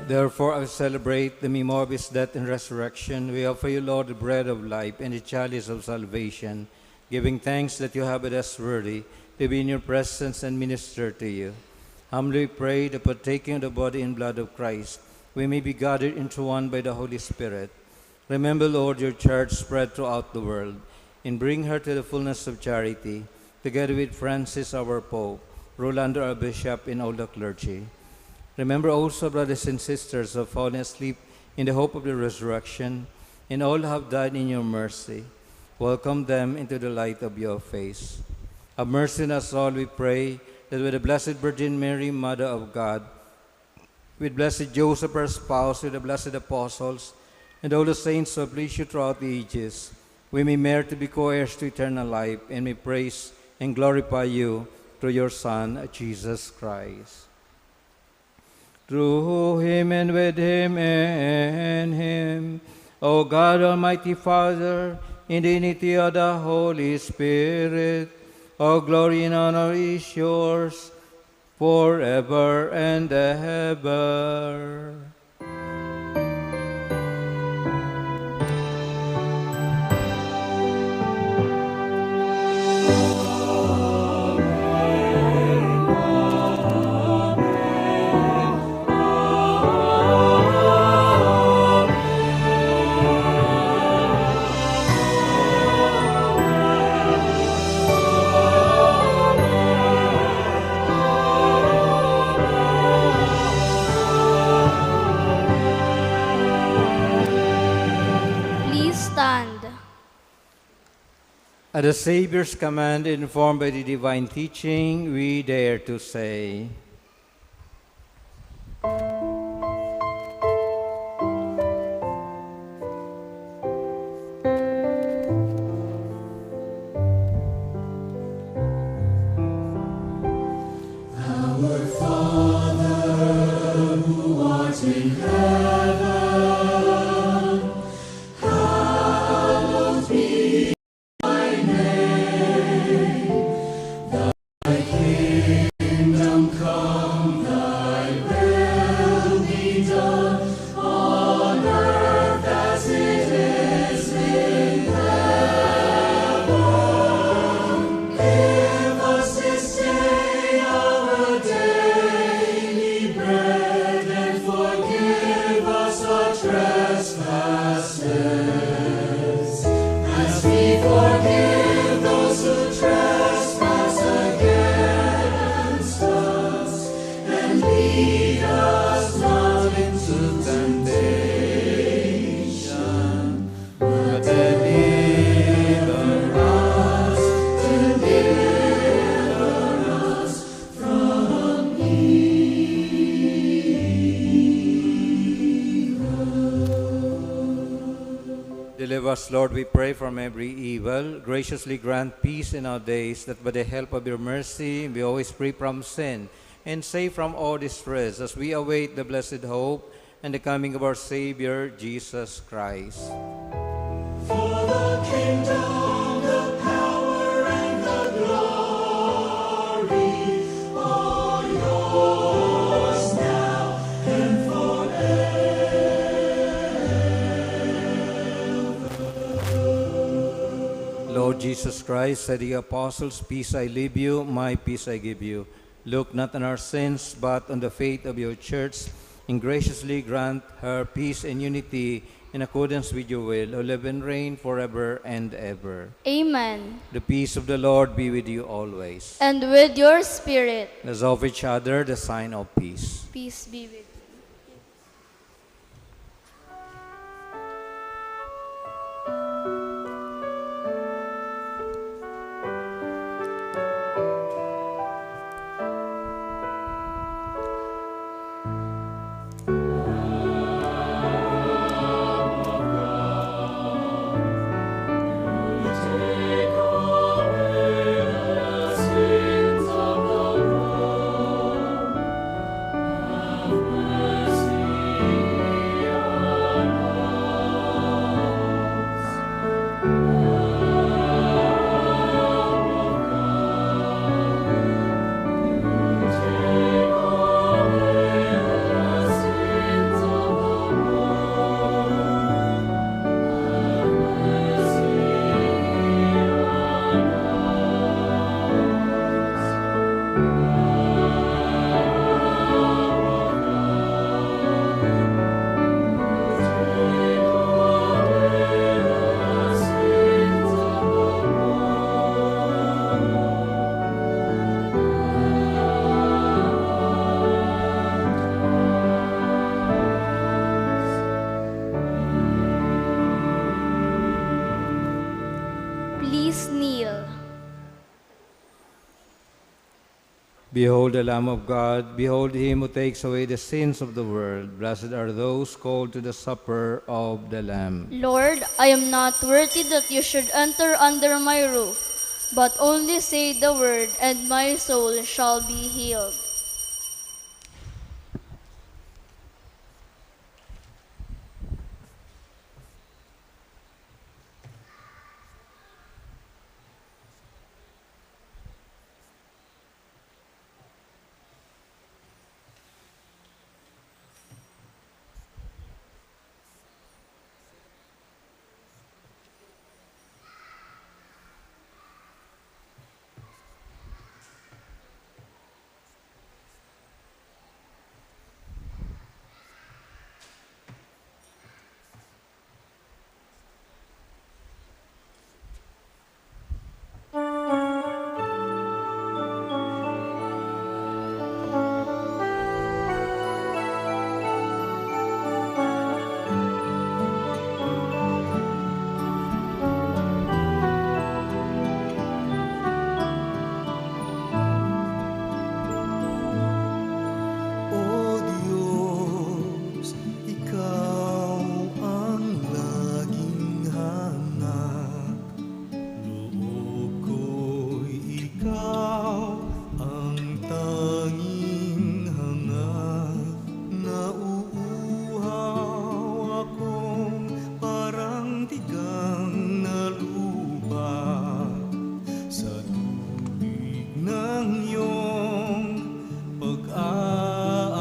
Therefore, as we celebrate the memory of his death and resurrection, we offer you, Lord, the bread of life and the chalice of salvation, giving thanks that you have made us worthy to be in your presence and minister to you. Humbly we pray that, partaking of the body and blood of Christ, we may be gathered into one by the Holy Spirit. Remember, Lord, your church spread throughout the world, and bring her to the fullness of charity, together with Francis our Pope, Rolando our Bishop, and all the clergy. Remember also brothers and sisters who have fallen asleep in the hope of the resurrection, and all who have died in your mercy. Welcome them into the light of your face. Have mercy on us all, we pray, that with the Blessed Virgin Mary, Mother of God, with Blessed Joseph, her spouse, with the blessed apostles, and all the saints who have pleased you throughout the ages, we may merit to be co-heirs to eternal life, and may praise and glorify you through your Son, Jesus Christ. Through him, and with him, and in him, O God, Almighty Father, in the unity of the Holy Spirit, all glory and honor is yours, forever and ever. Please stand. At the Savior's command, informed by the divine teaching, we dare to say, Our Father, who art in heaven, hallowed be thy name. Thy kingdom come, thy will Deliver us, Lord, we pray, from every evil. Graciously grant peace in our days, that by the help of your mercy we always free from sin and safe from all distress, as we await the blessed hope and the coming of our Savior, Jesus Christ. For the kingdom, the power, and the glory are yours now and forever. Lord Jesus Christ said to the apostles, "Peace I leave you, my peace I give you." Look not on our sins, but on the faith of your church, and graciously grant her peace and unity in accordance with your will, who live and reign forever and ever. Amen. The peace of the Lord be with you always. And with your spirit. Let's offer each other the sign of peace. Peace be with you. Please kneel. Behold the Lamb of God, behold him who takes away the sins of the world. Blessed are those called to the supper of the Lamb. Lord, I am not worthy that you should enter under my roof, but only say the word, and my soul shall be healed. O Diyos, ikaw ang laging hanap. Loob ko'y ikaw ang tanging hangat. Nauuhaw akong parang tigang na lupa sa tubig ng iyong pag-aaruga.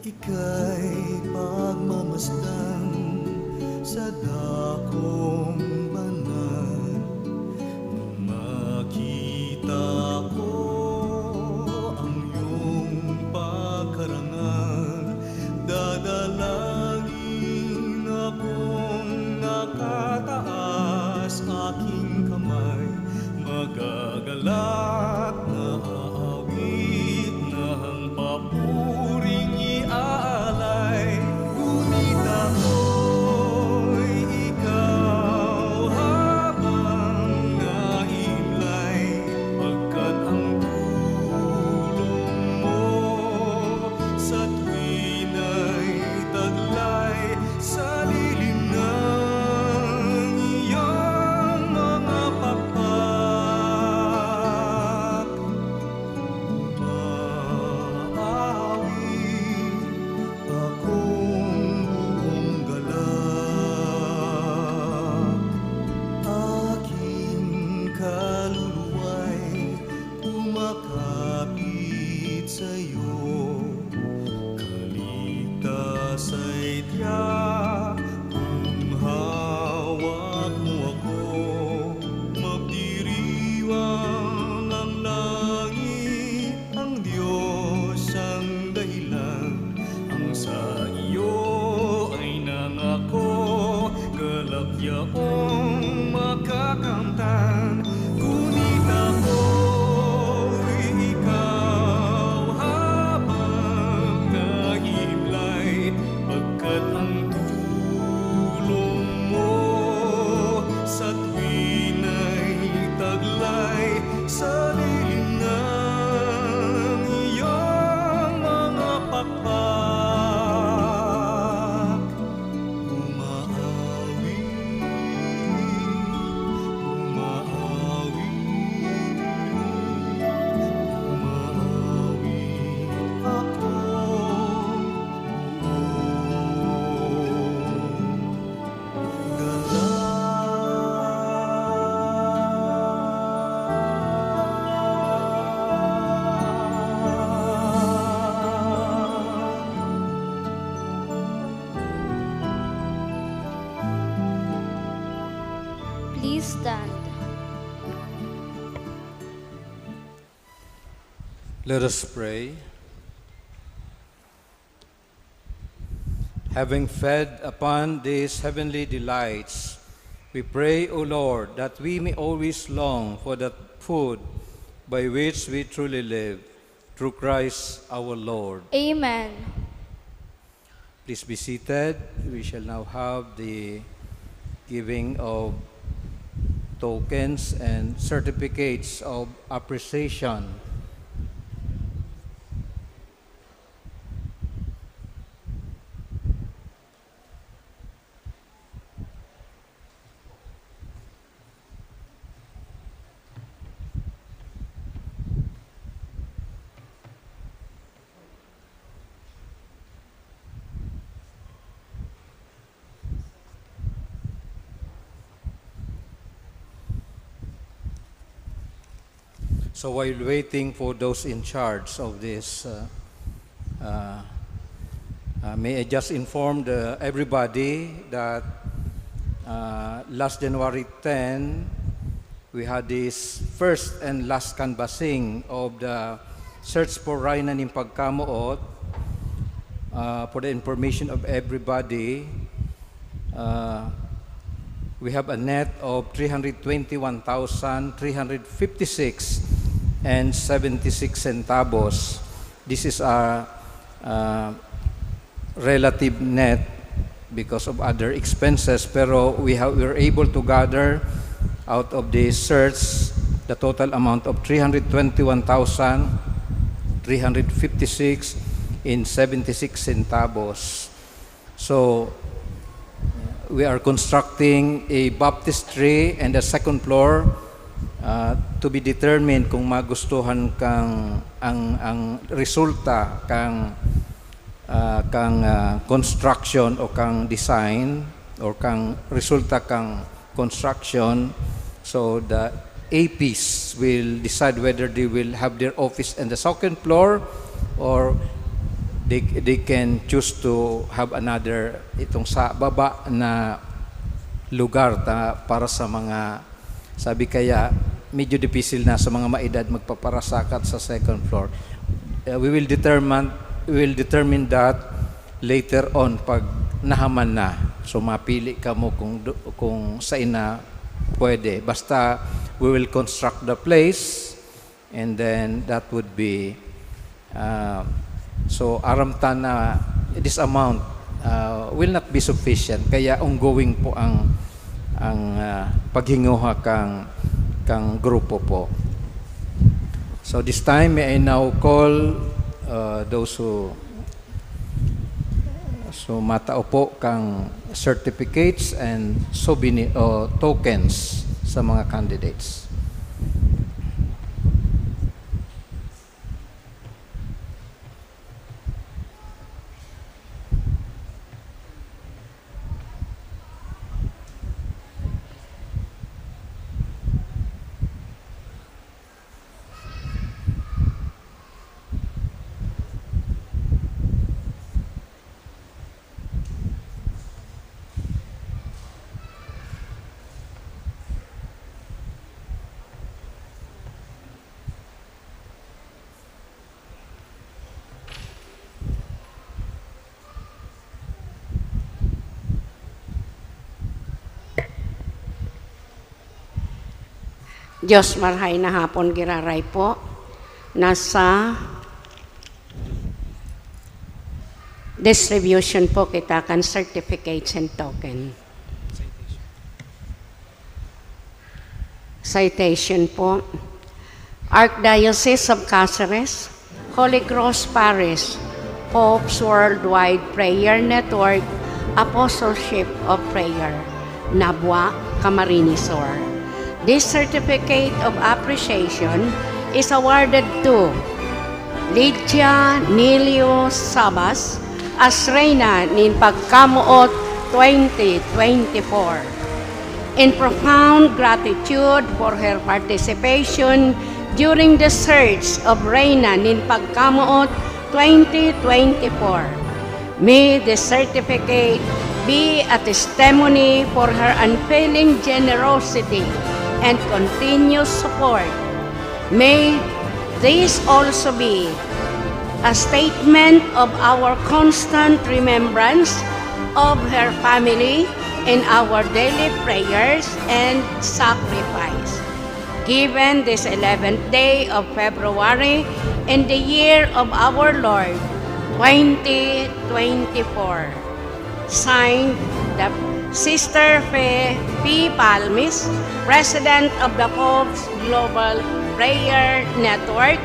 Ika'y pagmamasdan sa dakong banal. Nung makita ko ang iyong pagkarangal, dadalangin akong nakataas aking kamay. Magagalak na aawit na ang papuring iaalay. Gunit ako'y ikaw Stand. Let us pray. Having fed upon these heavenly delights, we pray, O Lord, that we may always long for the food by which we truly live. Through Christ our Lord. Amen. Please be seated. We shall now have the giving of tokens and certificates of appreciation. So while waiting for those in charge of this, uh, uh, uh, may I just inform the, everybody that uh, last January ten, we had this first and last canvassing of the search for Reyna nin Pagkamoot. Uh, for the information of everybody, uh, we have a net of three hundred twenty-one thousand three hundred fifty-six and seventy-six centavos. This is a, uh, relative net because of other expenses, pero we have, we were able to gather out of the search the total amount of three hundred twenty-one thousand three hundred fifty-six in seventy-six centavos. So, we are constructing a baptistry and a second floor, uh, to be determined kung magustuhan kang ang, ang resulta kang, uh, kang, uh, construction o kang design or kang resulta kang construction. So the A Ps will decide whether they will have their office in the second floor or they, they can choose to have another, itong sa baba na lugar ta, para sa mga, sabi kaya, medyo dipisil na sa mga maedad magpaparasakat sa second floor. Uh, we will determine, we will determine that later on pag nahaman na. So, mapili kamo kung do-, kung sain na pwede. Basta, we will construct the place, and then that would be, uh, so, aram ta na this amount, uh, will not be sufficient. Kaya ongoing po ang, ang, uh, paghinguha kang, kang grupo po. So, this time, may I now call, uh, those who So, matao po kang certificates and souvenir o tokens sa mga candidates. Diyos, marhay na hapon, giraray po. Nasa distribution po kita kan certificates and token. Citation po. Archdiocese of Caceres, Holy Cross Parish, Pope's Worldwide Prayer Network, Apostleship of Prayer, Nabua, Camarines Sur. This certificate of appreciation is awarded to Lydia Nilio Sabas as Reyna nin Pagkamoot twenty twenty-four. In profound gratitude for her participation during the search of Reyna nin Pagkamoot twenty twenty-four, May the certificate be a testimony for her unfailing generosity and continuous support. May this also be a statement of our constant remembrance of her family in our daily prayers and sacrifice. Given this eleventh day of February in the year of our Lord, twenty twenty-four. Signed, the Sister Fe P. Palmis, President of the Pope's Global Prayer Network,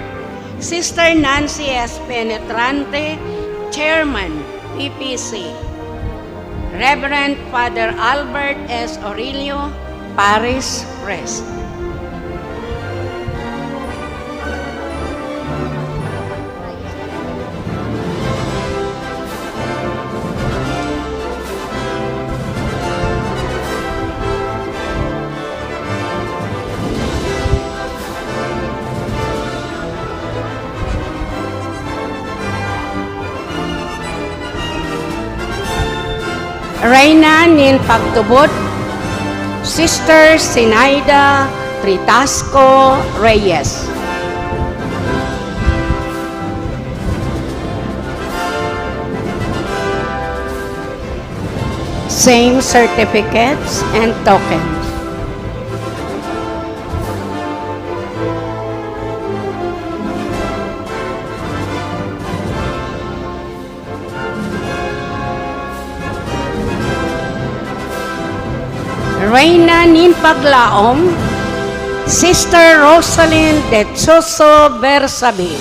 Sister Nancy S. Penetrante, Chairman, P P C. Reverend Father Albert S. Orillo, Parish Priest. Reyna nin Pagtubod, Sister Sinaida Tritasco Reyes. Same certificates and tokens. Reyna nin Paglaom, Sister Rosalyn de Soso Bersabe.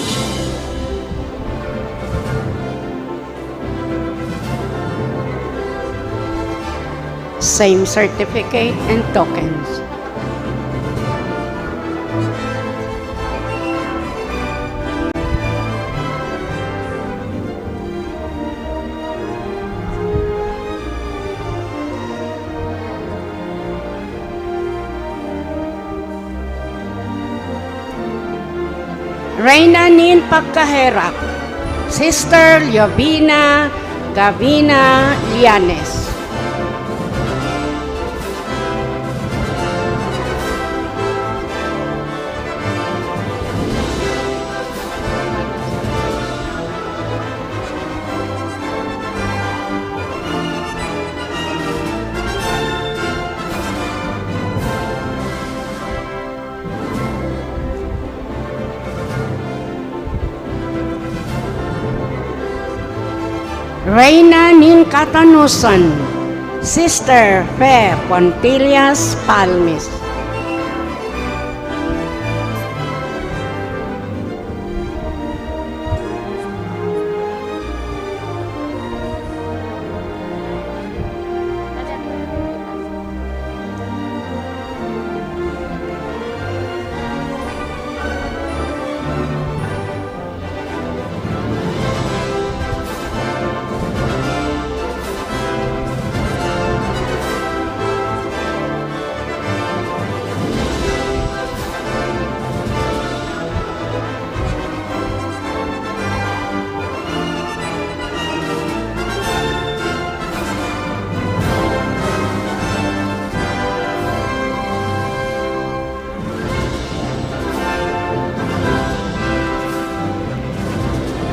Same certificate and tokens. Reyna nin Pagkaherak, Sister Jovina Gavina Llanes. Reyna nin Katanosan, Sister Fe Pontillas Palmis.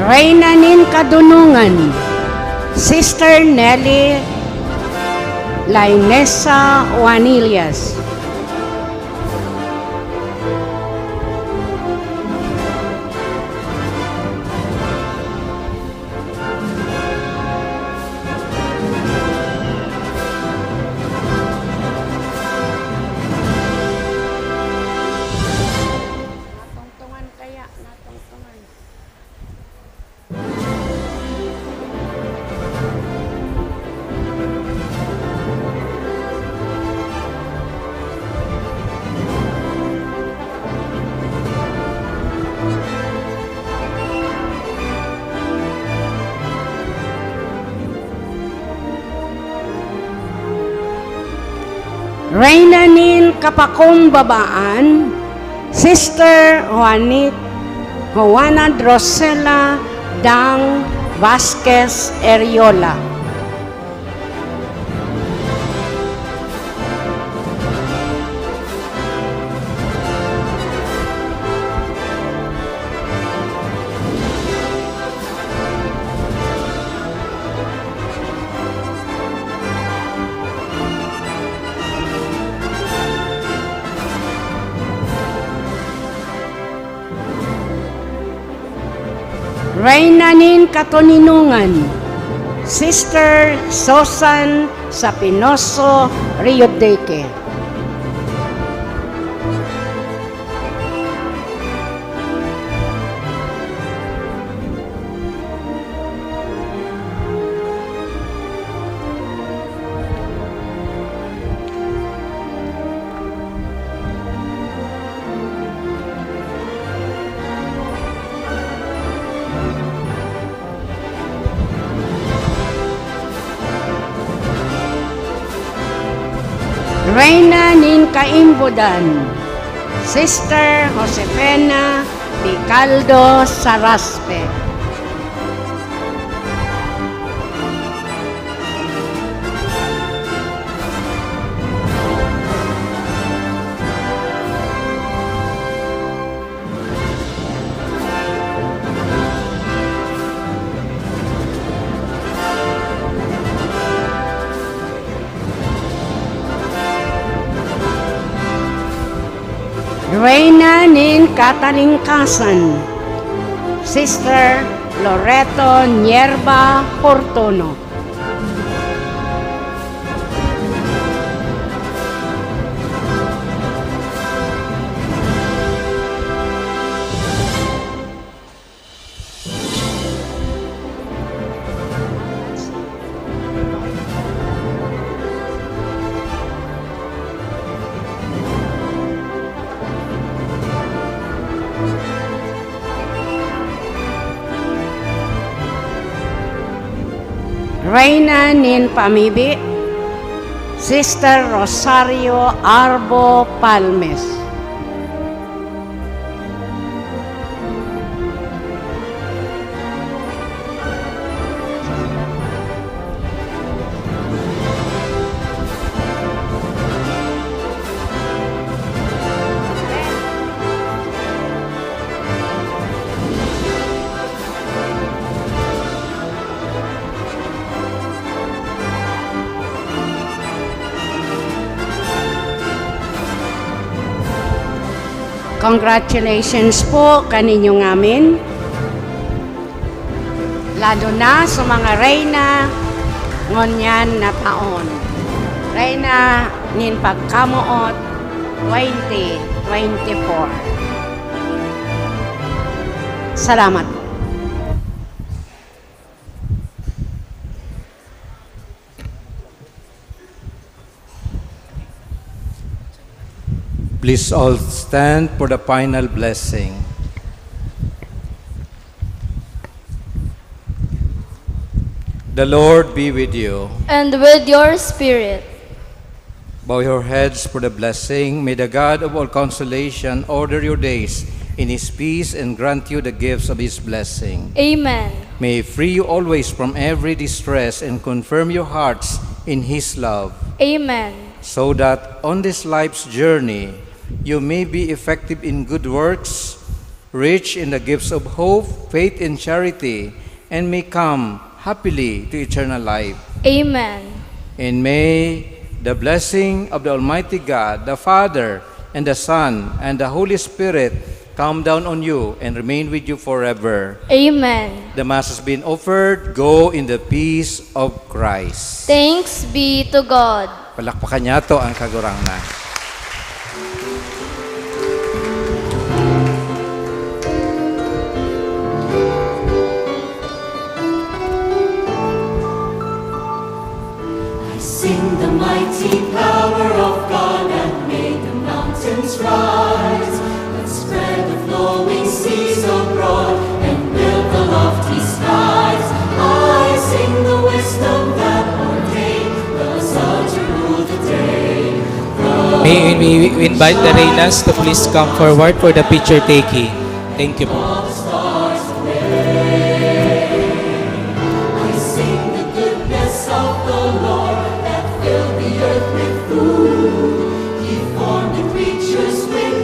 Reyna nin Kadunongan, Sister Nelly Lainesa Juanillas. Natungtungan kaya, natungtungan. Reyna nin Kapakumbabaan, Sister Juanit-, Juana Drusela Dang Vasquez Eriola. Reyna nin Katoninongan, Sister Susan Sapinoso Riodeque. Reyna nin Kaimbodan, Sister Josefina Picaldo Saraspe. Reyna nin Katalingkasan, Sister Loreto Nierba Fortuno. Reyna nin Pamibi, Sister Rosario Arbo Palmes. Congratulations po kaninyo ngamin, lalo na sa mga reyna ngunyan na taon, Reyna nin Pagkamoot twenty twenty-four. Salamat. Please all stand for the final blessing. The Lord be with you. And with your spirit. Bow your heads for the blessing. May the God of all consolation order your days in His peace and grant you the gifts of His blessing. Amen. May He free you always from every distress and confirm your hearts in His love. Amen. So that on this life's journey, you may be effective in good works, rich in the gifts of hope, faith, and charity, and may come happily to eternal life. Amen. And may the blessing of the Almighty God, the Father, and the Son, and the Holy Spirit come down on you and remain with you forever. Amen. The Mass has been offered. Go in the peace of Christ. Thanks be to God. Palakpakan niyato ang Kagurangnan. I sing the mighty power of God that made the mountains rise, that spread the flowing seas abroad, and built the lofty skies. I sing the wisdom that ordained the sun to rule the day. May we invite the Reynas to please come forward for the picture taking. Thank you po. All the stars obey.